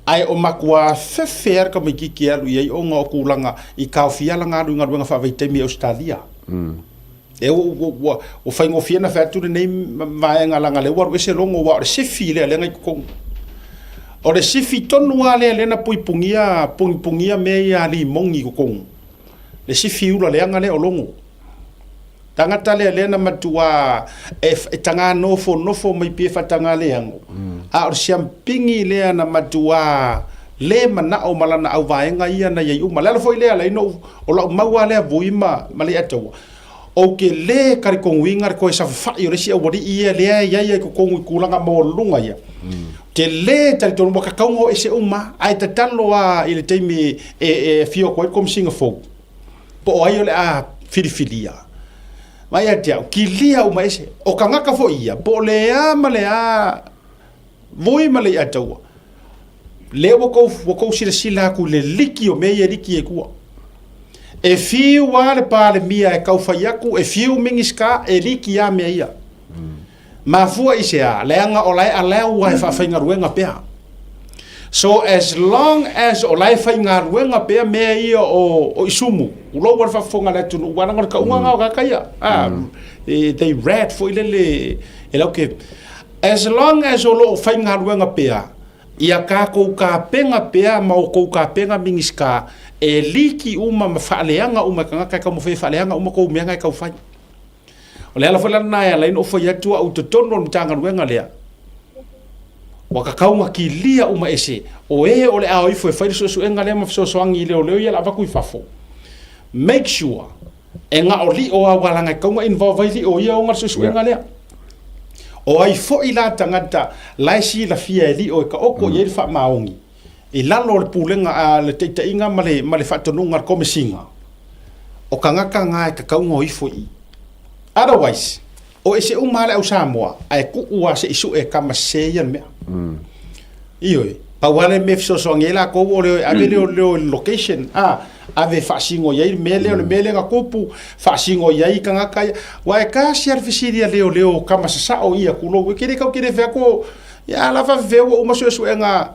ae o matua fefe lava le tamaitiiti e alu i ai ona o tulaga i taofia lana alu i galuega faavaitaimi i Ausetalia. Lea ua faigofie ona fai atu lenei vaega leaga lea ua alu ese logo aua o le sifi lea lea na i totonu. O le sifi tonu lava lea lea na puipugia pugipugia mea ia a limoni i totonu. Le sifi ula leaga lea o logo. Tagata lea lea na matua e taga nofonofo mai pia faataga leago, a o le siampigi lea na matua le manao ma lana auvaega ia na i ai uma. O le ala foi lea ala ai ona ou, o lau mau lava lea vui ma Leiataua, ou te le talitonuina le toe safafa'i o le isi aualii ia lea e i ai i totonu i tulaga maualuluga ia. Ou te le talitonu, ua tatau ona o ese uma, ae tatalo lava i le taimi e afio atu ai le Komesina fou, po o ai o le a filifilia. Mai ia te au, kilia uma ese. O tagata foi ia, po o le a ma le a Vui ma Leiataua, lea ua tou, ua tou silasila atu i le liki o mea ia e liki ai tua. E fiu lava le Palemia e tau fai atu, e fiu Minisita e liki lava mea ia. Mafua i se a? Leaga o la e allow lava e faafaigaluega pea. So as long as o la e faigaluega pea mea ia o, o isumu, ulou le faafofoga a le atunuu, aua leaga o le tauga lena o tagata ia. Ah, they rat foi lele e lau ke As long as o lo o faigaluega pea, ia tatou tapena pea ma outou tapena Minisita e liki uma ma faaleaga uma e tagata e taumafai e faaleaga uma tou mea na e taufai. O le ala foi la lena e ala ai ona ou fai atu au i totonu o le Matagaluega lea, ua tatau ona kilia uma ese o e o le a o ifo e fai le suesuega lea ma fesoasoani i leoleo ia o le a avatu i fafo. Make sure E na o lio lava aua leaga e tatau ona involve ai lio ia ona le suesuega lea. O ai foi la tagata la e silafia e lio e taoto i ai le faamaoni i lalo o le pulega a le taitaiga ma le ma le faatonuga a le Komesina, o tagata na e tatau ona o ifo i i. Otherwise, o ese uma lava le au Samoa ae tuu lava se i sue e tama sese ia le mea. Ioe, pau lava le mea e fesoasoani ai latou o le ave lea o le location, a, ave e faasino i ai le mea lea, o le mea lea na tupu, faasino i ai tagata ia. Aua e tasi lava le fesili a leoleo tama sasao ia, tulou, e te le tau te le fai atu, ia a la faafefea ua uma suesuega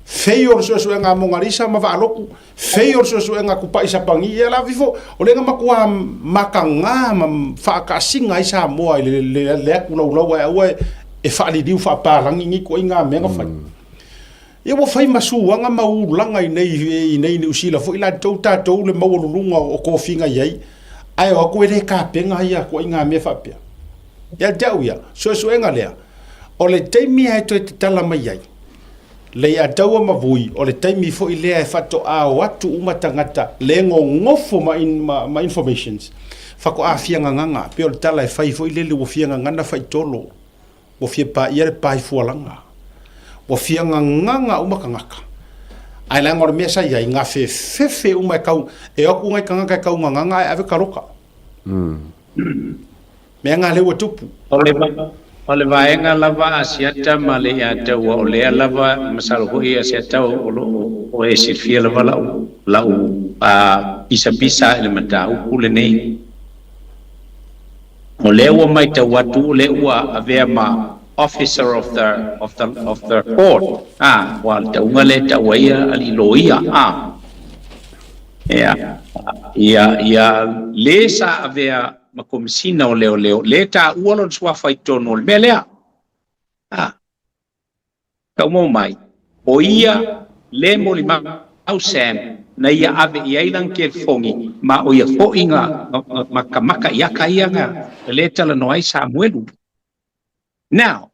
fei o le suesuega a Monalisa ma Vaalotu, fei o le suesuega a Tupai Sapani, ia la vifo, o lea na matua mataga ma faataasiga ai Samoa i le, le, le atu laulau ae aua e, e faaliliu faapalagi nei ituaiga mea na fai. Ia ua fai ma suaga ma ulaga i nei, i nei Niu Sila foi latou tatou le maualuluga o tofiga i ai, ae o atu e le tapena ia ituaiga mea faapea. Ia te au ia, suesuega lea, o le taimi lava e toe tatala mai ai, Leiataua ma Vui, o le taimi foi lea e faatoa o atu uma tagata le gogofo ma, ma, ma informations, faatoa fia gagana, pei o le tala e fai foi lele ua fia gagana faitolo, ua fia paia le pa i fualaga, ua fia gagana uma tagata. Ae leaga o le mea sa i ai, gafefefe uma e kau, e o atu nai tagata e kau gagana ae ave kaloka. Mea nga lea ua tupu. O le vaega lava a Siata ma le Iataua o lea lava masalo foi a Siata o lo o e silafia lava lau lau pisapisa i le mataupu lenei. O lea ua matau atu o lea ua avea ma Officer of the of the of the Court, a, ua le tauga lea e tau ai alii loia, a. Ia, ia, ia le sa avea ma Komesina o Leoleo, le taua lona suafa i totonu o le mea lea. A, taumau mai, o ia le molimau Sam na ia ave i ai lana telefoni, ma o ia foi na makamaka i aka ia na le talanoa ai Samuelu. Now,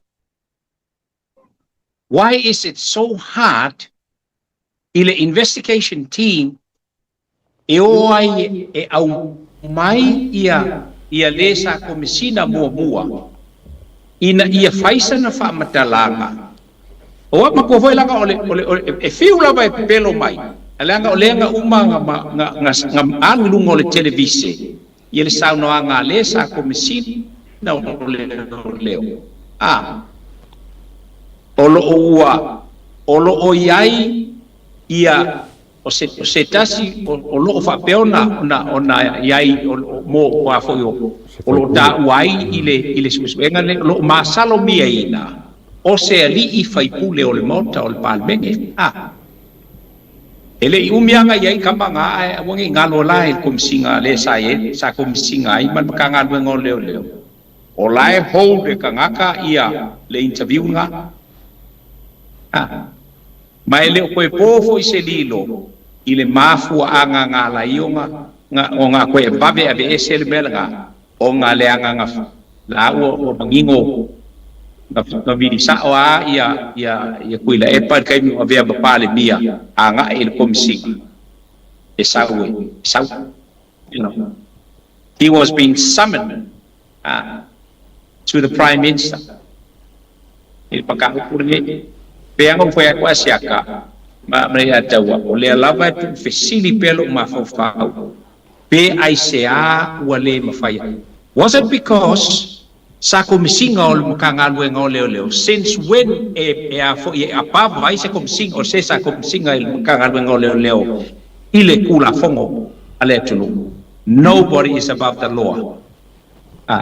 why is it so hard i le investigation team e o ai e aumai ia ia le sa Komesina muamua ina ia fai sana faamatalaga? O au matua foi leaga o le, o le, o le, e fiu lava e pepelo mai, leaga o lea na uma na, na, na, na alu i luga o le televise ia le saunoaga a le sa Komesina. o Leoleo, a, o lo o ua, o lo o i ai ia o se, o se tasi o, o lo o faapea ona, ona, ona i ai o, o, mo, o a foi o, o lo o taua ai i le, i le suesuega lenei, o lo o masalomiaina o se alii faipule o le Maota o le Palemene. A. E le i umi aga i ai kama ga ae aua ne i galo la i le komisiga a le sa i ai, sa komisiga ai ma le Matagaluega o Leoleo. O la e hold e tagata ia le interview ga. A. Ma e le o toe po foi se lilo i le mafuaaga ga ala ai ona ga ona toe vave aveese le mea lega ona le agaga la ua manino na vili sa'o a ia Tuilaepa i le taimi o avea ma Palemia aga'i i le Komisiga e sau e sau. You know, he was being summoned to the Prime Minister i le mataupu lenei. Pe aga ua fai atu ae siaka ma ma ia taua o lea lava e tuufesili pea lo'u mafaufau pe aisea ua lē mafai ai. Was it because sa komisiga o le Matagaluega o Leoleo? Since when e a foi e above ai se komisiga o se sa komisiga i le Matagaluega o Leoleo i le Tulafono a le atunuu? Nobody is above the law.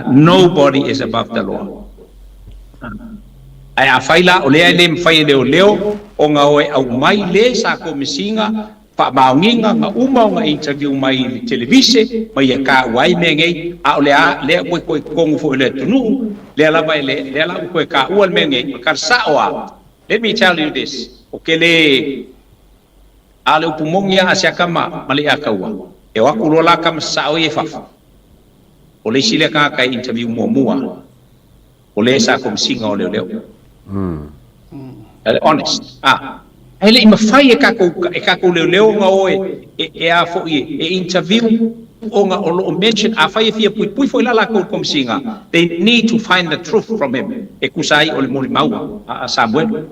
Nobody is above the law. Ae afai la o lea e lē mafai e leoleo ona o e aumai le sa komisiga faamaoniga na uma ona interview mai i le televise ma ia taua ai mea nei, a o le a lea ua toe totonu foi o le atunuu lea lava e le lea la ua toe taua le mea nei o le tala sa'o a. Let me tell you this, o ke lē a o le upu moni a siaka ma ma le ataua e o atu loa la kama sa'o ia i fafo o le isi lea tagata e interview muamua o le sa komisiga o leoleo. Honest. Ah. Ae le i mafai e tatou leoleo ona o e a foi e interview ona o lo o mention afai e fia puipui foi la latou komisiga, they need to find the truth from him e tusa ai o le molimau a Samuelu.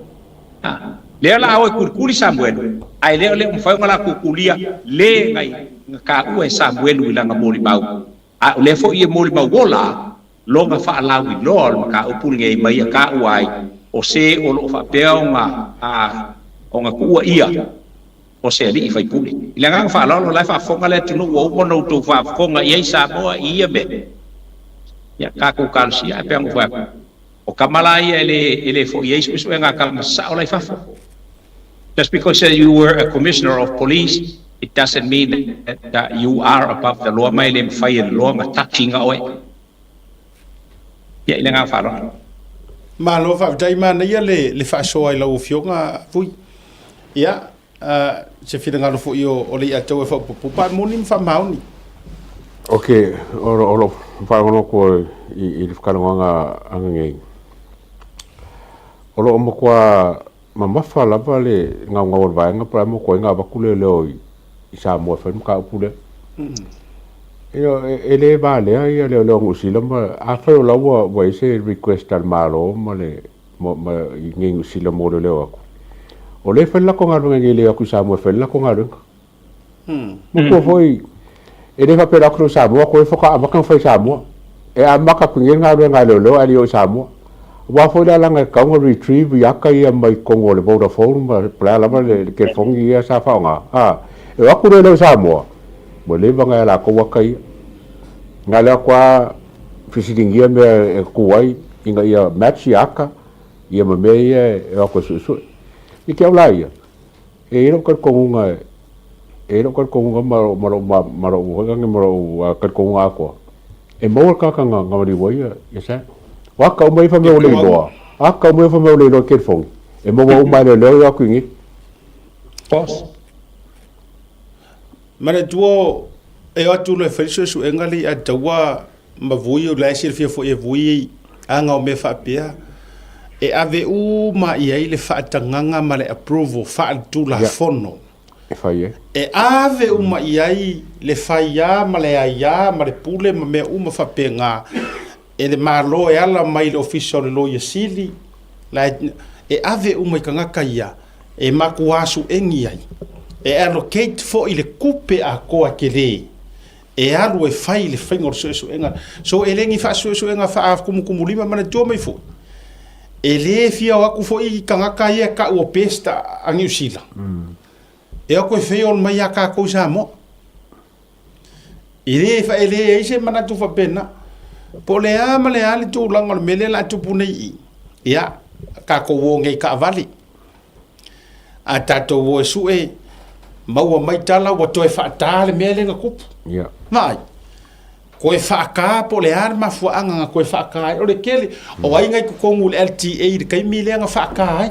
Ah. Lea la o e kulikuli Samuelu, ae lea o le o mafai ona latou kulia le ngai na taua e Samuelu i lana molimau. A o lea foi e molimau ola lona faalauiloa o le mataupu lenei mai ia taua ai o se o lo o faapea ona ona tuua ia o se alii faipule. I le agaga faaaloalo o la e faafofoga le atunuu ua uma ona outou faafofoga i ai Samoa i ia mea. Ia tatou talosia ae pei ona ou fai atu, o tama la ia e le foi ai suesuega a tama sasao la i fafo. Just because you were a commissioner of police, it doesn't mean that you are above the law ma e le mafai e le law ma touch-ina oe. Ia i le agaga faaaloalo. Malo faafetai manaia le faasoa i lau Afioga Vui. Ia, se finagalo foi o le Iatau e faaopoopo pa moni ma faamaoni. Ok, o lo faalogologo atu i le fetalanoaga ananei. O lo o matua mamafa lava le gaugau o le vaega po o le a motu ai na avatu leoleo i Samoa e fai le mataupu lea. Ia, e le valea ia leoleo Niu Sila ma afai o la ua i ai se request a le Malo ma le ma i nei Niu Sila mo leoleo atu. O lea e fai le latou galuega nei le o atu i Samoa e fai le latou galuega. Matua foi e le faapea atu i Samoa koe faatoa amata ona fai i Samoa. E amata atu nei le galuega a leoleo ae le i oo i Samoa. Aua foi le alaga e tatau ona retrieve ia ata ia mai totonu o le Vodafone ma po o le a lava le telefoni ia sa faaaoga. A, e o atu leoleo i Samoa, ua leva ona ia latou ata ia. Na o le atu lava fesiligia mea e tu ai ina ia match ia ata ia ma mea ia e o atu e suesue. I te au la ia, e i ai lou talitonuga e i ai lou talitonuga ma lou ma lou ma lou foi lea ma lou talitonuga atoa, e maua le tagata na maliu ai ia Sam. O ata uma ia fai mai ua le iloa, ata uma ia fai mai ua le iloa i telefoni, e maua uma e leoleo e o atu i inei. Boss. Manatua e o atu loa e fai le suesuega le ia taua ma Vui o la e silafia foi e Vui aga o mea faapea e ave uma i ai le faatagaga ma le approval faaletulafono E fai ai. E ave uma i ai le faiā ma le aiā ma le pule ma mea uma faapena e le Malo e ala mai i le Ofisa o le Loia Sili, la e, e ave uma i tagata ia e matua suegi ai, e allocate foi le tupe atoa tele. E alu e fai le faiga o le suesuega. So e le ni faasuesuega faakumukumulima manatua mai foi. E le fia o atu foi i tagata ia e tau o best a Niu Sila. E o atu e fail mai ia tatou i Samoa. E le e leai se manatu faapena. Po o le a ma le a le tulaga o le mea lea o le a tupu nei i i, ia, tatou o nei i taavale. A tatou o e sue, maua mai tala ua toe faata le mea lea na tupu. Yeah. Vaai. Toe faata po o le a le mafuaaga na toe faata ai. O le tele, o ai na i totonu o le LTA i le taimi lea na faata ai.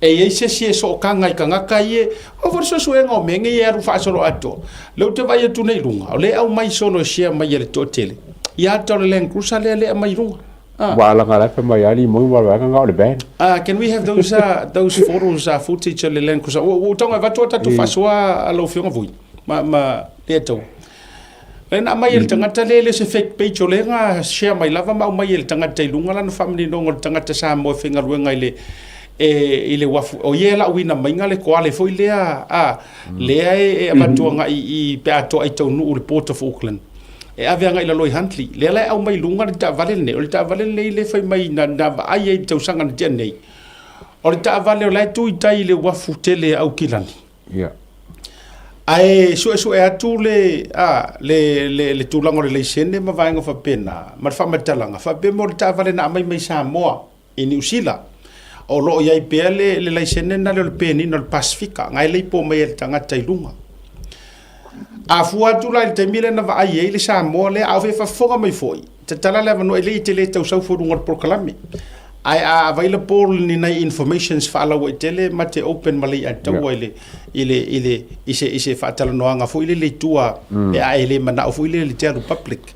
E i ai se isi e sootaga i tagata ia, o foi le suesuega o mea nei e alu faasoloatoa. O lea ou te vaai atu nei i luga, o lea e aumai solo e share mai e le toatele, ia ata o le Land Cruiser lea lea e aumai i luga. Ah. Ua alaga la fai mai ali mo wa wa nga o le van. Ah, can we have those those photos footage o le Land Cruiser? Ua ua tago e avatu a tatou faasoa a lau Afioga Vui ma ma lea tau. Lea na aumai e le tagata lea e le o se fake page o lea na share mai lava ma aumai e le tagata i luga lana faamaninoga o le tagata Samoa e faigaluega i le e, i le uafu. O ia e lauina maiga le koale foi lea a lea e, e avatu agai i pe a toa i taunuu i le Port of Auckland. E ave agai i lalo i Huntly. Lea la e aumai i luga le taavale lenei. O le taavale lenei lea e fai mai na, na vaai ai i le tausaga na tea nei. O le taavale o la e tu i tai i le uafu tele a Aukilani. Yeah. Ae suesue atu le, a, le, le, le tulaga o le laisene ma vaega faapena, ma le faamatalaga, faapea mo le taavale na aumai mai Samoa i Niu Sila, o lo o i ai pea le, le laisene na lea o le penina o le Pasifika, na e leipo mai e le tagata i luga. A fua atu la i le taimi lea na vaai ai le Samoa lea, a o faafofoga mai foi, tatala le avanoa e le i tele tausau fua i luga o le polokalame. Ae a available ni nai informations faalauaitele ma te open ma lei ataua i le i le i le i se i se faatalanoaga foi lele i tua pe a e le manao foi lele te alu public.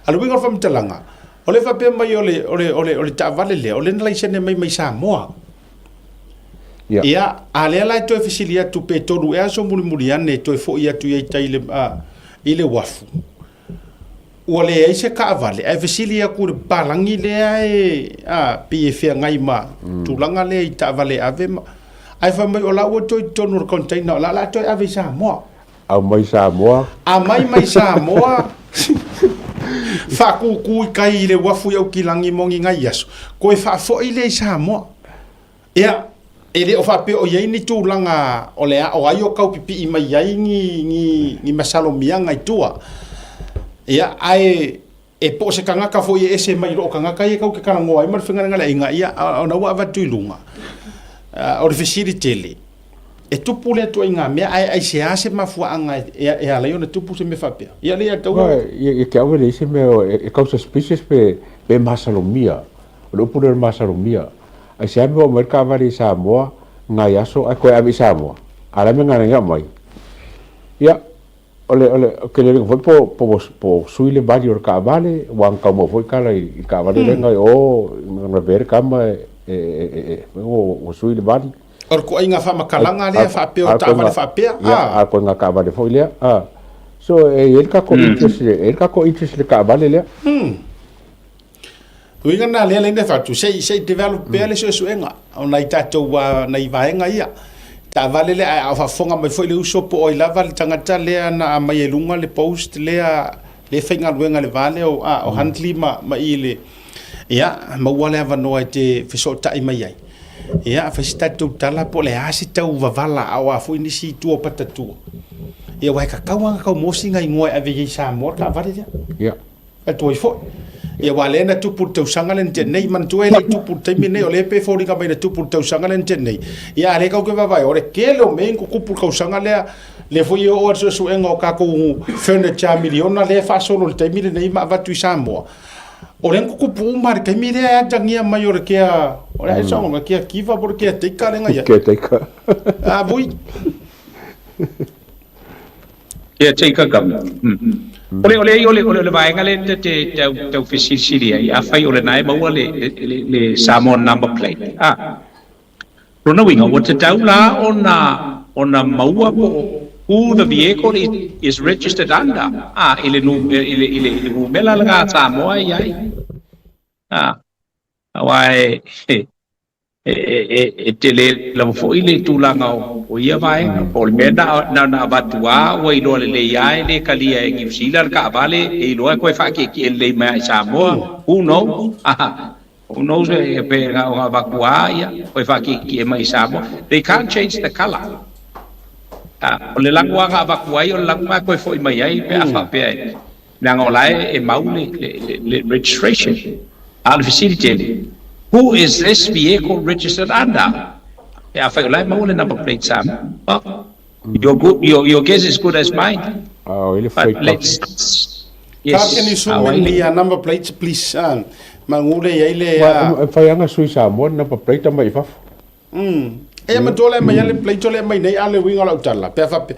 A o le uiga o le faamatalaga, o le faapea mai o le o le o le o le taavale lea, o lea na laisene mai mai Samoa. Ia. Ia, a lea la e toe fesili atu pe tolu ea aso mulimuli ane e toe foi atu i ai tai i le a, i le uafu. Ua leai se taavale, ae fesili atu i le papalagi lea e a, pei e feagai ma tulaga lea i taavale e ave ma, ae fai mai o la ua toe i totonu o le container o la o le a toe ave i Samoa. Aumai Samoa. Aumai mai Samoa, faakūkū i kai i le uafu i Aukilagi mo ni nai aso, toe faafoi lea i Samoa. Ia, e le o faapea o i ai ni tulaga o le a, o ai o tau pipii mai ai ni, ni, ni masalomiaga i tua. Ia, ae e po o se tagata foi e ese mai i loo tagata ia kau te talanoa ai ma le faigalegaleaiga, ia, ona ua avatu i luga. O le fesili tele, e tupu lea ituaiga mea, ae aisea se mafuaaga e, e ala ai ona tupu se mea faapea? Ia, lea tau... Ia, te au e leai se mea e kau suspicious pe, pe masalomia. O le upu lea o le masalomia. Aisea mea ua aumai le taavale i Samoa ngai aso ae toe ave i Samoa? A o le a le mea na ala ai aumai? Ia, o le, o le, ou te le iloa foi po, po, po sui le value o le taavale, aua na tau maua foi tala i, i le taavale lea na i o, na lavea le tama e, e, e, e, e, ua, ua sui le value. O le ituaiga faamatalaga lea faapea o taavale faapea, a. Ia, a o ituaiga taavale foi lea, a. So, e i ai le tatou interest, e i ai le tatou interest i le taavale lea. Uiga na lea lea fatu se i develop pea le suesuega o nai tatou nai vaega ia. Taavale lea ae a faafofoga mai foi le uso po o ai lava le tagata lea na aumai i luga le post lea le faigaluega i le va lea o, a, o Huntley ma, ma i le ia maua le avanoa e te fesootai mai ai. Ia fai se tatou tala po o le a se tau vavala a o a foi nisi i tua o patatua. Ia aua e tatau lava ona tau mosi nai igoa e ave i ai i Samoa le taavale lea. Ia. E tuai foi. Ia aua lea na tupu i le tausaga lea na tea nei, manatua e le i tupu i le taimi lenei, o lea pei e foliga mai na tupu i le tausaga lea na tea nei. Ia a lea tatou te vaavaai, o le tele o mea ia na tutupu i le tausaga lea, lea foi e oo lava i le suesuega o tatou furniture miliona lea e faasolo i le taimi lenei ma avatu i Samoa. O lea na tutupu uma lava i le taimi lea e atagia mai o le kea, o le a le o le caregiver po o le caretaker lea na i ai. Caretaker. A vui. Caretaker Government. O le, o le, o le, o le vaega lea ta te tau, tau fesilisili ai, afai o lena e maua le, le, le Samoan number plate, a. Lona uiga, ua tatau la ona, ona maua po o who the vehicle is, is registered under, a, i le, i le, i le, i le numera lena a Samoa e i ai. A, aua e, E tele lava foi le tulaga o ia vaega, po o le mea na ona avatu lava ua iloa lelei lava e le talia e Niu Sila le taavale, e iloa e toe faatietie lelei mai lava i Samoa, who knows? Who knows pe na ona avatu lava ia toe faatietie mai i Samoa. They can't change the colour. O le lanu lava na avatu ai, o le lanu lena e toe foi mai ai pe a faapea e, leaga o la e mau le registration. A o le fesili tele, who is this vehicle registered under? Pe afai o la e maua le number plate Samoa. Well, your, good, your, your guess is good as mine. Oh, ile But freight let's, Carl, can you yes, zoom in the number plates, please? Mangule ia ile E whai anga sui Samoa number plate mai i fafo. Eia matua le aumai le plate le aumai nei a le uiga o lau tala pe a faapea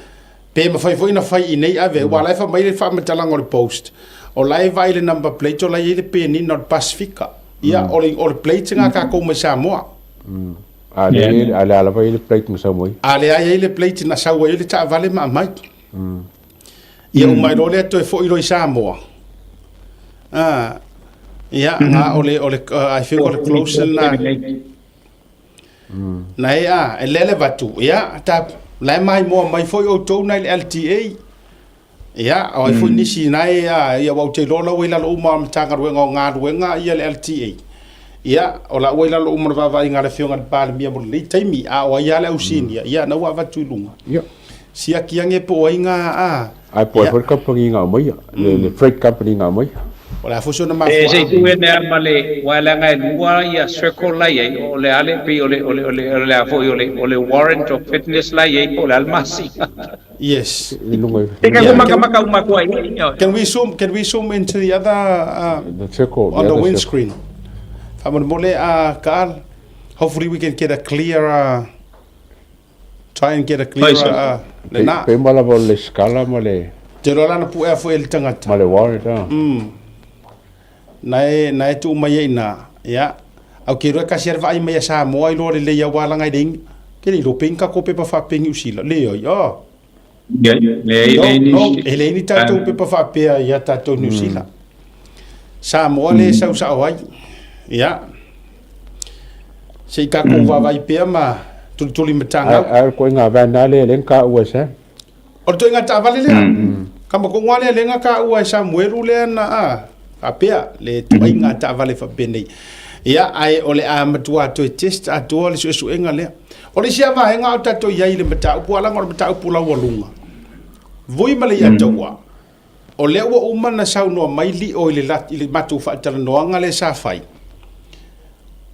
pe mafai foi ona fai i nei ave aua la e fai mai le faamatalaga o le post o la e vaai i le number plate o la e i ai le penina o le Pasifika ia o le o le plate na tatou mai Samoa. A le a le a lava i le plate na sau mai. A lea e i ai le plate na sau ai le taavale ma aumai. Ia uma ai loa lea toe foi loa i Samoa. Ah, ia, nga o le, o le, I think o le close na. Na e a, e lele vatu, ia, ta, la e mai moa mai foi outou nai le LTA. Ia, o ai foi nisi na e a, ia wau te lola ua i lalo uma o Matagaluega o Galuega ia le LTA. Ia, o la ua i lalo uma o le vaavaaiga a le Afioga i le Palemia mo lenei taimi, a o ai lava le au senior, ia, na ua avatu i luga. Ia. Siaki ange po o ai nga a. Ae po ai foi le company nga aumaia, le freight company nga aumaia. O le a foi sona E se i mafuaaga. tu ene a ma le, aua leaga e lua ia circle la i ai, o le a le pei o le, o le, o le, o le a foi o le, o le warrant of fitness la i ai po o le a le masina. Yes. I lunga i. E ka Yeah, makamaka uma atu ai i, ioe. Can we zoom, can we zoom into the other, The circle, the on the other circle. windscreen? Faamolemole a Kaal, hopefully we can get a clearer, Try and get a clearer uh, lena. Pe ma lava o le scala ma le. Te roa lana puea foi e le tangata. Ma le warrant ah. Na e, na e tuu mai ai ina, ia. Au ke roa kasi ar vaai mai a Samoa i loa le lei au alanga i le ingi. Ke le ilo pengi ka ko pepa whaapengi usila. Le ai, oh. Leai, No, leai no, nisi. e leai ni tatou pepa faapea ia tatou New Zealand. Samoa le sau sao ai. Ia. Se i tatou vaavaai pea ma tulituli matagau. Ai ko ngā van nā le le ka ua sa. O le toenga taavale lea. Ka makonga lea lenga ka ua e Samuelu lea na a. Faapea le toaiga taavale faapenei. Ia, ae o le a matua toe test atoa le suesuega lea. O le isi lava vaega o tatou i ai i le mataupu, a leaga o le mataupu laualuga, vui ma le iataua, o lea ua uma ona saunoa mai Lio i le, i le matou faatalanoaga lea sa fai,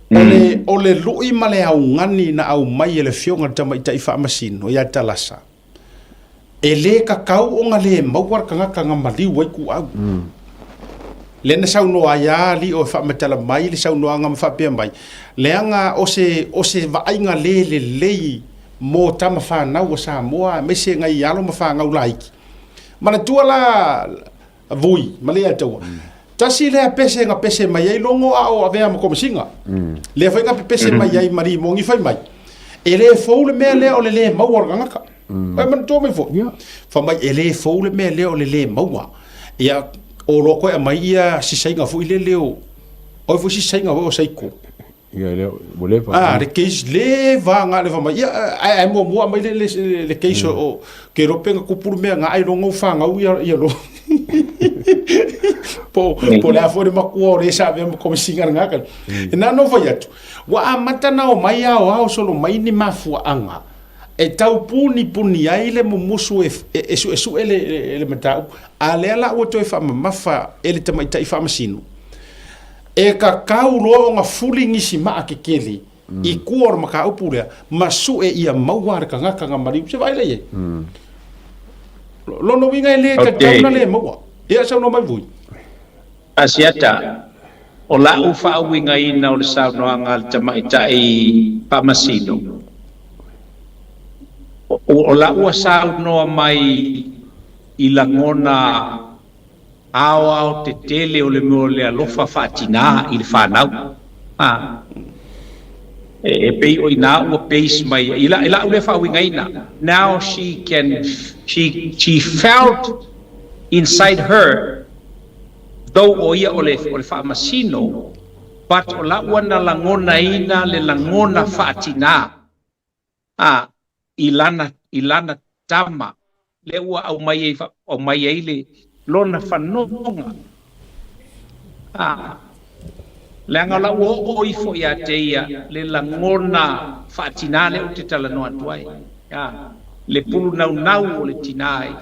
o le, o le lui ma le augani na aumai e le Afioga i le Tamaitai Faamasino ia Talasa, E lē kakau ona lē maua le tagata na maliu ai kuau. Lea na saunoa ai a alii o e faamatala mai le saunoaga ma faapea mai, leaga o se, o se vaaiga lē lelei mo tama fanau a Samoa aemaise nai alo ma fanau laiti. Manatua la Vui ma le Ataua. Tasi lea pese na pese mai ai Logo a o avea ma Komesina. Lea foi na pepese mai ai ma Rimoni fai mai. E le fou le mea lea o le le maua o le tagata. Ai manatua mai foi. Fai mai e le fou le mea lea o le le maua. Ia o loa koe aumai ia sisaiga foi lele o oi foi sisaiga foi o Seiko. Ia lea ua leva. Ah, le case leva nga leva mai. Ia ae ae muamua aumai le le le case o ke iloa pe na tupu le mea nga ai loga u fanau ia ia lo. Po po le a foi le matua o le sa avea ma komesina lena ka. E na ona ou fai atu, ua amata na omai aoao solo mai ni mafuaaga e tau punipuni ai le mumusu e e suesue le le mataupu. A lea la ua toe faamamafa e le tamaitai faamasino. E kakau loa ona fuli nisi maa kekele i kua o le mataupu lea ma sue ia maua le tagata na maliu. Se vaai lea i ai. Lona uiga e le tatau na le maua. Ia saunoa mai Vui. Asiata, O la'u faauigaina o le saunoaga a le tamaitai faamasino, o la'u a saunoa mai i lagona aoao tetele o le mea o le alofa faatinā i le fanau. A, e pei o inā ua base mai i la, i la'u lea faauigaina, now she can, she, she felt inside her though o ia o le, o le faamasino, But o la'u ana lagonaina le lagona faatinā a i lana i lana tama lea ua aumai ai aumai ai le lona fanoga a leaga o la'u oo ifo ia te ia le lagona faatinā lea ou te talanoa atu ai a le pulu naunau o le tinā i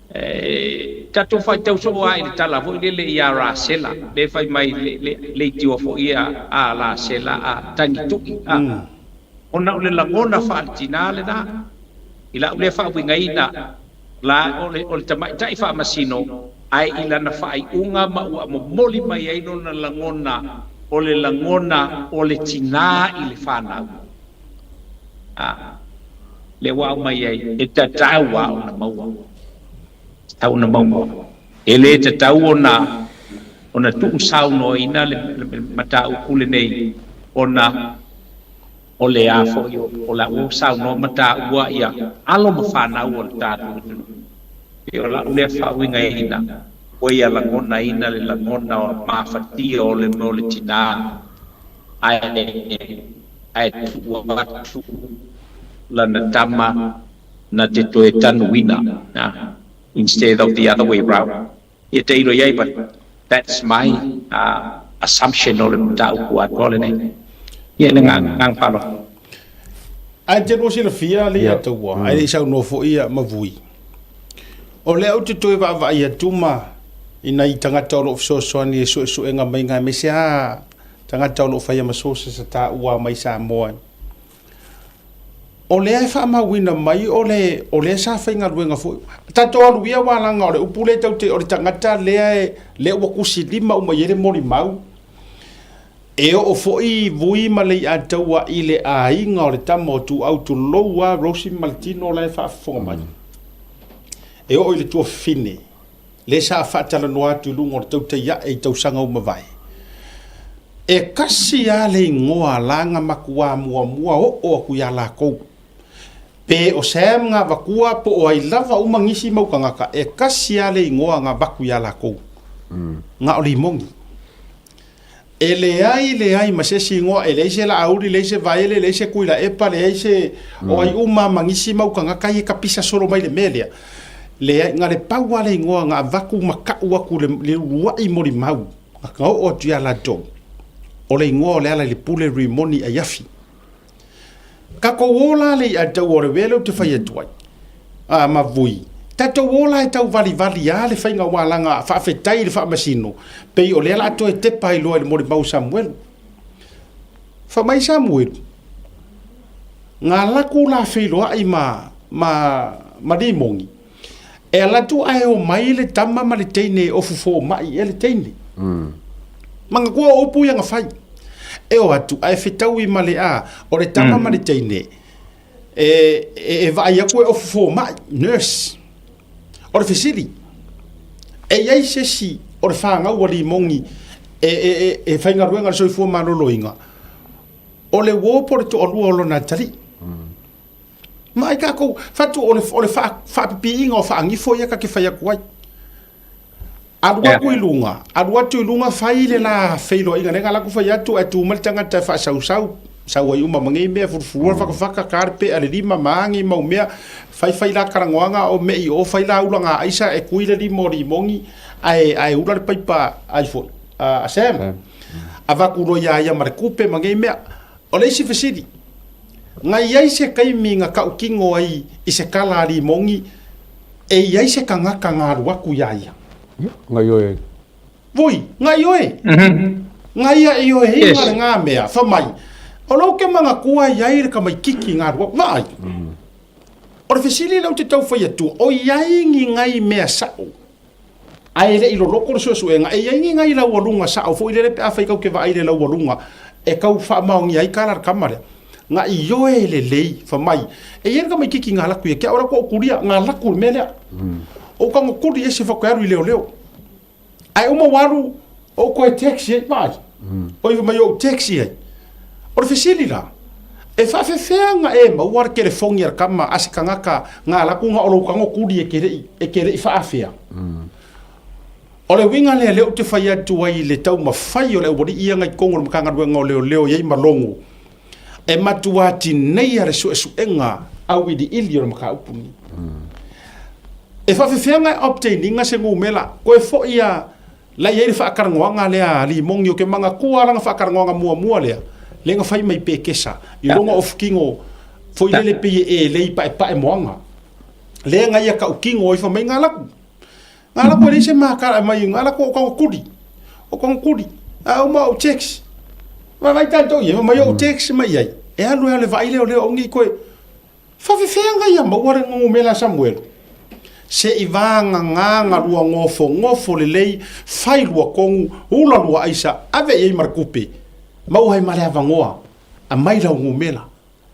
E tatou faitau soo lava i le tala foi lele ia Rasela, lea e fai mai le, le, leitioa foi ia a Rasela a tagitu'i, a. Ona o le lagona faale-tinā lena, i la'u lea faauigaina, la, o le, o le tamaitai faamasino, ae i lana faaiuga ma ua momoli mai ai lona lagona, o le lagona o le tinā i le fanau. A. Lea ua aumai ai, e tatau lava ona maua. Tatau ona maua. E le tatau ona ona tuusaunoaina le mataupu lenei ona o le a foi o la ua saunoa ma taua ia alo ma fanau o le tatou atunuu. E pei o lau lea faauigaina, ua ia lagonaina le lagona mafatia o le mea o le tinā ae ae tuu atu lana tama na te toe tanuina instead of the other way round. Ia tailo i ai but that's my assumption o le mataupu atoa lenei. Ia le agaga faaaloalo. Ae te lua silafia le ia taua, ae le i saunoa foi ia Mavui. O lea ou te toe vaavaai atu ma i nai tagata o lo o fesoasoani i le suesuega mai aemaise lava tagata o lo o faia ma sources a taua mai Samoa. O lea e faamauina mai o le o lea sa faigaluega foi. Tatou alu ia aua leaga o le upu lea tatou te o le tagata lea e lea ua tusilima uma i ai le molimau. E oo foi Vui ma Leiataua i le aiga o le tama o Tuau tulou lava Rosie ma Maletino la e faafofoga mai. E oo i le tuafafine lea sa faatalanoa atu i luga o le tautai ae i tausaga ua mavae. E kasi lava le igoa a la na matua muamua oo atu ia lakou. Pe o Sam nga avatua po o ai lava uma nisi mau tagata, e kasi lava le igoa na avatu ia lakou. Na o Limoni. E leai leai ma se isi igoa, e leai se Laauli, leai se Vaele, leai se Tuilaepa, leai se o ai uma ma nisi mau tagata ia e tapisa solo mai le mea lea. Leai, na le pau lava le igoa na avatu ma tau atu le, le uluai molimau na oo atu ia latou, o le igoa o Lealailepule Rimoni Aiafi. Tatou o la le i'a tau o le wea lea ou te fai atu ai. A ma vui. Tatou o la e tau valivali a le faiga o alaga faafetai i le faamasino, pei o lea la toe tepa ai loa i le molimau o Samuelu. Fai mai Samuelu, Nga laku la feiloai ma, ma, ma Limoni, e ala atu ae o mai le tama ma le teine e ofu fomai ea le teine. Mm. Manatua o upu ia na fai. E o atu ae fetaui ma le a, o le tama mm. ma le teine, e, e, e vaai atu e ofu fomai, nurse. O le fesili, e i ai se isi o le whāngau a Limongi e, e, e, e whaingaluega le soifua maloloina, o le uō po le toalua o lona atalii. Mm. Ma ai tatou, fatu o le, o le faapipiiga o faagifo ia ta te fai atu ai. Alu atu i luga, alu atu i luga fai le la feiloaiga lea na alu atu fai atu ae tu mai le tagata e faasausau, sau ai uma ma nei mea, fulufulua le fakafaka, ta le pea le lima ma a nei mau mea, fai fai la talanoaga o mei o fai la ulaga aisa e kui le lima o Limoni ae, ae ula le paipa ai foi a Sam. Avatu loa ia ia ma le kupe ma nei mea. O le isi fesili, Na i ai se taimi na tautino ai i se kala a Limoni, e i ai se tagata na alu atu iā ia? Na i oe. Vui, na i oe. Na ia i oe inga le ngā mea, fa mai, o lou ke manatua i ai le tamaititi na alu atu, vaai. O le fesili lea ou te tau fai atu, o i ai ni nai mea sa'o, ae le i loloto le suesuega, e i ai ni nai laualuga sa'o foi lele pe afai kau te vaai i le laualuga e tau faamaonia ai kala le tama lea. Na ioe lelei, fa mai, e i ai le tamaititi na laku ia ke au la ku kulia, na laku le mea lea. O ka kuli ese fa koe alu i leoleo. Ae uma ua alu, o koe taxi ai, vaai. O iwa mai ou taxi ai. O le fesili la, e faafefea na e maua le telefoni a le tama a se tagata nga laku nga o lou tago kuli e te le'i, e te le'i faafea. O le uiga lea lea ou te fai atu ai i le taumafai o le aualii ia ngai totonu o le Matagaluega o Leoleo e i ai ma logo, e matua tineia le suesuega auiliili o le mataupu lenei. E faafefea ona e obtain ina se numera, koe foi a la e i ai le faatalanoaga lea a Limoni, ou te manatua lana faatalanoaga muamua lea, lea na fai mai Pekesa, i lona ofutino foi lele pei e elei paepae moana, lea na ia tautino ai fai mai na laku. Ngā lako e leai se mākala e mai, ngā lako o kaua kuli, o kaua kuli, a uma ou tax. Vaavaai tatou i ai, mai ou tax mai i ai. E alu e alu e vaai lea o lea o ni koe. Faafefea ia maua le numera a Samuelu. Se i vagagā lua nofonofo lelei, fai lua kogu, ula lua aisa, ave i ai ma le tupe. Maua ai ma le avanoa, aumai lau numera.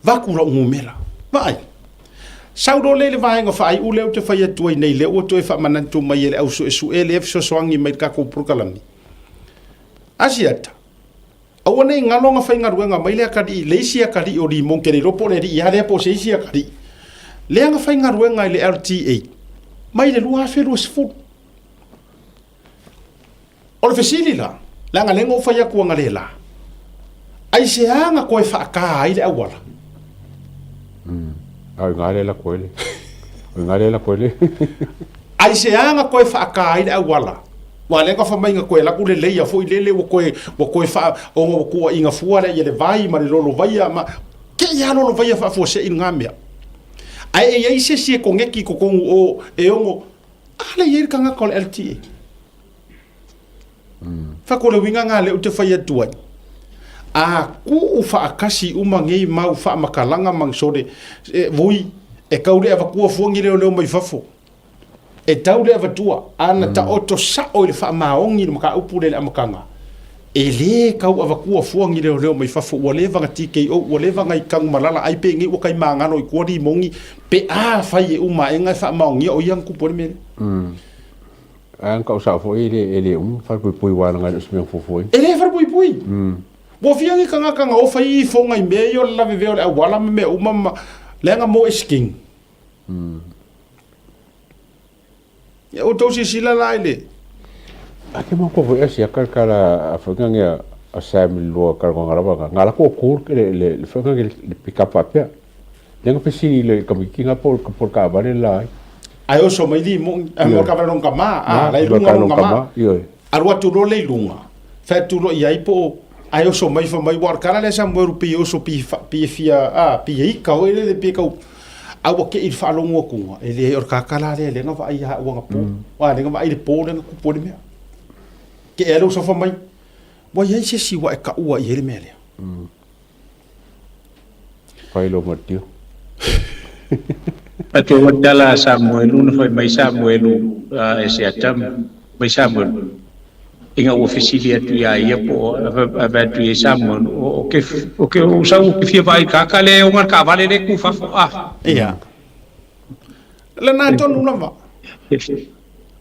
Vaku lau numera. Vaai. Sau loa lea i le vaega faaiu lea ou te fai atu ai nei, lea ua toe faamanatu mai e le au suesue lea e fesoasoani mai i le tatou polokalame. Asiata, aua ne i galo ona faigaluega mai le atalii, le isi atalii o Limon, ke le iloa po o le alii a lea po o se isi atalii, lea na faigaluega i le LTA mai le 2020. O le fesili la, leaga lea na ou fai atu analeila, aisea na toe faata ai le auala? A o i ina lea e lako ai le, o i ina lea e lako ai le. Aisea na toe faata ai le auala? Aua lea na fai mai na toe alu atu le layer foi lele ua toe, ua toe faa, ona ua tuuaiina fua lea i le vai ma le lolovaia ma, te i lava lolovaia faafuasei lena mea. Ae e i ai se isi e koneti i totonu o e ono, a lea e i ai le tagata o le LTA. Fai atu o le uiga lena lea ou te fai atu ai, a tuu faatasi uma nei mau faamatalaga ma sole e, vui e tau le avatua fua ni leoleo mai fafo. E tau le avatua, a na taoto sao i le faamaoni i le mataupu lea i le amataga, e le tau avatua fua ni leoleo mai fafo, ua leva na TKO, ua leva na i Tanumalala, ai penei ua taimagalo i tua limoni, pe afai e uma ae na e faamaonia o ia na tupu ai le mea lea. Ae na tau sao foi e le, e le umi falepuipui aua leaga e le o se mea na fuafuaina. E le falepuipui. Ua fia ni tagata na ofa i ifoga i mea ia o le lavevea o le auala ma mea uma ma leaga mo esking. Ia outou silasila la i le. A ke mau foi a sia kal kala a foi ngange a Sam le lua kala ngonga lava nga nga la ko kur ke le le le foi ngange le pick up apea. Lenga fesili le kamiki nga po ka po ka vale la. Ai oso mai li mo a mo ka vale ka ma a la i lunga ka ma. Alu atu lo le lunga. Fa atu lo i ai po ai oso mai fa mai war kala le sa mo ru pi oso pi pi fia a pi i ka o le pi ka a ua ke i whaalongo kunga e le o ka kala le le nga vai ha ua nga po wa le nga vai le po le nga kupu le mea ke e lo sofa mai wa iai se si wa e ka ua i le mea lea. Fai lo matiu. A te ua tala a Samuelu na fai mai Samuelu e se ata mai Samuelu inga ua fesili atu ia ia po ave atu ia Samuelu o ke o ke o sau ke fia vai kaka le o ngar ka vale le ku fafo a ia le na tonu lava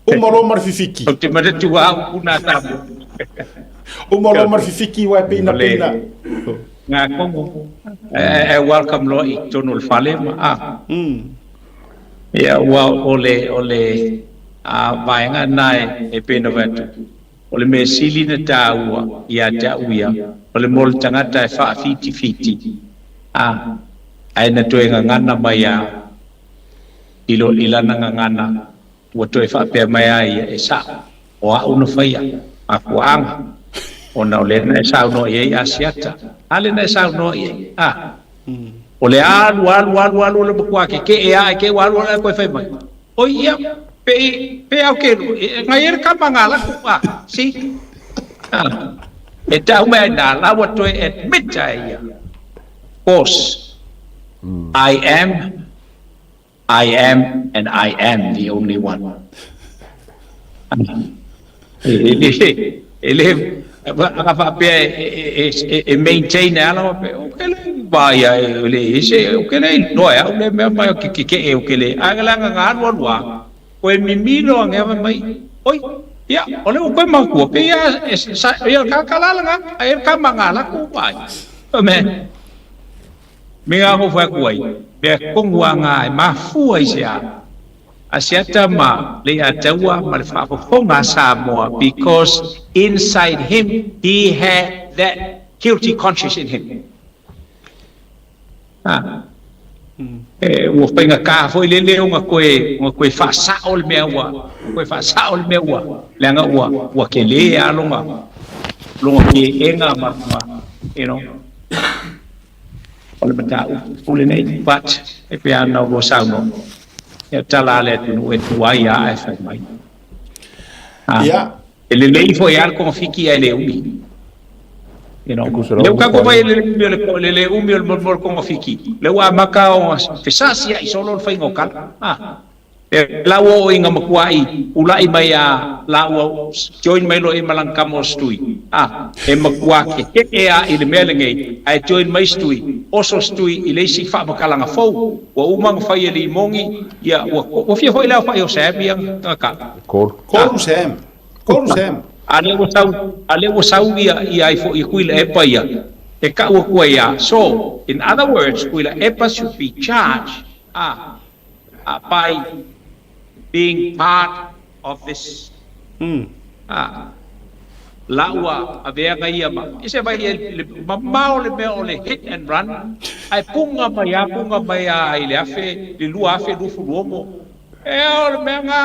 uma lo mar fifiki o te manatu a una Samuelu uma lo mar fifiki wa pe ina pe ina Ngā kongo, e welcome loa i tonu o le fale ma a. Ia ua o le o le a vaega na e e pei ona fai atu, o le mea sili na tāua ia te au ia, o le mo le tagata e faawhitiwhiti, a, ae na toe gagana mai a i lo i lana gagana Ua toe faapea mai a ia, E sao, o a'u na faia, mafuaaga, ona o lea na e saunoa i ai Asiata. A lea na e saunoa i ai? A. O le alu, alu, alu, alu o le makuā kekeʻe aʻe ke ua alu alu ae koe fai mai, Oi ia, pe i, pe au ke lua, e ngai ai le kama ngā laku, a, see? A. E tau mai ai nā la ua toe admit ae ia, Boss, I am I am and I am the only one. E le, aga faapea e maintain e ala faapea, o ke le va ia e le ese, o ke le iloa e au le mea mai o ke kekeʻe o ke le, ae leaga nga alu alu a, koe mimilo ange ave mai, oi, ia, o le ua koe makua, pe ia, e, sa, ia ka kalala nga, e ka manga la ku vai. Me, Me ngā ko whai atu ai, mea kongu a ngā e mafua i se a. Asiata ma Leiataua ma le faafofoga a Samoa because inside him he had that guilty conscience in him. Ha. E, ua faigata foi le leo ona toe, ona toe faasao le mea ua, toe faasao le mea ua, leaga ua, ua tele lava lona, lona keega ma, ma, you know, o le mataupu lenei. But, e pei lava ona lua saunoa, ia tala a le atunuu e tuai lava ae fai mai. Ha. Ia. E lelei foi lava le togafiti ae le umi. You know, lea ua tatou vaai i le umi o le, le, le umi o le, mo le togafiti, lea ua amata ona fesasia'i solo le faiga o tala. Ha. E la ua oo ina matuai ula'i mai a la ua join mai loa i ma lana tama o Stui. A, e matua keke'e a i le mea lenei, ae join mai Stui, oso Stui i le isi faamatalaga fou ua uma ona fai e Limoni, ia ua, ua fia foi le aofai o Sam ia na tau. Kolu Sam. Kolu Sam. A lea ua sau, a lea ua sau ia, ia ai foi Tuilaepa ia, e ka'u atu ai a. So, in other words, Tuilaepa should be charged, a, by being part of this a la ua aveaga ia ma i se vai le mamao le mea o le hit and run ae puga mai a puga mai a i le afe le 2026 e o le mea nga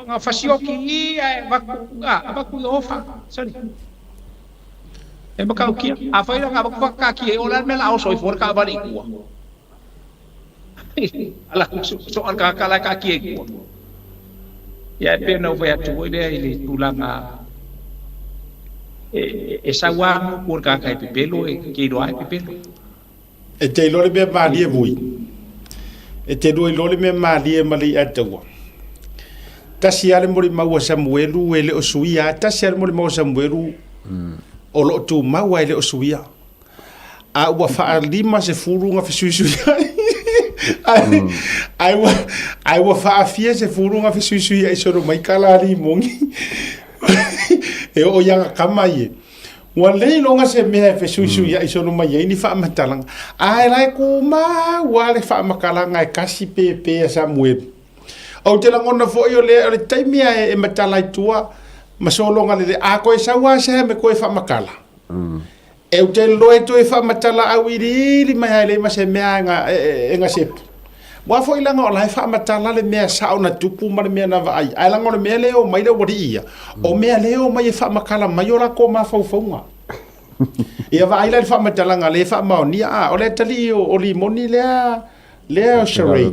nga fasioki i ae avatu a avatu i ofa sorry e matautia afai la nga avatu fakaatia i o le a le mea la a oso ai fua le taavale i tua. Ala so al ka kala ka ki e kua. Ia e pei ona ou fai atu foi lea i le tulaga e, e sau lava motu o le tagata e pepelo e te iloa e pepelo. E te iloa le mea malie vui. E te lua iloa le mea malie ma le iataua. Tasi lava le molimau a Samuelu e le o suia. Tasi lava le molimau a Samuelu o lo o tumau lava e le o suia. A ua faalima sefulu na fesuisui ai. Ai, ai ua, ai ua faafia sefulu na fesuisui ai solo mai kala ali mongi. E o ia kama ie. Ua lei longa se mea e fesuisui ai solo mai ai ni faamatalaga. Ae la e kumau lava le faamatalaga e kasi pepe a Samuelu. Ou te lagona foi o le, o le taimi a e matala i tua ma sologa lelei, a koe sau lava se me koe faamatala. E ou te iloa e toe faamatala auiliili mai ai lei ma se mea e ga sepu. Ua foi laga o la e faamatala le mea sao na tupu ma le mea na vaai. Ae laga o le mea lea e omai le ualii ia, o mea lea e omai e faamatala mai o latou mafaufauga. Ia vaai la i le faamatalaga lea e faamaonia, a o le atalii o Limoni lea, lea o Sheree.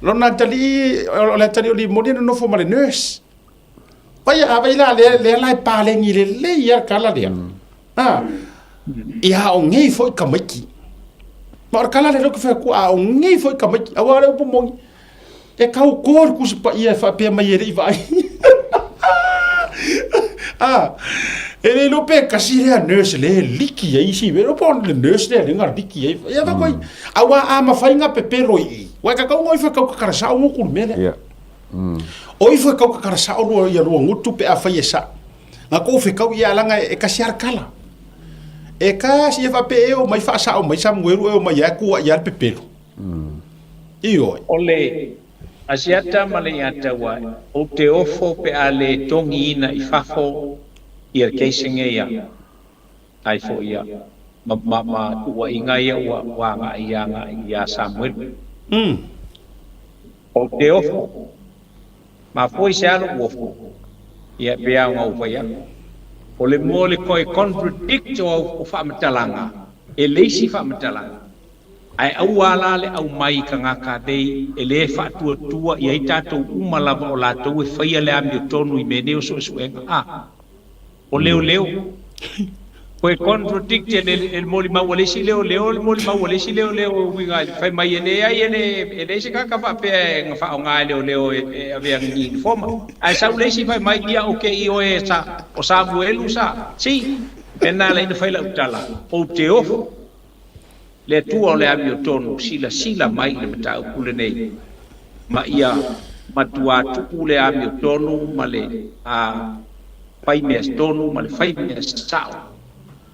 Lona atalii, o le atalii o Limoni e nonofo ma le nurse. Vai a vai la lea lea la e paleni lelei ia le kala lea. Ah. Ia o ngei foi tamaiti. Ma o le kala lea lea ou te fai atu, a o ngei foi tamaiti. Aua o le upu moni, e tau ko le Tusi Paia e faapea mai e le i vaai. Ah. E le iloa pe kasi lea nurse lea e liki ai isi mea. E le iloa po o le nurse lea lea na liki ai. Ia fai koe, aua a mafai ona pepelo i i, ua e tatau ona ifo e tau tatala sao gutu i le mea lea. Yeah. O ifo e kau kakara sao lua ia lua gutu pe afai e sa. Nga kou fekau ia alanga e kasi ara kala. E kasi e faapea e o mai faasao mai Samuelu e o mai ai kua ia le pepelo. Ioe. O le Asiata ma le Iataua ou te ofo pe a le togiina i fafo ia le keisenge ia ai foi ia ma ma ma tuuaiga ia ua ua agai agai ia Samuelu. Ou te ofo. Mafua i se a loʻu ofo? Ia, e pei lava ona ou fai atu, o le mua o le toe contradict o au faamatalaga, e le isi faamatalaga. Ae aua la le aumai i tagata nei e le faatuatua i ai tatou uma lava o latou e faia le amiotonu i mea nei o suesuega. A. O leoleo. Toe contradict e le molimau a le isi leoleo le molimau a le isi leoleo e uiga i le fai mai e leai e le e leai se tagata faapea e na faaaoga e leoleo e avea ni uniform. Ae sau le isi fai mai ia o ke i oe sa o Samuelu sa si e na ala ai na fai lau tala ou te ofo le Atua o le amiotonu silasila mai i le mataupu lenei ma ia matua tuu le amiotonu ma le a fai mea tonu ma le fai mea sao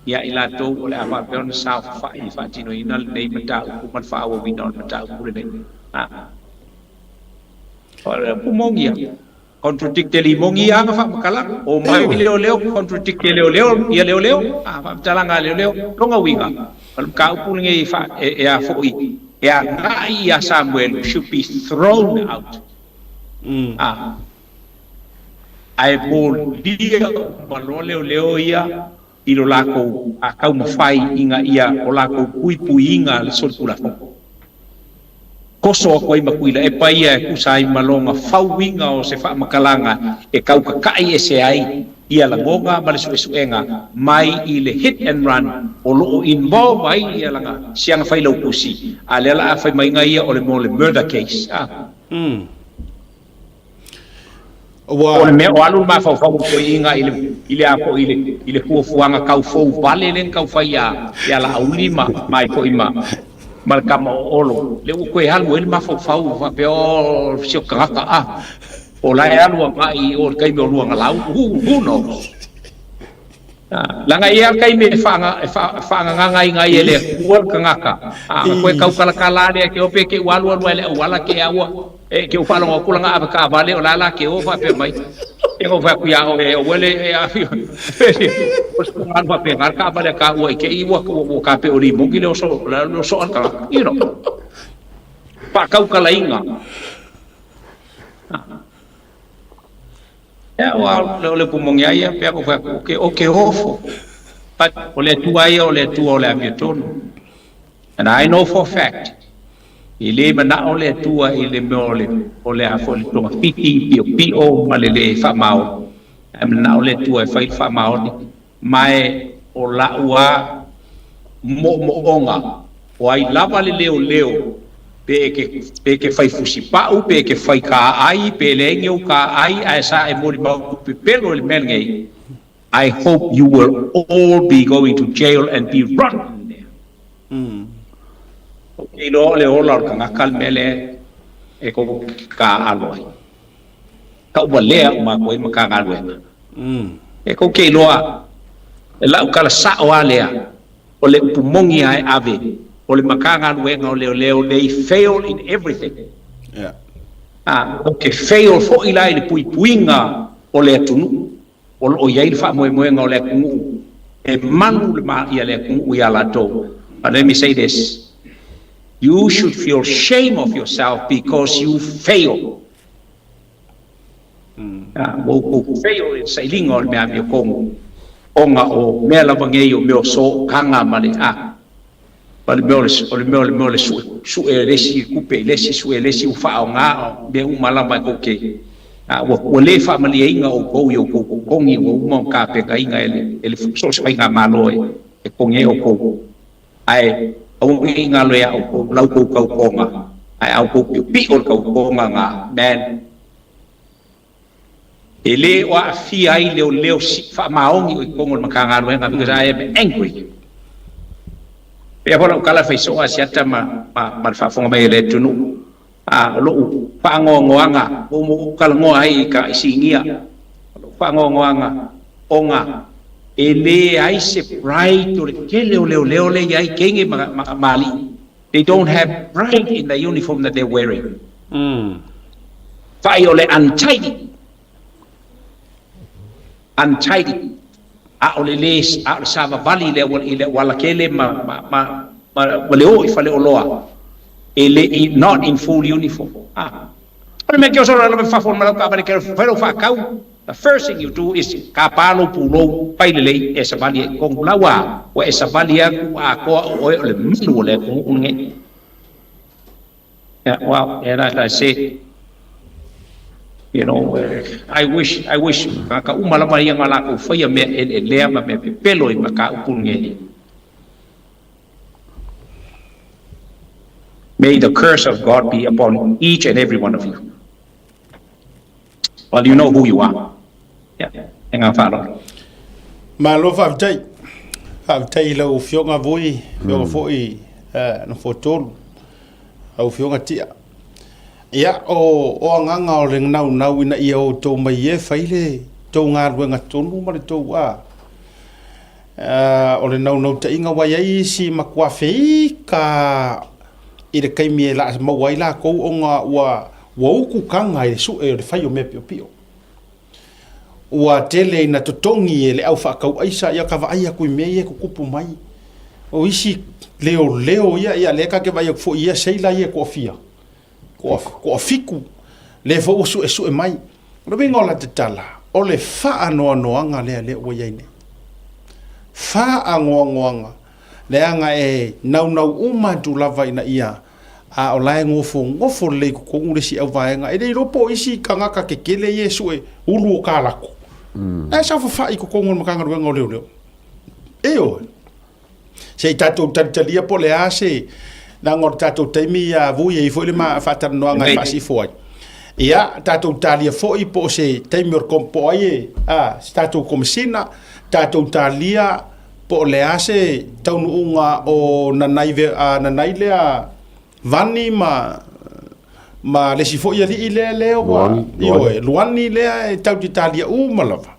ia i latou o le a faapea ona saofai i le faatinoina lenei mataupu ma le faaauauina o le mataupu lenei. A. O le upu moni ia. Contradict e limogi ia aga faamatalaga. O mai leoleo contradict e leoleo ia leoleo. A faamatalaga a leoleo. Lona uiga, o le mataupu lenei e faa e a foi e agai ia Samuelu should be thrown out. A ae molia uma loa leoleo ia i lo lakou a taumafai ina ia o lakou puipuiina le solitulafono. Koso aku ai ma Tuilaepa ia e tusa ai ma lona fauina o se faamatalaga e taukaka'i ese ai ia lagona ma le suesuega mai i le hit and run o lo o involve ai ia lana siaga failautusi, a lea la a fai maiga ia o le mo le murder case. A. Ua. O le mea o alu le mafaufau o toeaiina i le, i le a foi, i le, i le fuafuaga tau fou vale lea na tau fai ia, ia Laauli ma, ma ai foi ma, ma le tama o Olo. Lea ua toe alu ai le mafaufau faapea, oh, si o tagata, ah, o la e alu agai i o i le taimi o Luagalau, who, who knows? Ah, leaga e i ai lava le taimi e faanga, e faangagaina ai e le Atua le tagata. Ah, na toe taukalakala lava lea ke o pe ke ua alu alu ai le auala ke aua, e ke u faalogo atu lana ave taavale o la la ke o faapea mai. E ou fai atu ia oe, aua le e afi, o se alu faapena le taavale a taua i te i ua, ua, ua tape o limogi le oso, le oso a le tagata. You know. Faataukalaina. Ah. Ia, ua, o le upu moni a ia, pea ko fai atu, o ke, o ke ofo. But, o le Atua ia, o le Atua o le amiotonu. And I know for a fact, e le manao le Atua i le mea o le, o le a foi le togafiti, piopio ma le le faamaoni. Ae manao le Atua e fai le faamaoni. Ma e o la'u a mo'omo'oga, o ai lava le leoleo, pe e ke, pe e ke fai fusipa'u, pe e ke fai kāʻai, pe leai ni ou kāʻai, ae sa e molimau pepelo i le mea lenei, I hope you will all be going to jail and be rotten in there. Ou te iloa o le ola o le tagata le mea lea e kou kāʻalo ai. Tauvalea uma atu ai Matagaluega. E kou te iloa, e la'u tala sa'o a lea, o le upu moni a e ave, o le Matagaluega o Leoleo, they fail in everything. Yeah. A, kou te fail fo'i la i le puipuiga o le atunuu, o lo'o i ai le faamoemoega o le atunuu, e malu le ma ia le atunuu iā latou. But let me say this, you should feel shame of yourself because you fail. Ua outou fail i le sailiga o le mea amiotonu, ona o mea lava nei o mea o sootaga ma le a, ma le mea o le, o le mea o le mea o le sue, sue e le isi tupe i le isi, sue e le isi ua faaaoga, o mea uma lava e tou te, a, ua, ua le faamalieina outou i outou totogi ua uma ona tapenaina e le, e le, so o se faigamalo e, e totogi ai outou. Ae aua ne i galo ia outou lau tou tautoga, ae a outou piopio le tautoga na, man, e le o aafia ai leoleo faamaoni o i totonu o le Matagaluega because I am angry. Pei lava lau tala fai soo Asiata ma, ma, ma le faafofoga mai a le atunuu, a, o lou faanoanoaga, ua ou talanoa ai i ka i sinia, o lou faanoanoaga, ona e leai se pride o le tele o leoleo lea i ai teine ma, ma, ma alii. They don't have pride in the uniform that they're wearing. Whai o le untidy. Untidy. A o le le, a o le savavali i le, i le auala tele ma, ma, ma, ma, ma le o i faleoloa. E le i, not in full uniform. Ah. O le mea ke oso lava fafo ma lau taavale ke fai lou faatau, the first thing you do is kapa lou pulou pai lelei e savali ai i totonu la ua ua e savali atu atoa o oe o le malu o le atunuu lenei. Yeah, well, and as I said, you know, I wish, I wish ka uma lava ia nga lakou faia mea eleelea ma mea pepelo i mataupu lenei. May the curse of God be upon each and every one of you. Well, you know who you are. Yeah, e ngā whālolo. Malo faafetai. Faafetai i lau Afioga Vui, Afioga foi Nofoatolu, lau Afioga Tia. Ia, o, o agaga o le naunau ina ia outou mai e fai le tou galuega tonu ma le tou a. O le naunautaiga ua i ai isi matua feika i le taimi e maua ai latou ona ua Ua uku kaga i le suʻe o le fai o mea piʻopiʻo. Ua tele ina totogi e le au faakauaisa ia ka vaai aku i mea ia e tutupu mai. O isi leoleo ia, ia lea ta te vaai atu foi i ia seila ia e toafia, toafitu, lea foi ua suesue mai. O le uiga o la te tala, o le faanoanoaga lea lea ua i ai nei. Faanoanoaga, leaga e naunau uma atu lava ina ia a o la e nofonofo lelei i totonu le isi auvaega. E le iloa po o isi tagata tetele ia e sue ulu o kalako. Mm. Ae saofafai i totonu o le Matagaluega o Leoleo. Ioe. Se i tatou talitalia po o le a se leaga o le tatou taimi ia vui ai foi le faatalanoaga e faasifo ai. Ia, tatou talia foi po o se taimi o le po o ai e, a, se tatou komesina, tatou talia Po o le a se taunuuga o Nanai, Nanai lea Vani ma ma le isi foi alii lea lea ua Luani, Luani lea e tau te talia uma lava.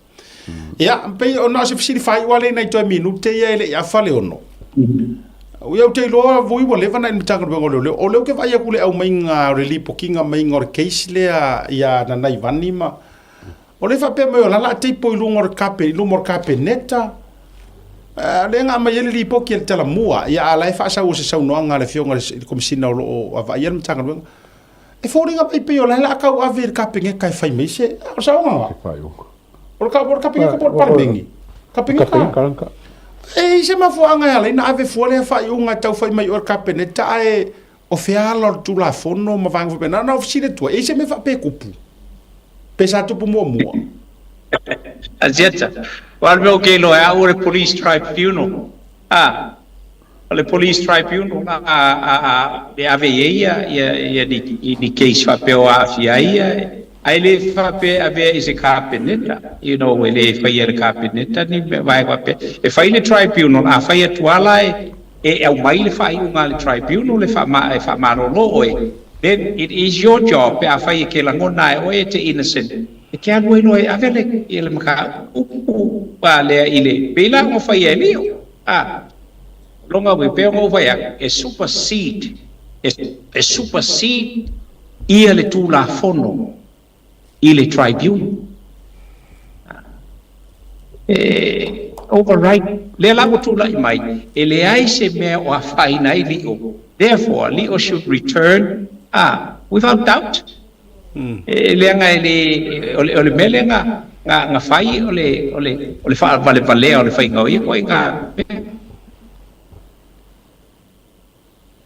Ia, pei o na o se fesili faaiu lava lea i nai toe minute ia e le i afa le ono. Ia ou te iloa vui ua leva na i le Matagaluega o Leoleo. O lea ou te vaai atu i le aumaiga o le lipotiga maiga o le case lea ia Nanai Vani ma O lea e faapea mai o la la teipo i luga o le kape, i luma o le Kapeneta, o lea na aumai ai le lipoti a le Talamua, ia a o la e faasau o se saunoaga a le Afioga i le Komesina o lo o vaaia le Matagaluega. E foliga mai pei o la e la tauave i le Kapeneta e fai mai se, o le saoga lena? O le Kapeneta po o le Palemene? Kapeneta. E i ai se mafuaaga e ala ai ona ave fua lea faaiuga e tau fai mai oe le Kapeneta ae o fea ala o le Tulafono ma vaega faapena? Na ona fesili atu ai, e i ai se mea faapea e tupu? Pe sa tupu muamua? Asiata, o le mea ou te iloa e au o le Police Tribunal. A, o le Police Tribunal a, a, a, e ave i ai ia, ia, ia ni, ni case faapea o aafia ai ia, ae le faapea e avea i se Kapeneta, you know, e le faia e le Kapeneta ni mea vaega faapea. E fai le Tribunal, a fai atu lava la e, e aumai le faaiuga a le Tribunal e faama, e faamalolo oe, then it is your job pe afai e ke lagona e oe e te innocent, e te alu ai loa e ave le, ia le mataupu a lea i le, pei la ona fai e Leo, a, lona uiga, pei ona ou fai atu, e supersede, e, e supersede ia le Tulafono i le Tribunal. E override. Lea la ua tulai mai, e leai se mea o afaina ai Lio. Therefore, Lio should return a without doubt. E leaga e le, o le, o le mea lea na, na, na fai o le, o le, o le faavalevalea o le faiga o ia ituaiga mea.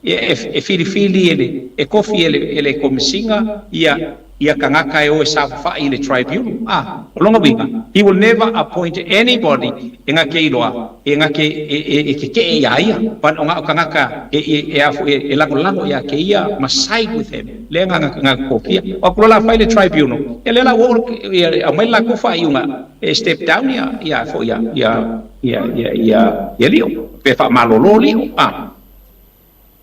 E filifili e le, e kofi e le, e le Komesina ia, ia tagata e o e saofafai i le Tribunal. A, o lona uiga, he will never appoint anybody e na te iloa, e na te, e, e, e kekeʻe iā ia, but o na o tagata e, e, e a foi, e, e lagolago iā te ia ma side with him, lea na, na, na kofia. O aku loa la fai le Tribunal, ia lea la ua oo, ia, aumai le latou faaiuga e step down ia, ia foi ia, ia, ia, ia, ia, ia Lio, pe faamalolo Lio, a.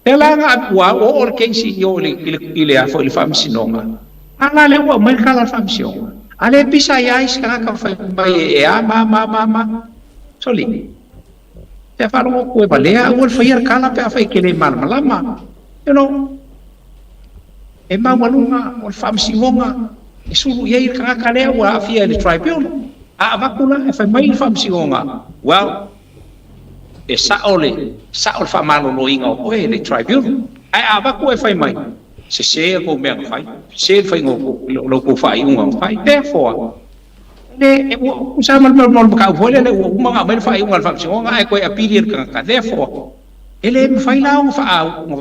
Lea la na ua oo le case i o i le, i le, i le a foi i le Faamasinoga, a la lea ua aumai le tala a le Faamasinoga, a le pisa ai lava isi tagata fai mai e a ma ma ma ma. Soli, pe a faalogo atu e valea aua le faia le tala pe afai e te le malamalama. You know, e maualuga o le Faamasinoga e sulu i ai le tagata lea ua aafia i le tribunal. A avatu la e fai mai le Faamasinoga, well, E sao le sao le faamaloloina o oe e le Tribunal. Ae a avatu oe e fai mai, sese a tou mea na fai, sese le faiga o la outou faaiuga na fai. Therefore, e le, ua tusa ma le mataupu foi lele ua uma ona aumai le faaiuga a le Faamasinoga ae toe apili e le tagata. Therefore, e le mafai la ona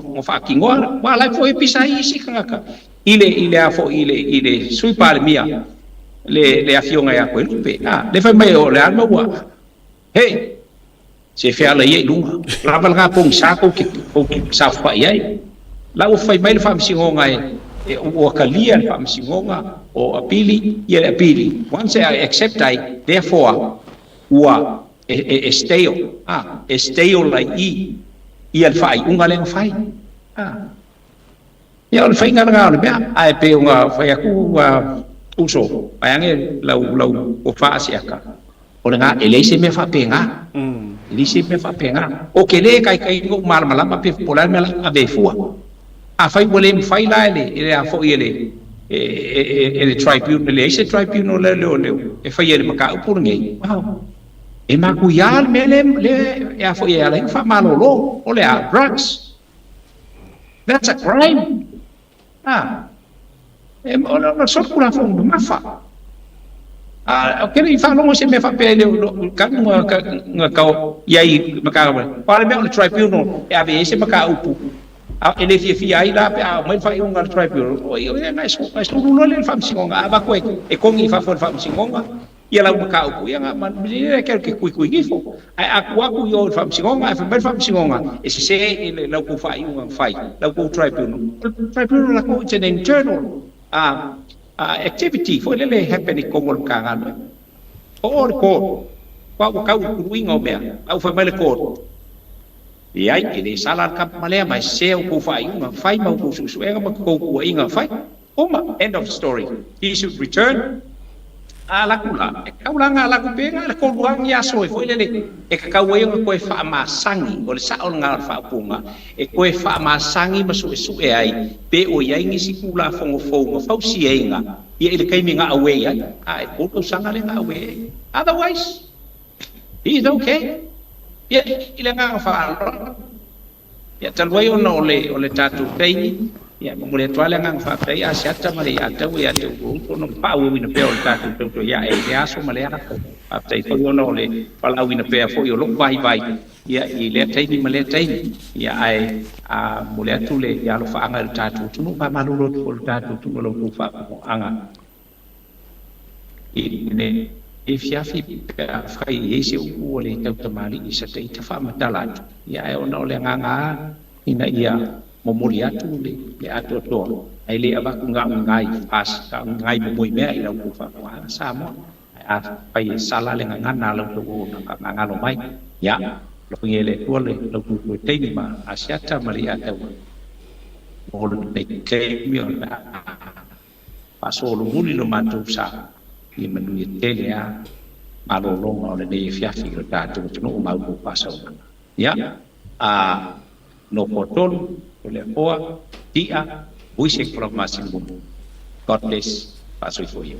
ona faatinoa, aua o la e foi e pisa ai isi tagata i le, i le a foi, i le, i le Sui Palemia, le, le Afioga ia Toelupe. A, lea fai mai o le a le mea ua Hei! Se feala ia i luga. Lava lena pogisa tou te, tou te saofai ai. La ua fai mai le Faamasinoga e, e, ua talia le Faamasinoga o apili, ia le apili. Once e accept ai, therefore, ua e, e, e stale, a, e stale ai i, ia le faaiuga lea na fai. A. Ia o le faiga lena o le mea, ae pei ona fai atu ua uso, vaeane lau lau tofa asiata, o lena, e leai se mea faapena. E leai se mea faapena. Ou te le taitai ona ou malamalama pe po o le a le mea la ave ai fua. Afai ua le mafai la e le, e le a foi e le. e, e, e, e le tribunal, e leai se tribunal a leoleo e faia i le mataupu lenei. Wow. E matuia le mea lea, lea e a foi e ala ai ona faamalolo, o le a? Drugs. That's a crime. Ah. E, o le, o le solitulafono mamafa. A, ou te le i faalogo i se mea faapea i le, lo, ka, nga, ka, nga kao i ai mataupu. O le mea o le tribunal e ave i ai se mataupu, a e le fiafia ai la pe a aumai le faaiuga a le tribunal, o i, o ia, na e, na e sulu loa lea i le faamasinoga. A avatu e, e kogi i fafo e le faamasinoga, ia lau mataupu, ia na, ma, ia ke, ke kuikui ifo. Ae a tuu atu i o i le faamasinoga, ae fai mai le faamasinoga, e sese i le, la outou faaiuga na fai, la outou tribunal. O le tribunal latou, it's an internal, uh, activity foi lele e happen i totonu o le Matagaluega. O o le court, aua ua tau i le tuluiga o mea, a ua fai mai le court, leai, e le sala le kama lea ma e sese outou faaiuga fai ma outou suesuega ma outou tuuaiga fai. Uma, end of story. He should return. A alu atu la, e tatau la ona alu atu pe na o le 3 lava ni aso e foi lele e tatau ai ona toe faamasani, o le sao lena o le faaupuga, e toe faamasani ma suesue ai pe o i ai nisi Tulafono fou na fausiaina ia i le taimi na auē ai. A e 3 tausaga lea na auē ai. Otherwise, he is okay. Ia, i le agaga faaaloalo. Ia, talu ai ona o le, o le tatou taimi, ia, e momoli atu lava le agaga faafetai a Asiata ma le Iataua ia te outou ona faaauauina pea o le tatou tautua ae i lea aso ma lea aso. Faafetai foi ona o le valaauina pea foi o lou vaivai, ia, i lea taimi ma lea taimi. Ia, ae, a momoli atu le alofaaga i le tatou atunuu, faamalulu atu foi i le tatou atunuu i la outou faafofoga. I lenei afiafi pe afai e i ai se upu ua le tautamalii sa ta ita faamatala atu, ia ae ona o le agaga a ina ia momoli atu le atoatoa ae le avatu na o ni nai fas, na o ni nai momoi mea i la outou faafofogaaga Samoa. Ae afai e sala le gagana a la outou auaunaga gagalo mai, ia alofagia e le Atua le la outou toe taimi ma Asiata ma le Iataua mo lenei taimi o le a Faasolomuli lo matou sa i manuia tele a malologa o lenei afiafi i lo tatou atunuu ma outou faasaunaga. Ia, a Nofoatolu, Toleafoa, Ti'a, Vuise Kolomasilimumu. God bless. Faasoifua ia.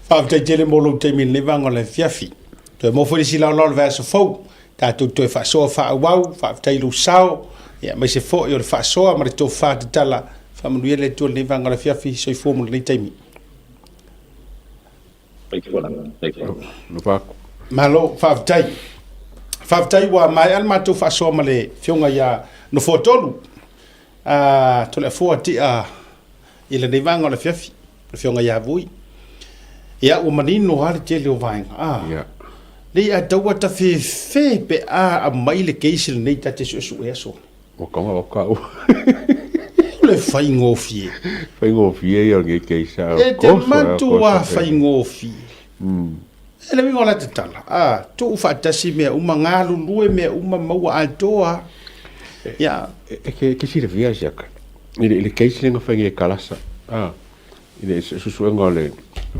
Faafetai tele mo lou taimi i lenei vaega o le afiafi. Toe maua foi le isi laolao o le vaiaso fou. Tatou toe faasoa faaauau, faafetai i lou sao, ia aemaise foi o le faasoa ma le tofa tatala. Faamanuia le Atua i lenei vaega o le afiafi. Soifua mo lenei taimi. Soifua lava. Soifua. Lofa atu. Malo, faafetai. Faafetai ua maea le matou faasoa ma le Afioga ia Nofoatolu, uh, Toleafoa Tia i lenei vaega o le afiafi, le Afioga ia Vui. Ia, ua manino lava le tele o vaega. Ah. Yeah. Nei a taua ta fefe pe a aumai le case lenei ta te suesue aso. Ua kaua o kau. O le faigofie. Faigofie ia o lenei case. A E te matua faigofie. E le uiga o la tatala. A, tuu faatasi mea uma, galulue mea uma, maua atoa. Ia. E ke, ke silafia siaka. I le, i le case lea na fai nei e Kalasa. A, i le suesuega o le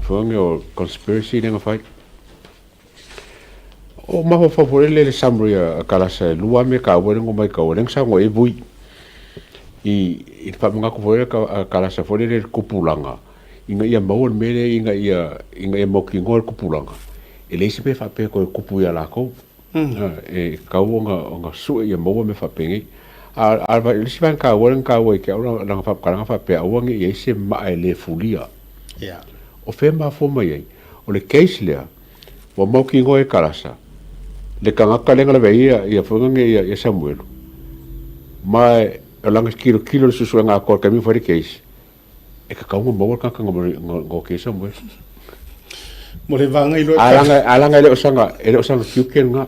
fofoga o conspiracy lea na fai. O mafaufau foi lele le summary a Kalasa e lua mea taua lea na matau lea na saunoa i ai Vui. I, i le faamanatu foi lele a Kalasa foi lele i le tupulaga ina ia maua le mea lea ina ia, ina ia mautinoa le tupulaga, e leai se mea faapea e toe tupu ia latou. E tatau ona, ona sue ia maua mea faapenei. A, a o le isi vaega taua lea na taua ia te au lana faamatalaga faapea aua ne i i ai se maa e le fulia. Yeah. O fea e mafua mai ai? O le case lea, ua mautinoa e Kalasa le tagata lea na lavea ai ia, ia foi lea ia, ia Samuelu. Ma o lana tilotilo i le suesuega atoa i le taimi na fai le case, e tatau ona maua le tagata na oki ai Samuelu. Mo le vaga iloa e tasi. A laga e le o sana, e le o sana tiute lena.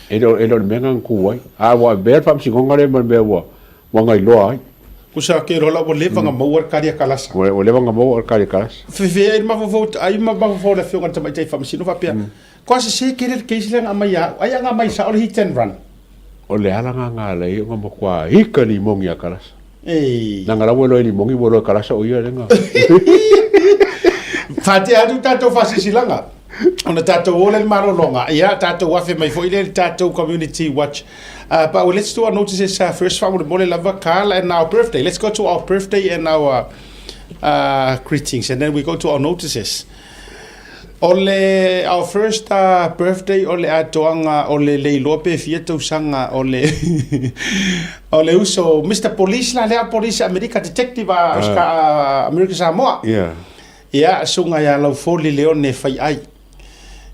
E le o, e le o le mea lena na tu ai. A ua avea le faamasinoga lea ma le mea ua, ua na iloa ai. Kusa ke rola ua leva na maua le kali a Kalasa. Ua, ua leva na maua le kali a Kalasa. Fefe ai mafaufau, ai mafaufau le afioga i le tamaitai faamasino faapea, Ko se se kele le case lea na aumai ia au, ai a na aumai sao le hit and run. O le ala lena na ala ai ona matua ika limogi a Kalasa. Ei. Leaga la ua iloa e limogi ua iloa e Kalasa o ia lea na. Faatea atu tatou faasilasilaga ona tatou o lea i le malologa, ia tatou afe mai foi lea i le tatou community watch. But let's do our notices first faamolemole lava Carl and our birthday. Let's go to our birthday and our. greetings and then we go to our notices. O le our first birthday o le atoaga o le leiloa pe fia tausaga o le o le uso Mr Police la lea Police Amerika Detective a uh, Amerika Samoa. Yeah. Ia suga ia Laufoli Leone Faiai.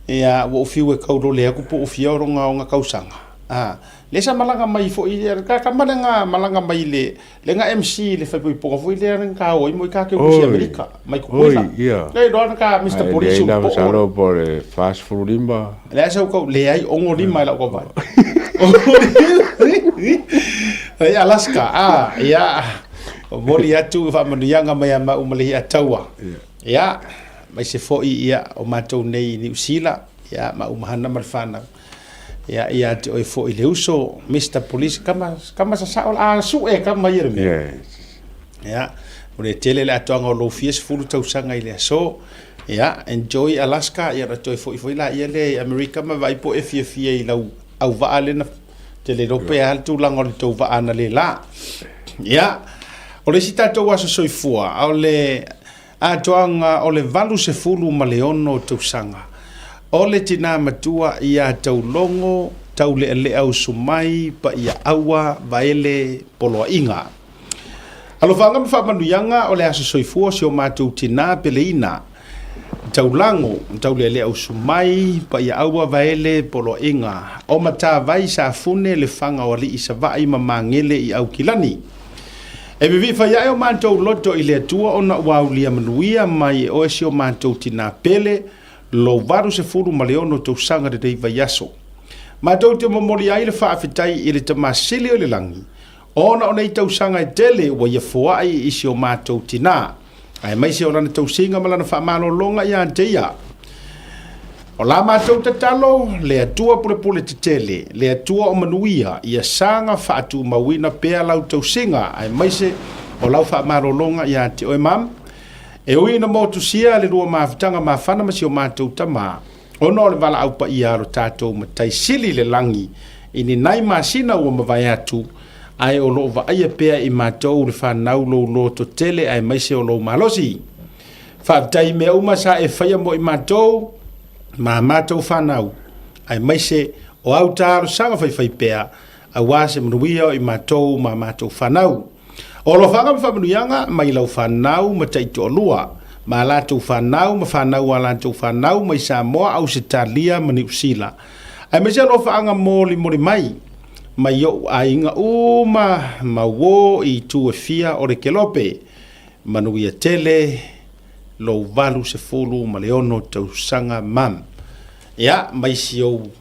Ia ua ou fiu e kaulole atu po o fia ronga o nga kausaga. Ah, le sa malaga mai foi ka ka malaga malaga mai le le nga MC le faipoipoga foi lea na ka o ai mo i ka ke usi Amerika mai Kukuila. Oi, ia. Le iloa na ka Mr. Ai, Police leai na po o masalo po o le 45. Le asa kau leai ongo lima i lau kau vai. Ai Alaska, ah, ia. O moli atu i faamanuiaga mai a mau ma le Hi'ataua. Ia, mai se foi ia o matou nei i Niu Sila, ia ma umahana ma le whanau. Ia, ia te oe foi le uso, Mr. Police, kama, kama sa sao a su e kama ia le mea. Yes. Ia, o le tele le atoaga o lou fia sefulu tausaga i le aso. Ia, enjoy Alaska, ia na toe foi foi la ia le i Amerika ma vaai po e fiafia i lau auvaa le na te le iloa pe a le tulaga o le tou vaa na le la. Ia, o le isi tatou aso soifua, o le atoaga o le 86 tausaga, o le tinā matua ia Taulogo Taulealea Usumai Paia Aua Vaele Poloaiga. Alofaga ma faamanuiaga o le aso soifua o si o matou tinā peleina, Taulago, Taulealea Usumai, Paia Aua Vaele Poloaiga, o Matavai Safune Lefaga o Alii Savaii ma Magele i Aukilani. E vivii fai ae o matou loto i le Atua ona ua aulia manuia mai e oe si o matou tinā pele, lou 86 tausaga lenei vaiaso. Matou te momoli ai le faafetai i le Tama Sili o le Lagi, ona o nei tausaga e tele ua ia foai i si o matou tinā, aemaise o lana tausiga ma lana faamalologa ia te ia. O la matou tatalo, le Atua pulepule tetele, le Atua o manuia, ia saga faatumauina pea lau tausiga, aemaise o lau faamalologa ia te oe mam. E ui ina motusia le lua mafutaga mafana ma si o matou tama, ona o le valaau paia a lo tatou Matai Sili i le lagi i ni nai masina ua mavae atu, ae o lo o vaaia pea i matou le fanau lou loto tele aemaise o lou malosi. Faafetai i mea uma sa e faia mo i matou ma a matou fanau, aemaise o au talosaga faifaipea aua se manuia o i matou ma a matou fanau. O alofaga ma faamanuiaga mai lau fanau ma taitoalua, ma a latou fanau ma fanau a latou fanau mai Samoa, Ausetalia ma Niu Sila, aemaise alofaaga molimoli mai mai ou aiga uma ma uō i itu e fia o le kelope. Manuia tele lou 86 tausaga mam. Ia, mai si ou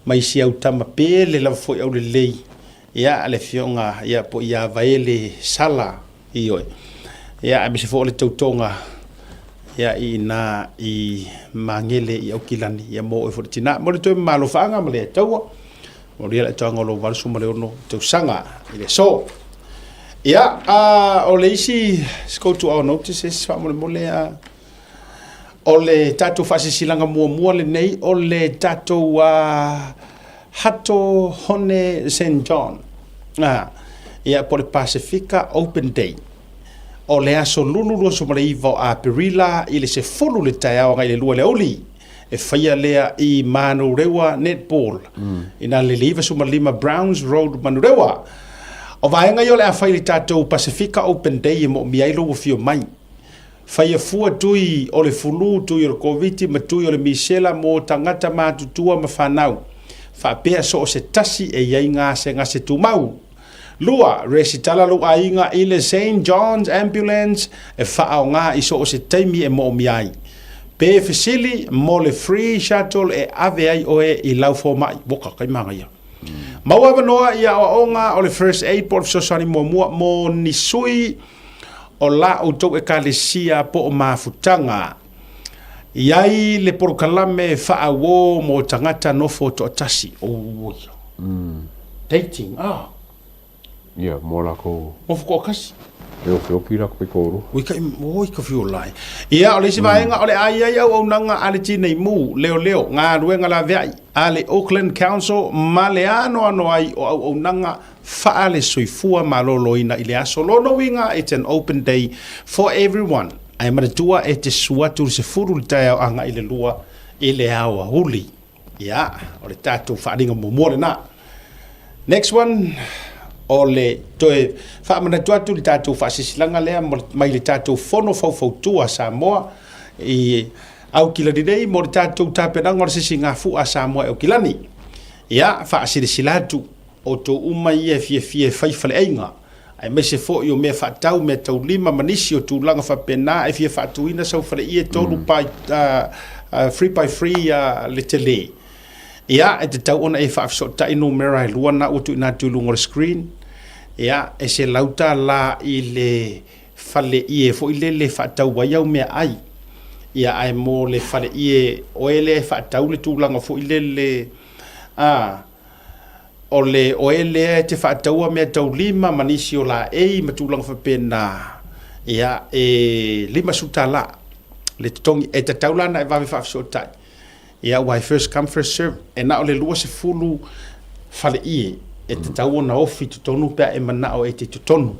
mai si au tama pele lava foi aulelei, ia, le afioga ia po ia Vaele Sala, ioe. Ia, aemaise foi o le tautoga ia i ina i Magele i Aukilani, ia mo oe foi le tina. Mo le toe malofaaga ma le taua, molia le atoaga o lou 86 tausaga i le aso. Ia, o le isi, let's go to our notices, faamolemole a o le tatou faasilasilaga muamua lenei o le tatou Hato Hone St. John, ia, po o le Pasefika Open Day. O le aso Lulu 29 o Aperila i le 10 le taeao agai le 2 le aoauli. E faia lea i Manurewa Netball, ina le 95 Browns Road, Manurewa. O vaega ia o le a fai i le tatou Pasefika Open Day e moomia ai lou afio mai. Faia fua tui o le fulu, tui o le Koviti ma tui o le misela mo tagata matutua ma fanau, faapea so o se tasi e i ai gasegase tumau. 2, Resitala lou aiga i le Saint John's Ambulance e faaaoga i so o se taimi e moomia ai. Pe fesili mo le free shuttle e ave ai oe i lau fomai. Woka, kai manaia. Maua avanoa i aoaoga o le First Aid po o le fesoasoani muamua mo ni sui o la outou ekalesia po o mafutaga. I ai le polokalame faaauō mo tagata nofo toatasi. Oi. Dating, ah. Ia, mo lakou. Nofo toatasi. E okioki lakou kai toalua. Oi kai, oi ka fiu lai. Ia, o le isi vaega o le a i ai auaunaga a le Tinei Mu, Leoleo, Galuega Laveai, a le Auckland Council ma le anoano ai o auaunaga Faale-Soifua Maloloina i le aso. Lona uiga, it's an open day for everyone. Ae manatua e te susu atu i le 10 i le taeao agai i le 2 i le aoauli. Ia, o le tatou faaaliga muamua lena. Next one, o le toe faamanatu atu le tatou faasilasilaga lea mai le tatou Fono Faufautua a Samoa i Aukilani nei mo le tatou tapenaga o le Sisigafua a Samoa i Aukilani. Ia, faasilasila atu, outou uma ia e fiafia e fai faleaiga, aemaise foi o mea faatau, mea taulima ma nisi o tulaga faapena e fia faatuina sau faleie 3 by, 3 by 3 le tele. Ia, e tatau ona e faafesootai numera e lua na ua tuuina atu i luga o le screen. Ia, e $100 i le faleie foi lele e faatau ai au meaai. Ia, ae mo le faleie oe lea e faatau le tulaga foi lele, a, o le oe lea e te faataua meataulima ma nisi o laei ma tulaga faapena, ia, e $50 le totogi. E tatau la ona e vave faafesootai, ia, aua e first come first serve. E na o le 20 faleie e tatau ona ofi i totonu pe a e manao e te i totonu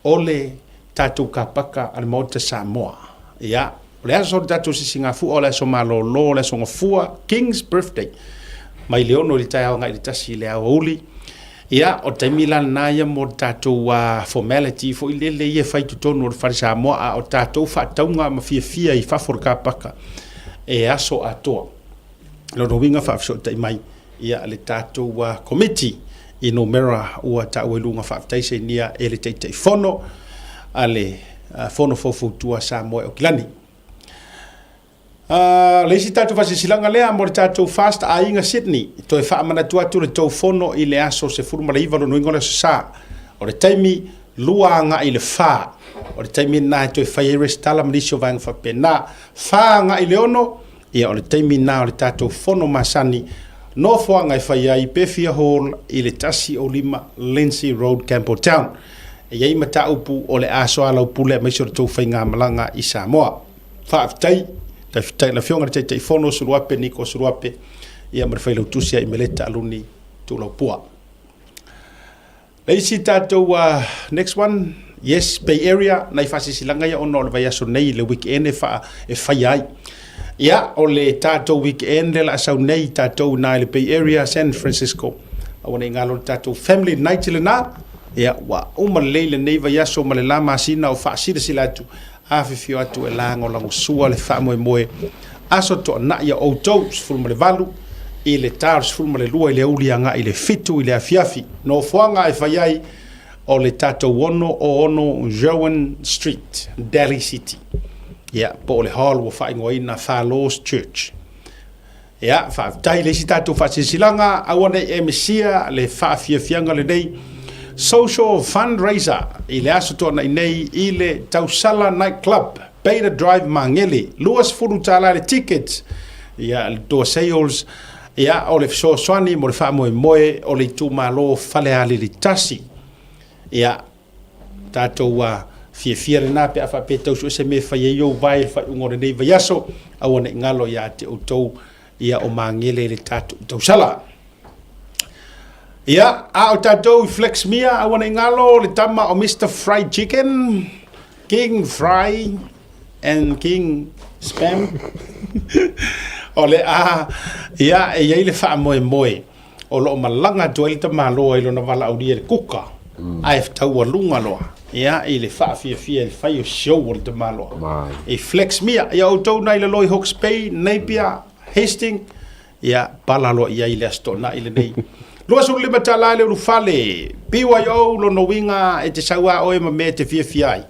o le tatou kapaka a le Maota Samoa. Ia, o le aso o le tatou sisigafua, o le aso malolo, o le aso gafua, King's Birthday, mai le 6 i le taeao agai i le 1 i le aoauli. Ia, o le taimi la lena ia mo le tatou formality foi lele ia e fai i totonu o le Fale Samoa, a o tatou faatauga ma fiafia i fafo o le kapaka e aso atoa. Lona uiga faafesootai mai ia le tatou Komiti i numera ua taua i luga. Faafetai sainia e le Taitaifono a le Fono Faufautua a Samoa e Aukilani. O le isi tatou faasilasilaga lea mo le tatou Fast Aiga Sydney, toe faamanatu atu le tou fono i le aso 19 lona uiga o le aso Sa. O le taimi 2 agai i le 4. O le taimi lena e toe fai ai resitala ma nisi o vaega faapena. 4 agai i le 6, Ia, o le taimi lena o le tatou fono masani, nofoaga e fai ai Pefia Hall i le 105 Lindsay Road, Campbelltown. E i ai mataupu o le a soalaupule aemaise o le tou faigamalaga i Samoa. Faafetai. Faafetai i le Afioga i le Taitaifono Suluape Niko Suluape, ia ma le Failautusi ia Imeleta Aluni Tuulaupua. Le isi tatou next one, yes, Bay Area, nai faasilasilaga ia ona o le vaiaso nei, le weekend e, faa, e faia ai. Ia, o le tatou weekend le la sau nei, tatou na i le Bay Area, San Francisco. Aua ne i galo le tatou family night lena. Ia, ua uma lelei lenei vaiaso ma le la masina o faasilasila atu, afifio atu e lagolagosua le faamoemoe Aso Toonai a outou, 18 i le ta o le 12 i le aoauli agai i le 7 i le afiafi. Nofoaga e fai ai o le tatou 6 Jerwin Street, Daly City. Ia, po o le hall ua faaigoaina Far-Laws Church. Ia, faafetai i le isi tatou faasilasilaga, aua ne i e misia le faafiafiaga lenei Social Fundraiser i le Aso Toonai nei i le Tausala Night Club, Bader Drive, Magele. $20 le ticket, ia, le door sales, ia, o le fesoasoani mo le faamoemoe o le itumalo Falealili 1. Ia, tatou fiafia lena pe a faapea e tau sue se mea e fai ai ou vae i le faaiuga o lenei vaiaso, aua ne i galo ia te outou ia o Magele i le tatou tausala. Ia, a o tatou i Flaxmere, aua ne i galo le tama o Mr. Fried Chicken, King Fry and King Spam. o le a, ia, e i ai le faamoemoe o lo o malaga atu ai le tamaloa i lona valaaulia i le kuka, ae taualuga loa ia i le faafiafia i le fai o show a le tamaloa i Flaxmere. Ia outou nai lalo i Hawke's Bay, Napier, Hastings, ia pala loa i ai i le Aso Toonai lenei. $25 le ulufale, BYO lona uiga e te sau lava oe ma mea e te fiafia ai.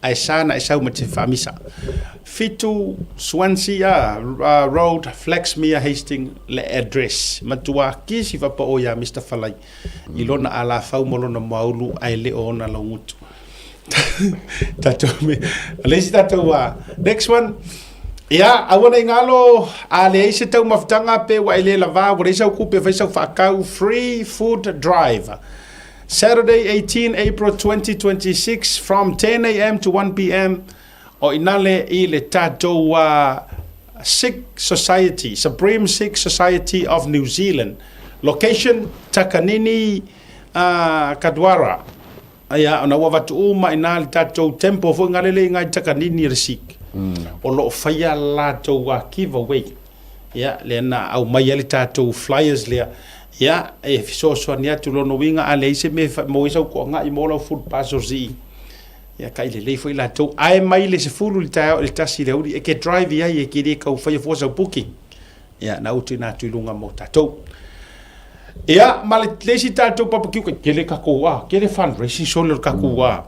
Ae sa na e sau ma te faamisa. 7 Swansea Road, Flaxmere, Hastings le address. Matua kisi faapao ia Mister Falai i lona alafau ma lona muaulu ae le o ona laugutu. Tatou me. Le isi tatou next one. Ia, aua nei galo, a leai se taumafataga pe ua e le lavā, ua leai sau kupe e fai sau faakau, free food drive. Saturday 18 April 2026 from 10 am to 1 pm o inale i le tatou Sikh Society, Supreme Sikh Society of New Zealand. Location, Takanini, A Kaduara, ia, ona ua avatu uma i ina le tatou temple foi ngale le iga i Takanini e le Sikh. O lo o faia latou a giveaway. Ia, lea na aumai ai le tatou flyers lea. Ia, e fesoasoani atu lona uiga a leai se mea e maua ai sau toagai mo lau food parcels i i. Ia, kai lelei foi latou. Ae mai le 10 i le taeao i le 1 i le aoauli, e ke drive i ai, e ke le tau faia fua sau booking. Ia, na ou tuuina atu i luga mo tatou. Ia, ma le, le isi tatou barbecue, kai tele tatou a, tele fundraising sole o le tatou a.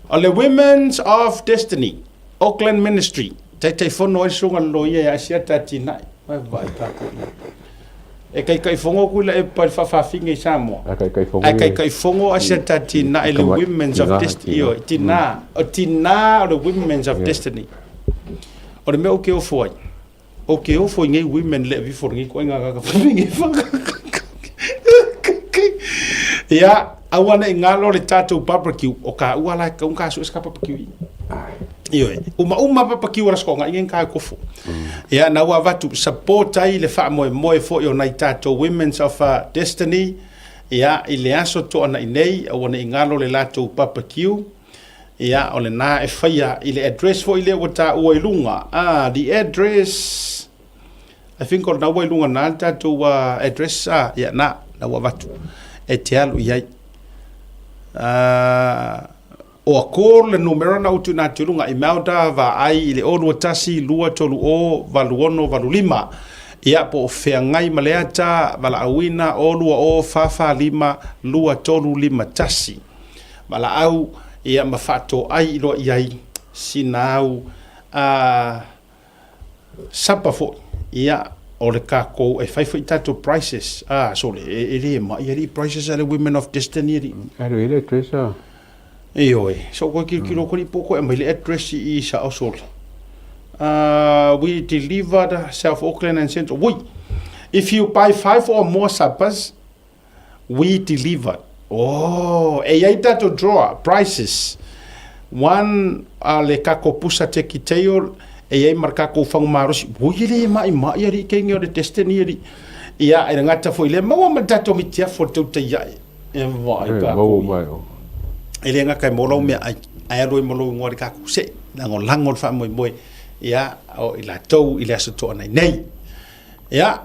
O le Women's of Destiny, Auckland Ministry, Taitaifono ai le susuga le loia ia Asiata Atinae. Vai vai tatou i. E kaikaifogo ku la e pa faafaafine i Samoa. A kaikaifogo. A kaikaifogo Asiata Atinae le Women's of Destiny. Io, tina, o tina o le Women's of Destiny. O le mea o ke ofo ai. O ke ofo i nei women le vifo nei ko inga ka fafine. Ia, aua nei ngalo le tatou barbecue o ka ua la ka unga su ska barbecue. Ioe, uma uma barbecue ala skonga ingen ka kofo. Ia na ua vatu support ai le faamoemoe foi o nai tatou Women's of Destiny. Ia i le aso toa nei nei aua nei ngalo le latou barbecue. Ia, o lena e faia i le address foi lea ua taua i luga. Ah, the address, I think o lena ua i luga na le tatou address, ah, ia, na, na ua avatu e te alu i ai. O a call le numera na utu na atu i luga, Imelda Vaai i le 021 230 8685. Ia, po o feagai ma le ata, valaauina 020 445 2351. Valaau, ia ma faatoai i loa i ai sina au a sapa foi, ia o le tatou e fai foi tatou prices a sole e, e le mai ali prices a le Women of Destiny ali. Alu i le address a. Ioe, so koe kilokilo mm. ko po koe mai le address i sa o sole. We delivered South Auckland and Central. Woi, if you buy five or more suppers, We delivered. Oh, e iai tatou drawer, prices. One, a le kako pusa teki tail, e iai ma le kako fangu marosi. Ui e le mai mai ari kenge o le destiny ari. Ia, e ngata foi le maua ma le tatou mitiafo le tau tai ai. E vai E, kako. maua mai o. E le ngaka e mō mea ai. Ai alo i mo lou ingoa le kako se. Lango lango le whaamoemoe. Ia, o i latou i le aso toa nei nei. Ia,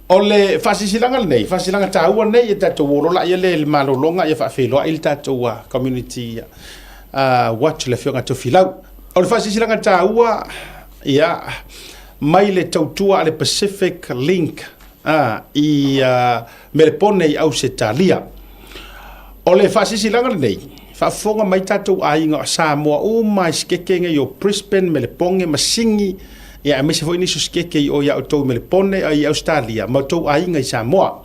o le faasilasilaga lenei, faasilasilaga taua lenei e tatou olola ia le malologa ia faafeiloai le tatou community watch le afioga Tofilau. O le faasilasilaga taua ia mai le tautua a le Pacific Link i Melepone i Ausetalia. O le faasilasilaga lenei, faafofoga mai tatou aiga o Samoa uma i sikeke nei o Brisbane, Melepone ma Sini, ia aemaise foi nisi o sikeke i o ia outou i Melepone i Ausetalia ma outou aiga i Samoa.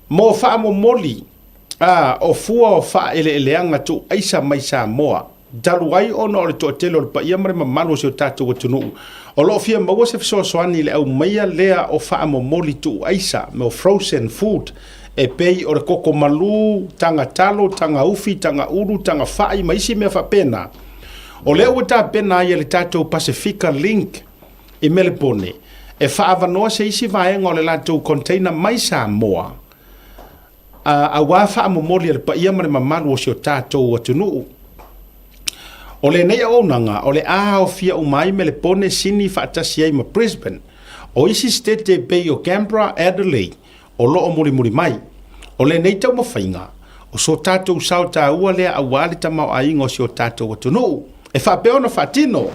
Mo faamomoli a o fua o faaeleeleaga tuuaisa mai Samoa, talu ai ona o le toatele o le paia ma le mamalu o si o tatou atunuu o lo o fia maua se fesoasoani i le aumaia lea o faamomoli tuuaisa mo frozen food e pei o le koko malū, taga talo, taga ufi, taga ulu, taga fa'i ma isi mea faapena. O lea ua tapena ai e le tatou Pasifika Link i Melepone e faaavanoa se isi vaega o le latou container mai Samoa aua faamomoli a le paia ma le mamalu o si o tatou atunuu. O lenei auaunaga o le a aofia uma ai Melepone, Sini faatasi ai ma Brisbane. O isi sitete e pei o Canberra, Adelaide, o lo o mulimuli mai. O lenei taumafaiga, o so tatou sao taua lea aua le tamaoaiga o si o tatou atunuu. E faapea ona faatino.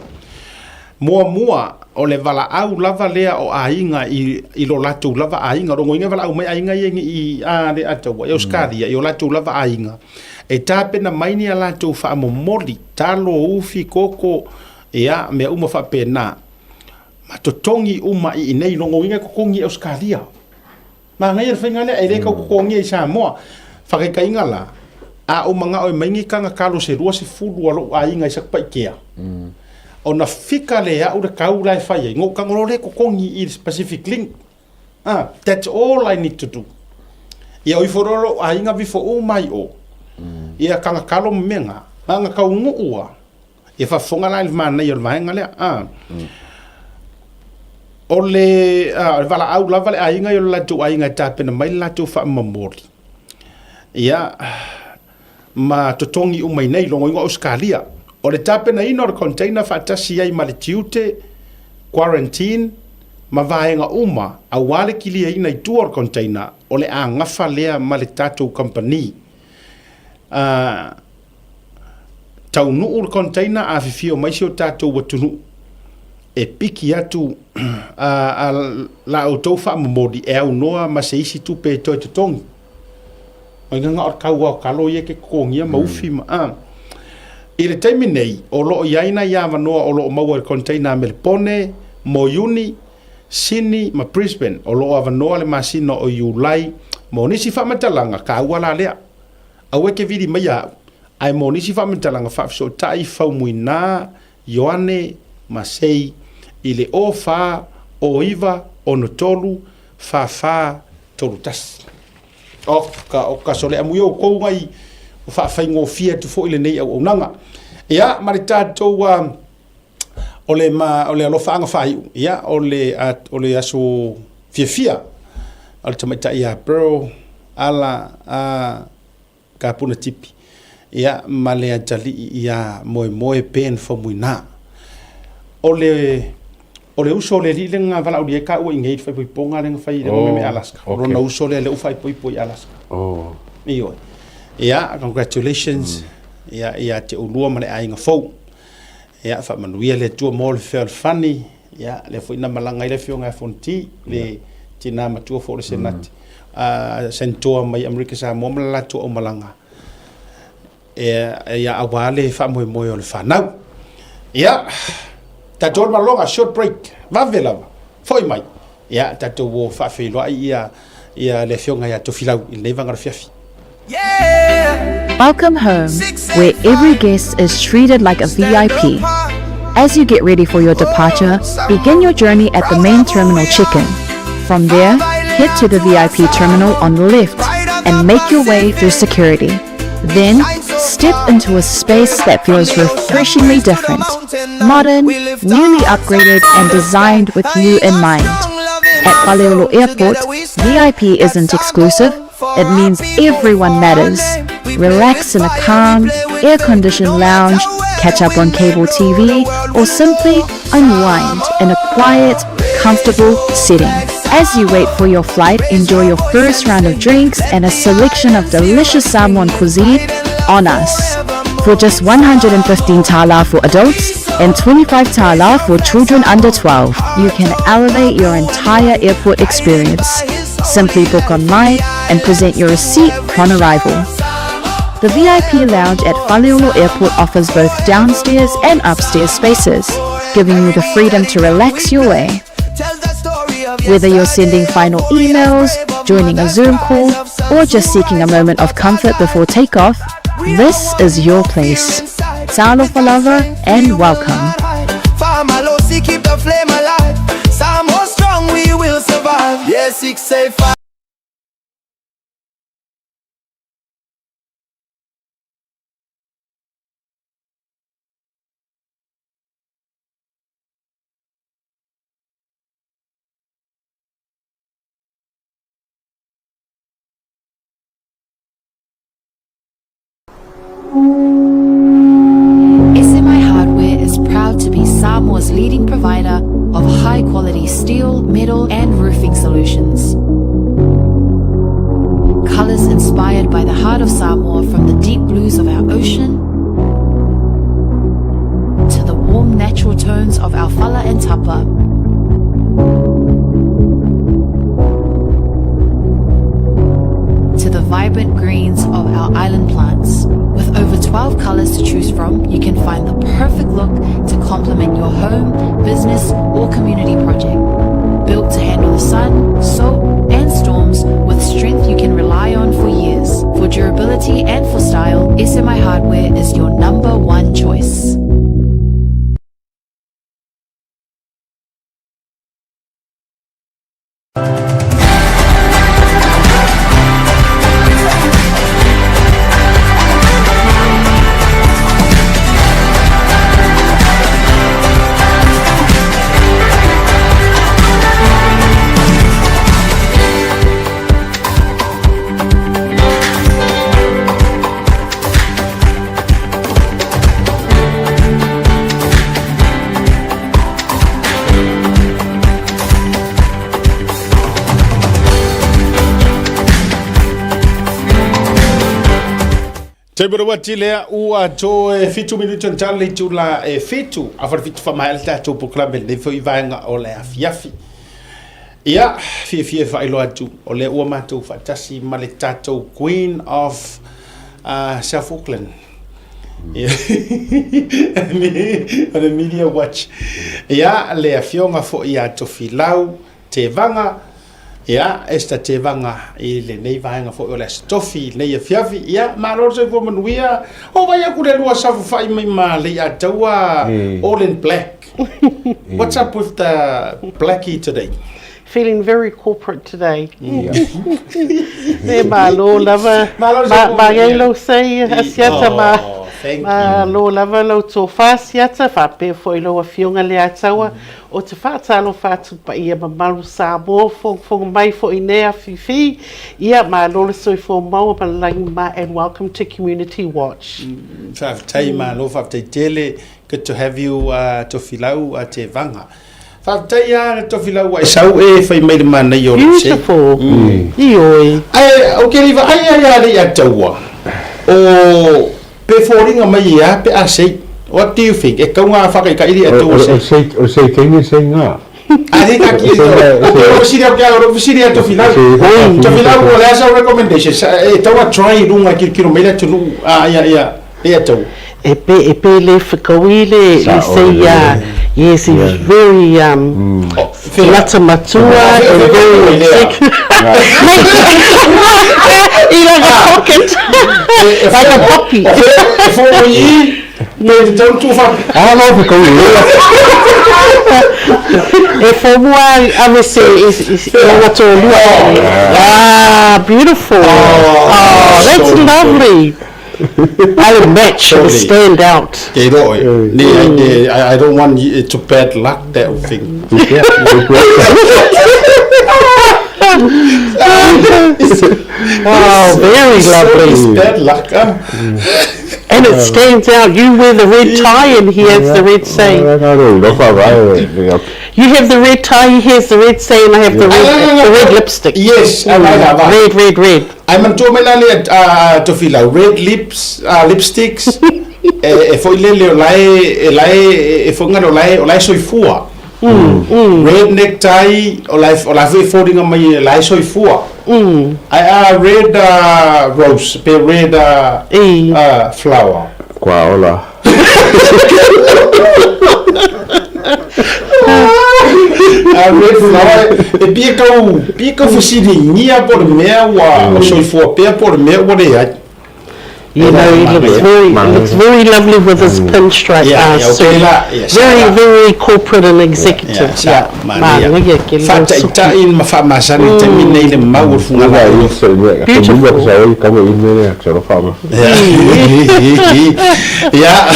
Muamua, o le valaau lava lea o aiga i, i lo latou lava aiga. O lona uiga e valaau mai aiga ia i, a le Ataua, i Ausetalia, i o latou lava aiga. E tapena mai ni a latou faamomoli, talo, ufi, koko, ia, mea uma faapena. Ma totogi uma i inei, lona uiga e totogi i Ausetalia. Manaia le faiga lea, e le tau totogia i Samoa. Faataitaiga la, a ou manao e mai ni taga talo se 20 a lou aiga i Satupaitea, ona fika lea au le tau la e fai ai, na ou tago loa lea e totogi i le Pacific Link. Ah, that's all I need to do. Ia o ifo loa lou aiga vifo uma ai o. Ia taga talo ma mea na, na ona taunuu lava. Ia faafofoga la i le manaia o le vaega lea. Ah. O le, ah, o le valaau lava le aiga i o le latou aiga e tapena mai le latou faamomoli. Ia, ma totogi uma i nei, logoina o Ausekalia. O le tapenaina o le container faatasi ai ma le tiute, quarantine, ma vaega uma aua le kiliaina i tua o le container, o le a gafa lea ma le tatou kamupani. A taunuu le container a afifio mai si o tatou atunuu, e piki atu a la outou faamomoli e aunoa ma se isi tupe e toe totogi. Ai na o le kau o kalo ia ke totogia ma ufi ma a. I le taimi nei, o loo i ai nai avanoa o loo maua i le container a Melepone, mo Iuni, Sini ma Brisbane. O loo avanoa le masina o Iulai mo nisi faamatalaga kaua la lea. Aua e te vili mai ia au, ae mo nisi faamatalaga faafesootai Faumuina Ioane Masei i le 04 09 63 44 31. Oka, oka, so le amuia o kou ngai o faafaigofie atu foi lenei auaunaga. Ia, ma le tatou o le, ma, o le alofaaga faaiu, ia, o le, a, o le aso fiafia o le tamaitai ia Pearl ala a Kapuna Tipi, ia, ma le atalii ia Moemoe Ben Faumuina. O le, o le uso o le alii lea na valaaulia ai taua i inei i le faaipoipoga lea na fai i le mea Alaska. O lona uso lea lea ua faaipoipo i Alaska. Ioe. Ia, congratulations ia, ia te oulua ma le aiga fou. Ia, faamanuia le Atua mo le fealofani. Ia, lea foi na malaga ai le afioga ia Fonoti, le tina matua foi o le Senate, Senatoa mai Amerika Samoa ma le latou aumalaga, ia aua le faamoemoe o le fanau. Ia, tatou o le malologa, short break, vave lava, foi mai. Ia, tatou o faafeiloai ia, ia le afioga ia Tofilau i lenei vaega o le afiafi. Welcome home, where every guest is treated like a VIP. As you get ready for your departure, begin your journey at the main terminal check-in. From there, head to the VIP terminal on the left and make your way through security. Then, step into a space that feels refreshingly different. Modern, newly upgraded and designed with you in mind. At Faleolo Airport, VIP isn't exclusive, it means everyone matters. Relax in a calm, air-conditioned lounge, catch up on cable TV, or simply unwind in a quiet, comfortable setting. As you wait for your flight, enjoy your first round of drinks and a selection of delicious Samoan cuisine on us. For just 115 tala for adults and 25 tala for children under 12, you can elevate your entire airport experience. Simply book online and present your receipt upon arrival. The VIP lounge at Faleolo Airport offers both downstairs and upstairs spaces, giving you the freedom to relax your way. Whether you're sending final emails, joining a Zoom call, or just seeking a moment of comfort before takeoff, this is your place. Talofa lava and welcome. Keep the flame alive. Samoa strong, we will survive. Yeah, 6 8 5. SMI Hardware is proud to be Samoa's leading provider of high-quality steel, metal and roofing solutions. Colors inspired by the heart of Samoa from the deep blues of our ocean to the warm natural tones of our fala and tapa. To the vibrant greens of our island plants. With over 12 colors to choose from, you can find the perfect look to complement your home, business, or community project. Built to handle the sun, salt, and storms with strength you can rely on for years. For durability and for style, SMI Hardware is your number one choice. Taimi o le uati lea ua toe fitu minuti ona tala le itula e fitu afa le fitu faamaea le tatou polokalame lenei foi vaega o le afiafi. Ia, fiafia e faailoa atu o lea ua matou faatasi ma le tatou Queen of uh, South Auckland. Ia, o le Media Watch. Ia, le afioga foi ia Tofilau Tevaga, ia, Esther Tevaga i lenei vaega foi o le Aso Tofi i lenei afiafi. Ia, malo le soifua manuia. O vai aku le lua saofafai mai ma Leiataua all in black. What's up with the blackie today? Feeling very corporate today. Me malo lava. Malo le soifua Ma manuia. lau sei asiata ma Oh, thank you. malo lava lau tofa asiata faapea foi lau afioga Leiataua O te faatalofa atu paia mamalu Samoa fogofogo mai foi nei afifi ia malo le soifua maua ma le lagi ma and welcome to Community Watch. Faafetai malo faafetai tele good to have you uh, Tofilau uh, Tevaga. Faafetai a Tofilau ua e sau e fai mai le manaia o lou sei. Beautiful. Mm. Ioe. Ae o ke le vaai ai a le ia taua. O Pe foliga mai e a pe a sei. What do you think? E kau ngā whakaikairi e tō sei. O sei teine sei ngā. A he ka ki e tō. O te ro au kia ro fisiri a Tofilau. Tofilau o le asa o recommendation. E tau a try runga ki kiro mai le tunu a ia ia ia tau. E pe e pe le whakaui le le sei ia yes he was very um lata matua and very executive. He like a pocket. Like a puppy. E fo i me te tau tu wha. Ah no whakaui le. E fo mua ave se i langa tō lua. Ah, beautiful. Oh, that's lovely. I would match, it would stand out. Te roe. Ne, I, I don't want you to bad luck that thing. Oh, very lovely. It's bad luck, huh? And it stands out. You wear the red tie and he has the red say. You have the red tie, he has the red say, and I have the red, the red lipstick. Yes, I like that. Red, red, red. Ai manatua mai la le a Tofilau, red lips, lipsticks, e, e foi lele o lae, e lae, e foi ngare o lae, o lae soifua. Red necktie, o lae, o lae foi foliga mai e lae soifua. Ai a red rose, pe red flower. Kua ola. A red flower, e pia kau, pia kau fesiligia po o le mea ua mm. soifua pea po o le mea ua leai. You know, he looks very, he looks very lovely with his mm. pinstripe yeah, uh, suit. Yeah, very, very corporate and executive. Yeah, yeah. Faataitai ma faamasani i taimi nei le mau o le fugalaa. Beautiful. Ia,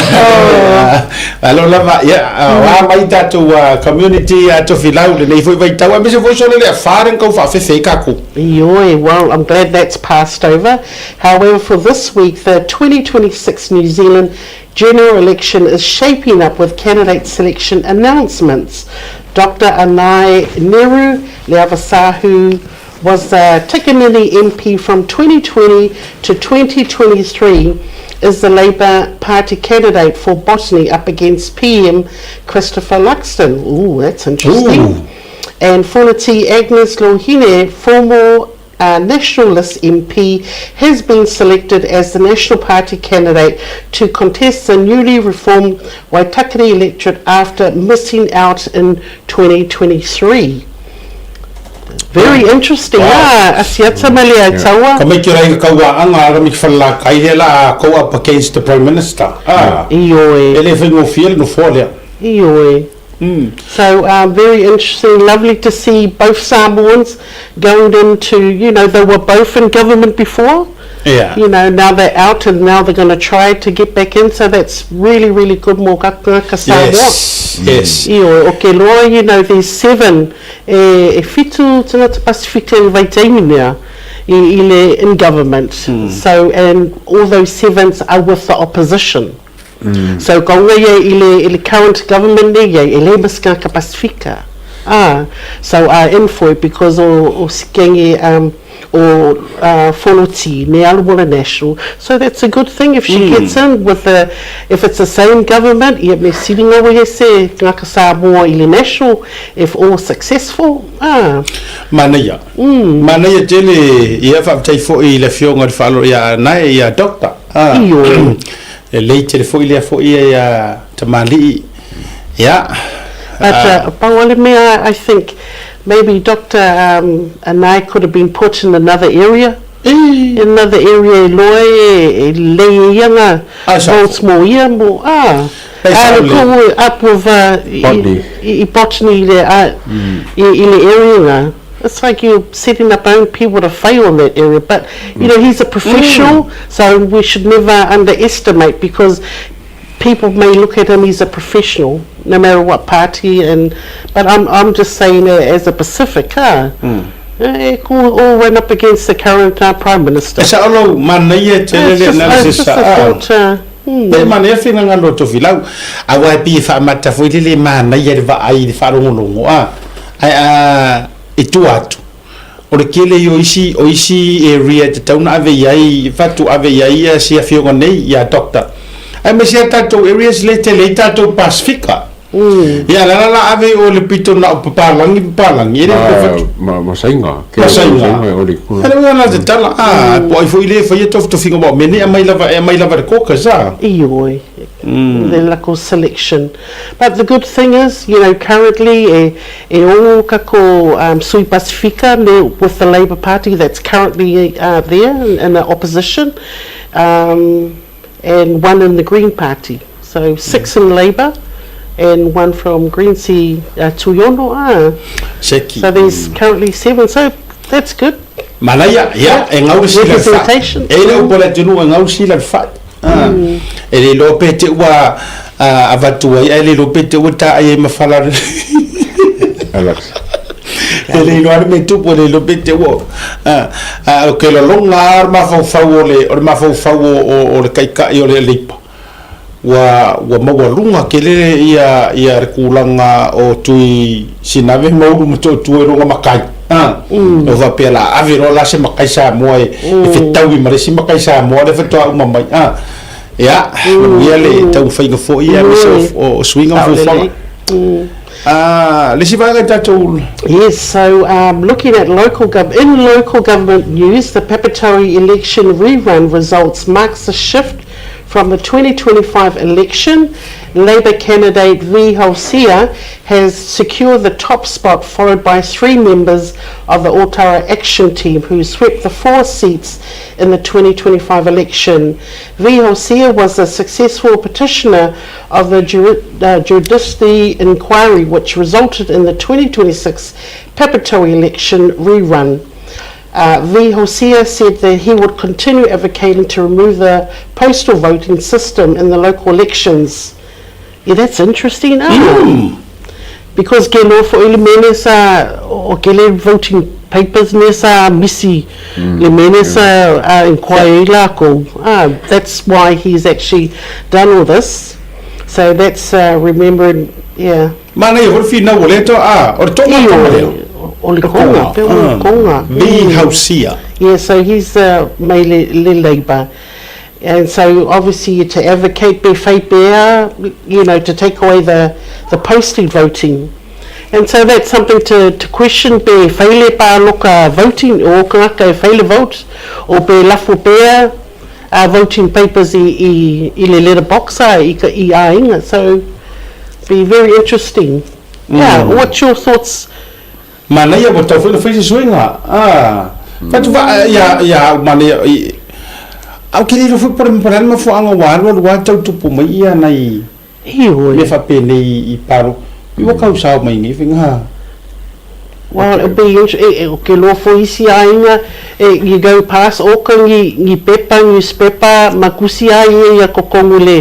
alo lava, ia, o a mai tatou community a Tofilau lenei foi vaitau, aemaise foi sole le afa lea na tau faafefe ai kakou. Ioe, well, I'm glad that's passed over. However, for this week, the 2026 New Zealand general election is shaping up with candidate selection announcements. Dr Anai Neru Leavasahu was the Tikanini MP from 2020 to 2023 is the Labour Party candidate for Botany up against PM Christopher Luxon. Ooh, that's interesting. Ooh. And Fonati Agnes Lohine, former uh, Nationalist MP, has been selected as the National Party candidate to contest the newly reformed Waitakere electorate after missing out in 2023. Very interesting, wow. ah, asiata ma le taua. Ka mai ki rai ka ua anga ara mi whala kai he la ko up against the Prime Minister. Ah. Ioe. E le whaingofie le nofoa lea. Ioe. Mm. So very interesting, lovely to see both Samoans going into, you know, they were both in government before. Yeah. You know, now they're out and now they're going to try to get back in. So that's really, really good mo ka Samoa. Yes, yes. Ioe, o ke loa, you know, there's seven, e, e fitu tangata Pasifika i vaitaimi nea i, i le in government. Mm. So, and all those sevens are with the opposition. Mm. So, ka unga ia i le, i le current government nei ia, e le masika ka Pasifika. Ah, so are in for it because o, o sikenge um, o uh, Fonoti ne alu mo le national. So that's a good thing if she mm. gets in with the, if it's the same government, ia me siringa wehe se ngaka Samoa i le national, if all successful, ah. Manaia. Mm. Manaia tele, ia whaafetai fo'i i le afioga i le whaalo ia nae ia doctor. Ah. Ioe. E lei tele fo'i lea fo'i ia ia tamalii. Ia. But uh, pau o le mea, I think maybe Doctor um, Anae could have been put in another area. In another area e loa e, e lei e ia ngā votes mo ia mo, ah. A le ko up with uh, Botany. I, i, i botany le, uh, mm. i, i le area ngā. It's like you're setting up own people to fail in that area. But, you know, he's a professional, mm. so we should never underestimate because people may look at him, he's a professional, no matter what party. And But I'm, I'm just saying uh, as a Pacific, huh? Mm. Eh, ko all run up against the current uh, Prime Minister. E sa olo manaia tele le analysis sa. Thought, uh, Pe manaia finagalo o Tofilau. Aua e pei e faamata foi le le manaia i le vaai i le faalogologo a. Ae a i tua atu, o le tele ia o isi, o isi area e tatau ona ave i ai, fatu ave i ai ia si afioga nei, ia Doctor. Aemaise a tatou areas lea e tele ai tatou Pasifika. Ia la la la ave o le pito na o papalangi papalangi e le pe fatu. Ma ma sainga. Ma sainga. Ele ua na te tala a po ai foi le faia tofitofiga wa mene a mai lava e mai lava le koka sa. Ioe. The lako selection. But the good thing is, you know, currently e e o kako um, sui Pasifika ne with the Labour Party that's currently uh, there in, in the opposition. Um, and one in the Green Party. So six in Labour and one from Green Sea uh, Tuiono. Ah. Seki. So there's currently seven. So that's good. Manaia, ia, e ngauri sila le wha. E le upo le atunu e ngauri sila le wha. Ah. E le loa pe te ua uh, avatu ai, e le loa pe te ua ta ai e mawhala. Alex. E le iloa le mea tupu, e le iloa pe te ua. Ah, ah, o ke lolonga a o le mafaufau o le, o le mafaufau o, o, o le kaikai o le Leipa. Ua, ua maualuga tele ia, ia le kulaga o Tui Sinave ma Ulu ma Toetua i luga makai. Ah, mm. O faapea la ave loa la se makai Samoa e, mm. e fetaui ma le isi makai Samoa le faatoa uma mai. Ah, ia, mm. manuia le taumafaiga foi ia, aemaise o, o suiga ma fuafuaga. Mm. Ah, le isi vaega i tatou Yes, so um, looking at local gov in local government news, the Papatoetoe election rerun results marks a shift from the 2025 election. Labour candidate V. Hosea has secured the top spot, followed by three members of the Otara Action Team, who swept the four seats in the 2025 election. V. Hosea was a successful petitioner of the juri- uh, Judiciary inquiry, which resulted in the 2026 Papatoetoe election rerun. Uh, v. Hosea said that he would continue advocating to remove the postal voting system in the local elections. Yeah, that's interesting. Ah. Mm. Because ke no fo ile mene sa o ke le voting papers ne sa misi mm. le mene sa uh, inquiry lako. Ah, that's why he's actually done all this. So that's uh, remembering, yeah. Mana ia hore whina o le to a o le tonga tonga leo. O le konga, pe o le konga. Mi hausia. Yeah, so he's uh, mei le, le Labour. And so obviously to advocate be whai pea, you know, to take away the, the posting voting. And so that's something to, to question be whaile pāloka voting o kangaka e whaile vote o be lafo pea uh, voting papers i, i, i le letterbox a i, ka, i āinga. So be very interesting. Mm. Yeah, what's your thoughts? Manaia ua tau foi ona fai se suiga. Ah. Fatu va ia ia au manaia i au ke le foi pore pore le mafuaaga ua alu alu lava tau tupu mai ia nai Ioe. mea faapenei i palo. I ua kau sao mai nei faiga ha. Well, it'll be int- e, e, o ke loa foi isi aiga, e, you go past oka ni, ni pepa, newspaper, ma kusi ai ia ia kokongu le,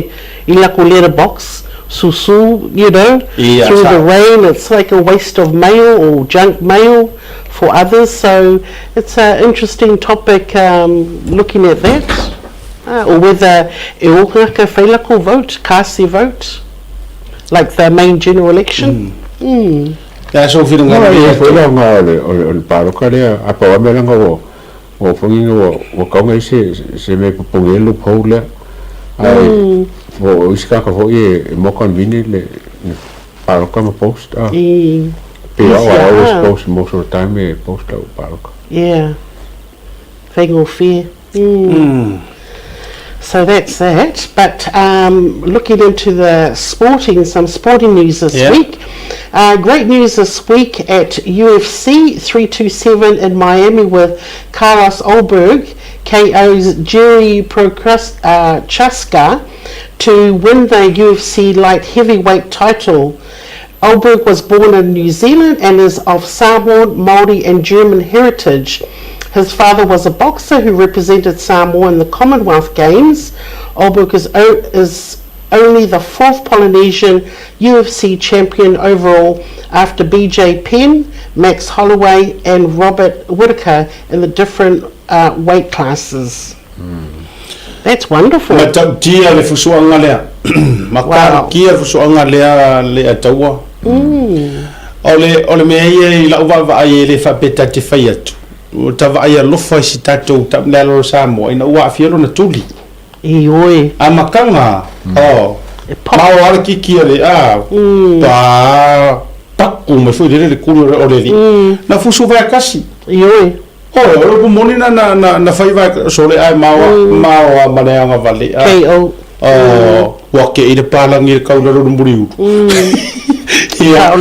i lako letterbox, susu, you know, Ia, through sa. the rain, it's like a waste of mail or junk mail for others, so it's an interesting topic um, looking at that, uh, or whether e oka ka whailako vote, cast their vote, like the main general election. Mm. Le a sou finagalo i ai foi le aoga o le, o le, o le paloka lea, a pau lava mea leaga ua, ua fogi ua, ua tau ai se, se mea e popogi ai le loophole lea. Ae, o isi tagata foi e, e more convenient le, le paloka ma post, a. Pei o au, I always post most of the time e post lau paloka. Yeah. Faigofie. Mm. So that's that. But um, looking into the sporting, some sporting news this yeah. week. Uh, great news this week at UFC 327 in Miami with Carlos Ulberg KOs Jerry Prochaska uh, to win the UFC light heavyweight title. Ulberg was born in New Zealand and is of Samoan, Māori and German heritage. His father was a boxer who represented Samoa in the Commonwealth Games. Ulberg is, is only the fourth Polynesian UFC champion overall after BJ Penn, Max Holloway and Robert Whittaker in the different uh, weight classes. Mm. That's wonderful. Matautia le fusoaga lea. Matautia le fusoaga lea le ataua. Mm. O le, o le mea ia i lau vaavaai e le faapea ta te fai atu. O ta vaai alofa i si tatou ta le alo o Samoa ina ua aafia lona tuli. Ioe. Amataga, oh, mao lava le kiki a le, a, pa, paku mai foi lele le kulu o le alii. Na fusu vaekasi. Ioe. Oi, o le upu moni na, na, na, na fai vae, sole ae mao, mao a ma le agavale, a. KO. Oh, ua ke i le palangi le kaula lona muliulu. Ia,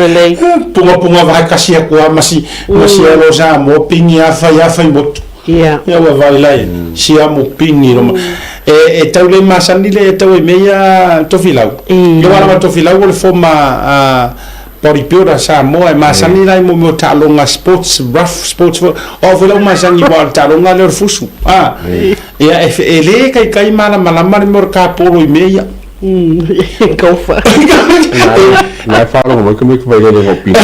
pungapunga vaekasi aku a ma si, ma si alo o Samoa, pingi a fai a fai motu. Yeah. Ia ua vai lai, sia mo pingi roma. E, e tau le masani le e tau e mea Tofilau. Ia wala ma Tofilau o le former uh, bodybuilder Samoa e masani lai mo mea taaloga sports, rough sports. O foi lau masani wa le taaloga lea o le fusu. Ah. Ia e, e le kaikai malamalama le mea o le kapolo i mea ia. Golfer. Na e wharongo mai ka mai ka vailele ngō pīni.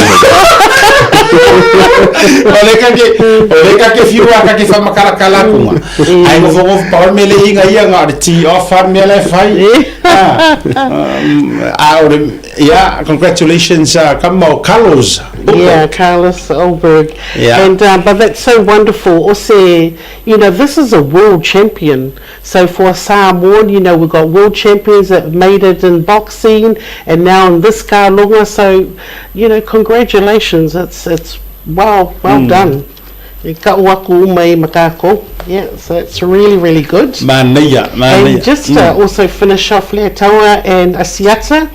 O le ka ke, o le ka ke whiua ka ke whamakalakala akunga. Ai ngofo ngofo pa o me le hinga ia ngā le tee off a mea le whai. Ah, a o le, yeah, congratulations uh, kama o Carlos. Yeah, Carlos Ulberg. Yeah. And uh, but that's so wonderful. Ose, you know, this is a world champion. So for Samoan, you know, we've got world champions that have made it in boxing and now in this Kalonga. So, you know, congratulations. It's, it's well, well mm. done. Yeah, so it's really, really good. Manaia, manaia. And just to mm. also finish off Leataua and Asiata,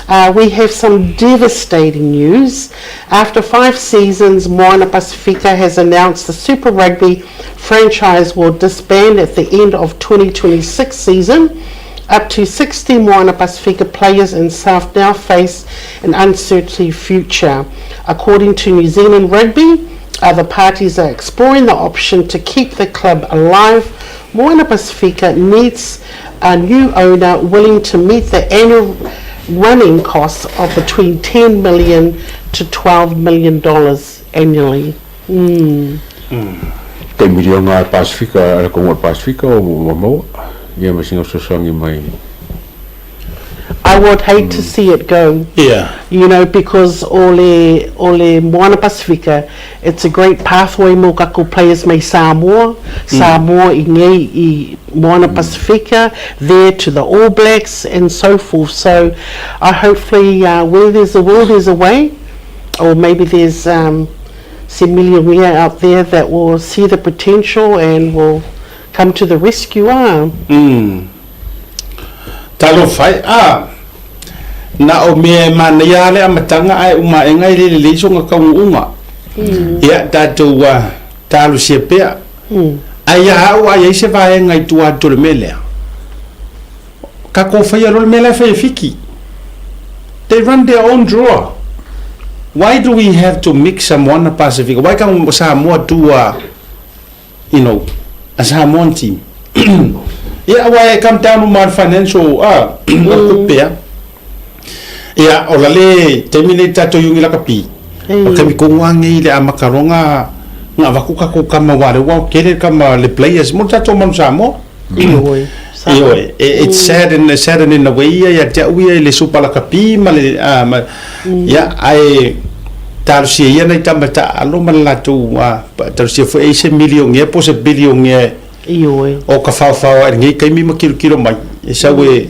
uh, we have some devastating news. After five seasons, Moana Pasifika has announced the Super Rugby franchise will disband at the end of 2026 season. Up to 60 Moana Pasifika players and staff now face an uncertain future. According to New Zealand Rugby, other parties are exploring the option to keep the club alive. Moana Pasifika needs a new owner willing to meet the annual running costs of between 10 million to 12 million dollars annually. Mm. Te miriona a Pasifika, a le kongo o le Pasifika o ua maua, ia ma sina fesoasoani mai. I would hate to see it go. Yeah. You know, because o le, o le Moana Pasifika, it's a great pathway mo kako players mai Samoa, Samoa i ngei i Moana Pasifika, there to the All Blacks and so forth. So I hopefully, uh, where there's a will, there's a way. Or maybe there's um, some millionaire out there that will see the potential and will come to the rescue. Ah. Mm. Talofa e, a, na o mea e manaia lava le amataga ae uma aega e le lelei sona taunuuga. Ia, tatou talosia pea. Ae ia au a i ai se vaega i tua atu o le mea lea, tatou faia loa le mea la e fai e Fiti. They run their own drawer. Why do we have to mix Samoana Pasifika? Why can't Samoa do a you know, a Samoan team. Ia, aua e come down uma le financial, ah, o le tupe, ah. Ia, o la le taimi nei tatou i ugi lakapi, o le taimi tonu lava lenei i le amata loa na, na avatu tatou tama aua o lea ua tele tama le players mo le tatou Manu Samoa. Ioe. Ioe, it's sad in, sad in a way ia ia te au ia i le Super Lakapi ma le, ah, ma, ia, ae, Talosia ia nai tama taaalo ma le latou talosia foi e i ai se milionea po o se bilionea Ioe. o ka faofao ae i lenei taimi ma kilokilo mai e sau e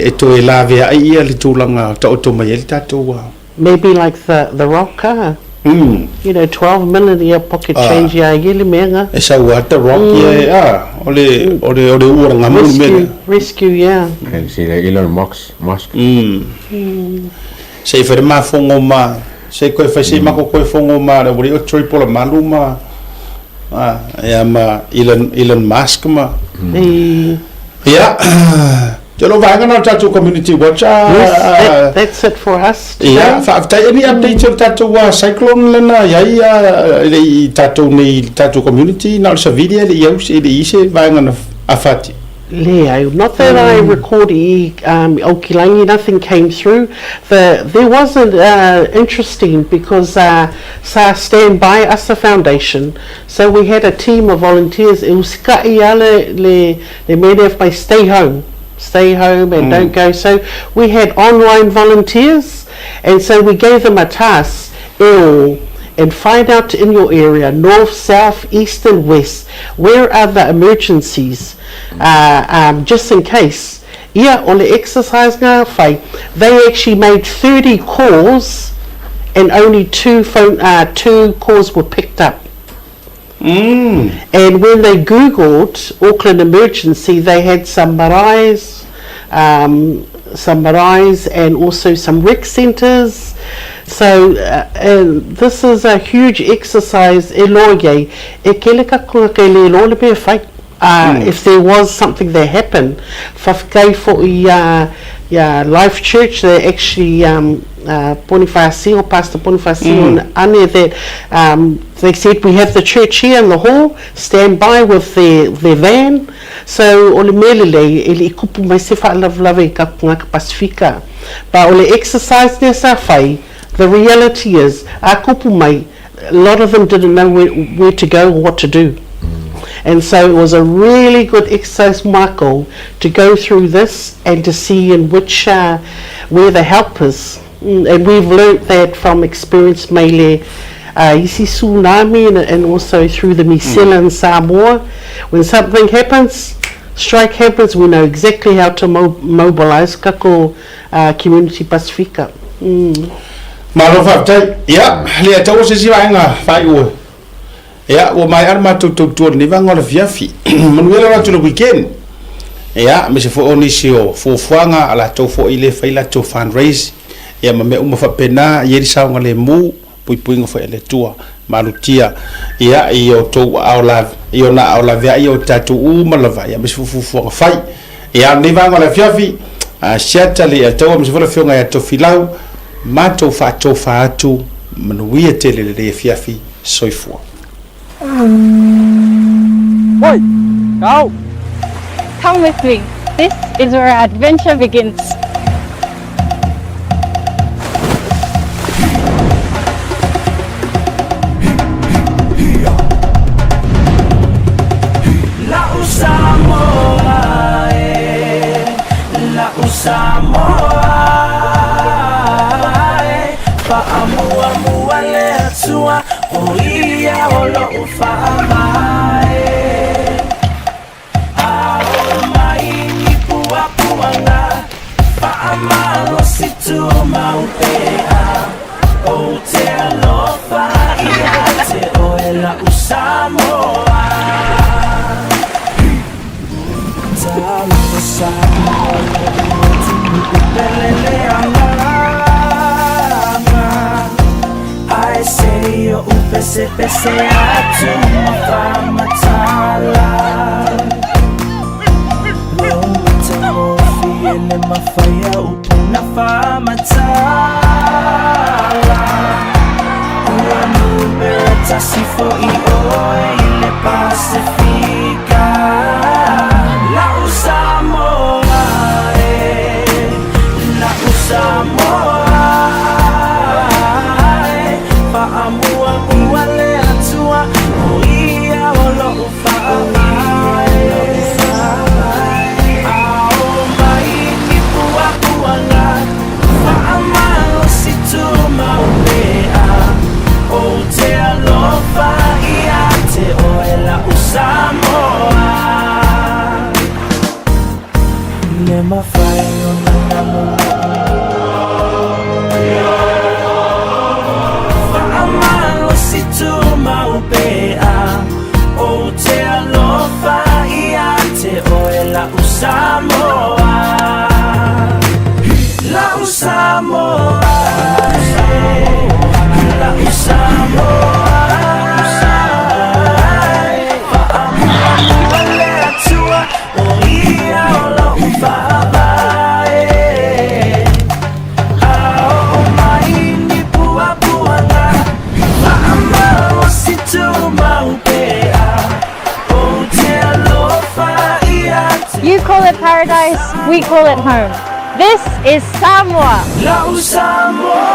e toe laveai ia le tulaga taoto mai ai le tatou Maybe like the the rock ah. You know, 12 million ia pocket change ia ia le mea nga. E sau a the rock ia e ah o le o le o le ua ngamu le mea lea. Rescue, yeah. And see le Elon Musk. Musk. Se i fai le mafogo ma se i koe fai se i mako koe fogo ma le ua o Troy Polamalu ma ah ia ma Elon Elon Musk ma. Ia te lo vaega na o tatou community watch ah. Yes, that, that's it for us today. Ia, faafetai any updates o le tatou cyclone lena i ai le i tatou nei i le tatou community na o le savili e le i au e le i se vaega na afati. Leai, not that I record i Okilangi, nothing came through. The, there was an interesting because sa stand by us a foundation, so we had a team of volunteers e usika'i a le, le, le mea lea mai stay home, stay home and don't go. So we had online volunteers and so we gave them a task, e o, and find out in your area, north, south, east and west, where are the emergencies, just in case. Ia, o le exercise ngā whai, they actually made 30 calls and only two phone, two calls were picked up. And when they Googled Auckland emergency, they had some maraes, some maraes and also some rec centres. So and this is a huge exercise e loa iai, e kele ka kua kei le loa le mea whai. If there was something that happened, whawhikai fo'i ia Life Church, they actually Bonifacio, Pastor Bonifacio and Ane that they said we have the church here in the hall, stand by with their, their van. So o le mea lelei, e le i kupu mai se faalavelave i ka ngaka Pasifika. But o le exercise lea sa whai, the reality is, a kupu mai, a lot of them didn't know where, where to go or what to do. And so it was a really good exercise, Michael, to go through this and to see in which, where the help is. And we've learnt that from experience, Maile, isi tsunami and, and also through the Misela in Samoa. When something happens, strike happens, we know exactly how to mobilise kako community Pasifika. Malo faafetai. Ia, le atau o se isi vaega faaiu. Ia, ua maea le matou tautua i lenei vaega o le afiafi. Manuia le atu i le weekend. Ia, aemaise foi o nisi o fuafuaga a latou foi lea e fai latou fundraise, ia ma mea uma faapena, e i ai le saogalemu, puipuiga foi a le Atua. Malutia, ia, i outou aao lave, i ona aao laveai o tatou uma lava, ia, aemaise foi fuafuaga fai. Ia, o lenei vaega o le afiafi, a siata le Ataua, aemaise foi le Afioga ia Tofilau, matou faatofa atu, manuia tele lenei afiafi. Soifua. Oi! Go! Come with me. This is where our adventure begins. La'u Samoa e, la'u Samoa e, Faamuamua le Atua, o ia o lo'u faavae. A o mai ni puapuaga, faamalosi tumau pea, Ou te alofa ia te oe la'u Samoa. Talofa Samoa lo'u atunuu pele le agaga. Ae se i oʻu pesepese atu ma faamatala. Lou matagofie le mafai a upu na faamatala. Ua numera tasi fo'i oe i le Pasifika. La'u Samoa e, la'u Samoa e, Faamuamua le Atua, o ia o lo'u faavae. A o mai i puapuaga, faamalosi tumau. We call it home. This is Samoa. Lau Samoa.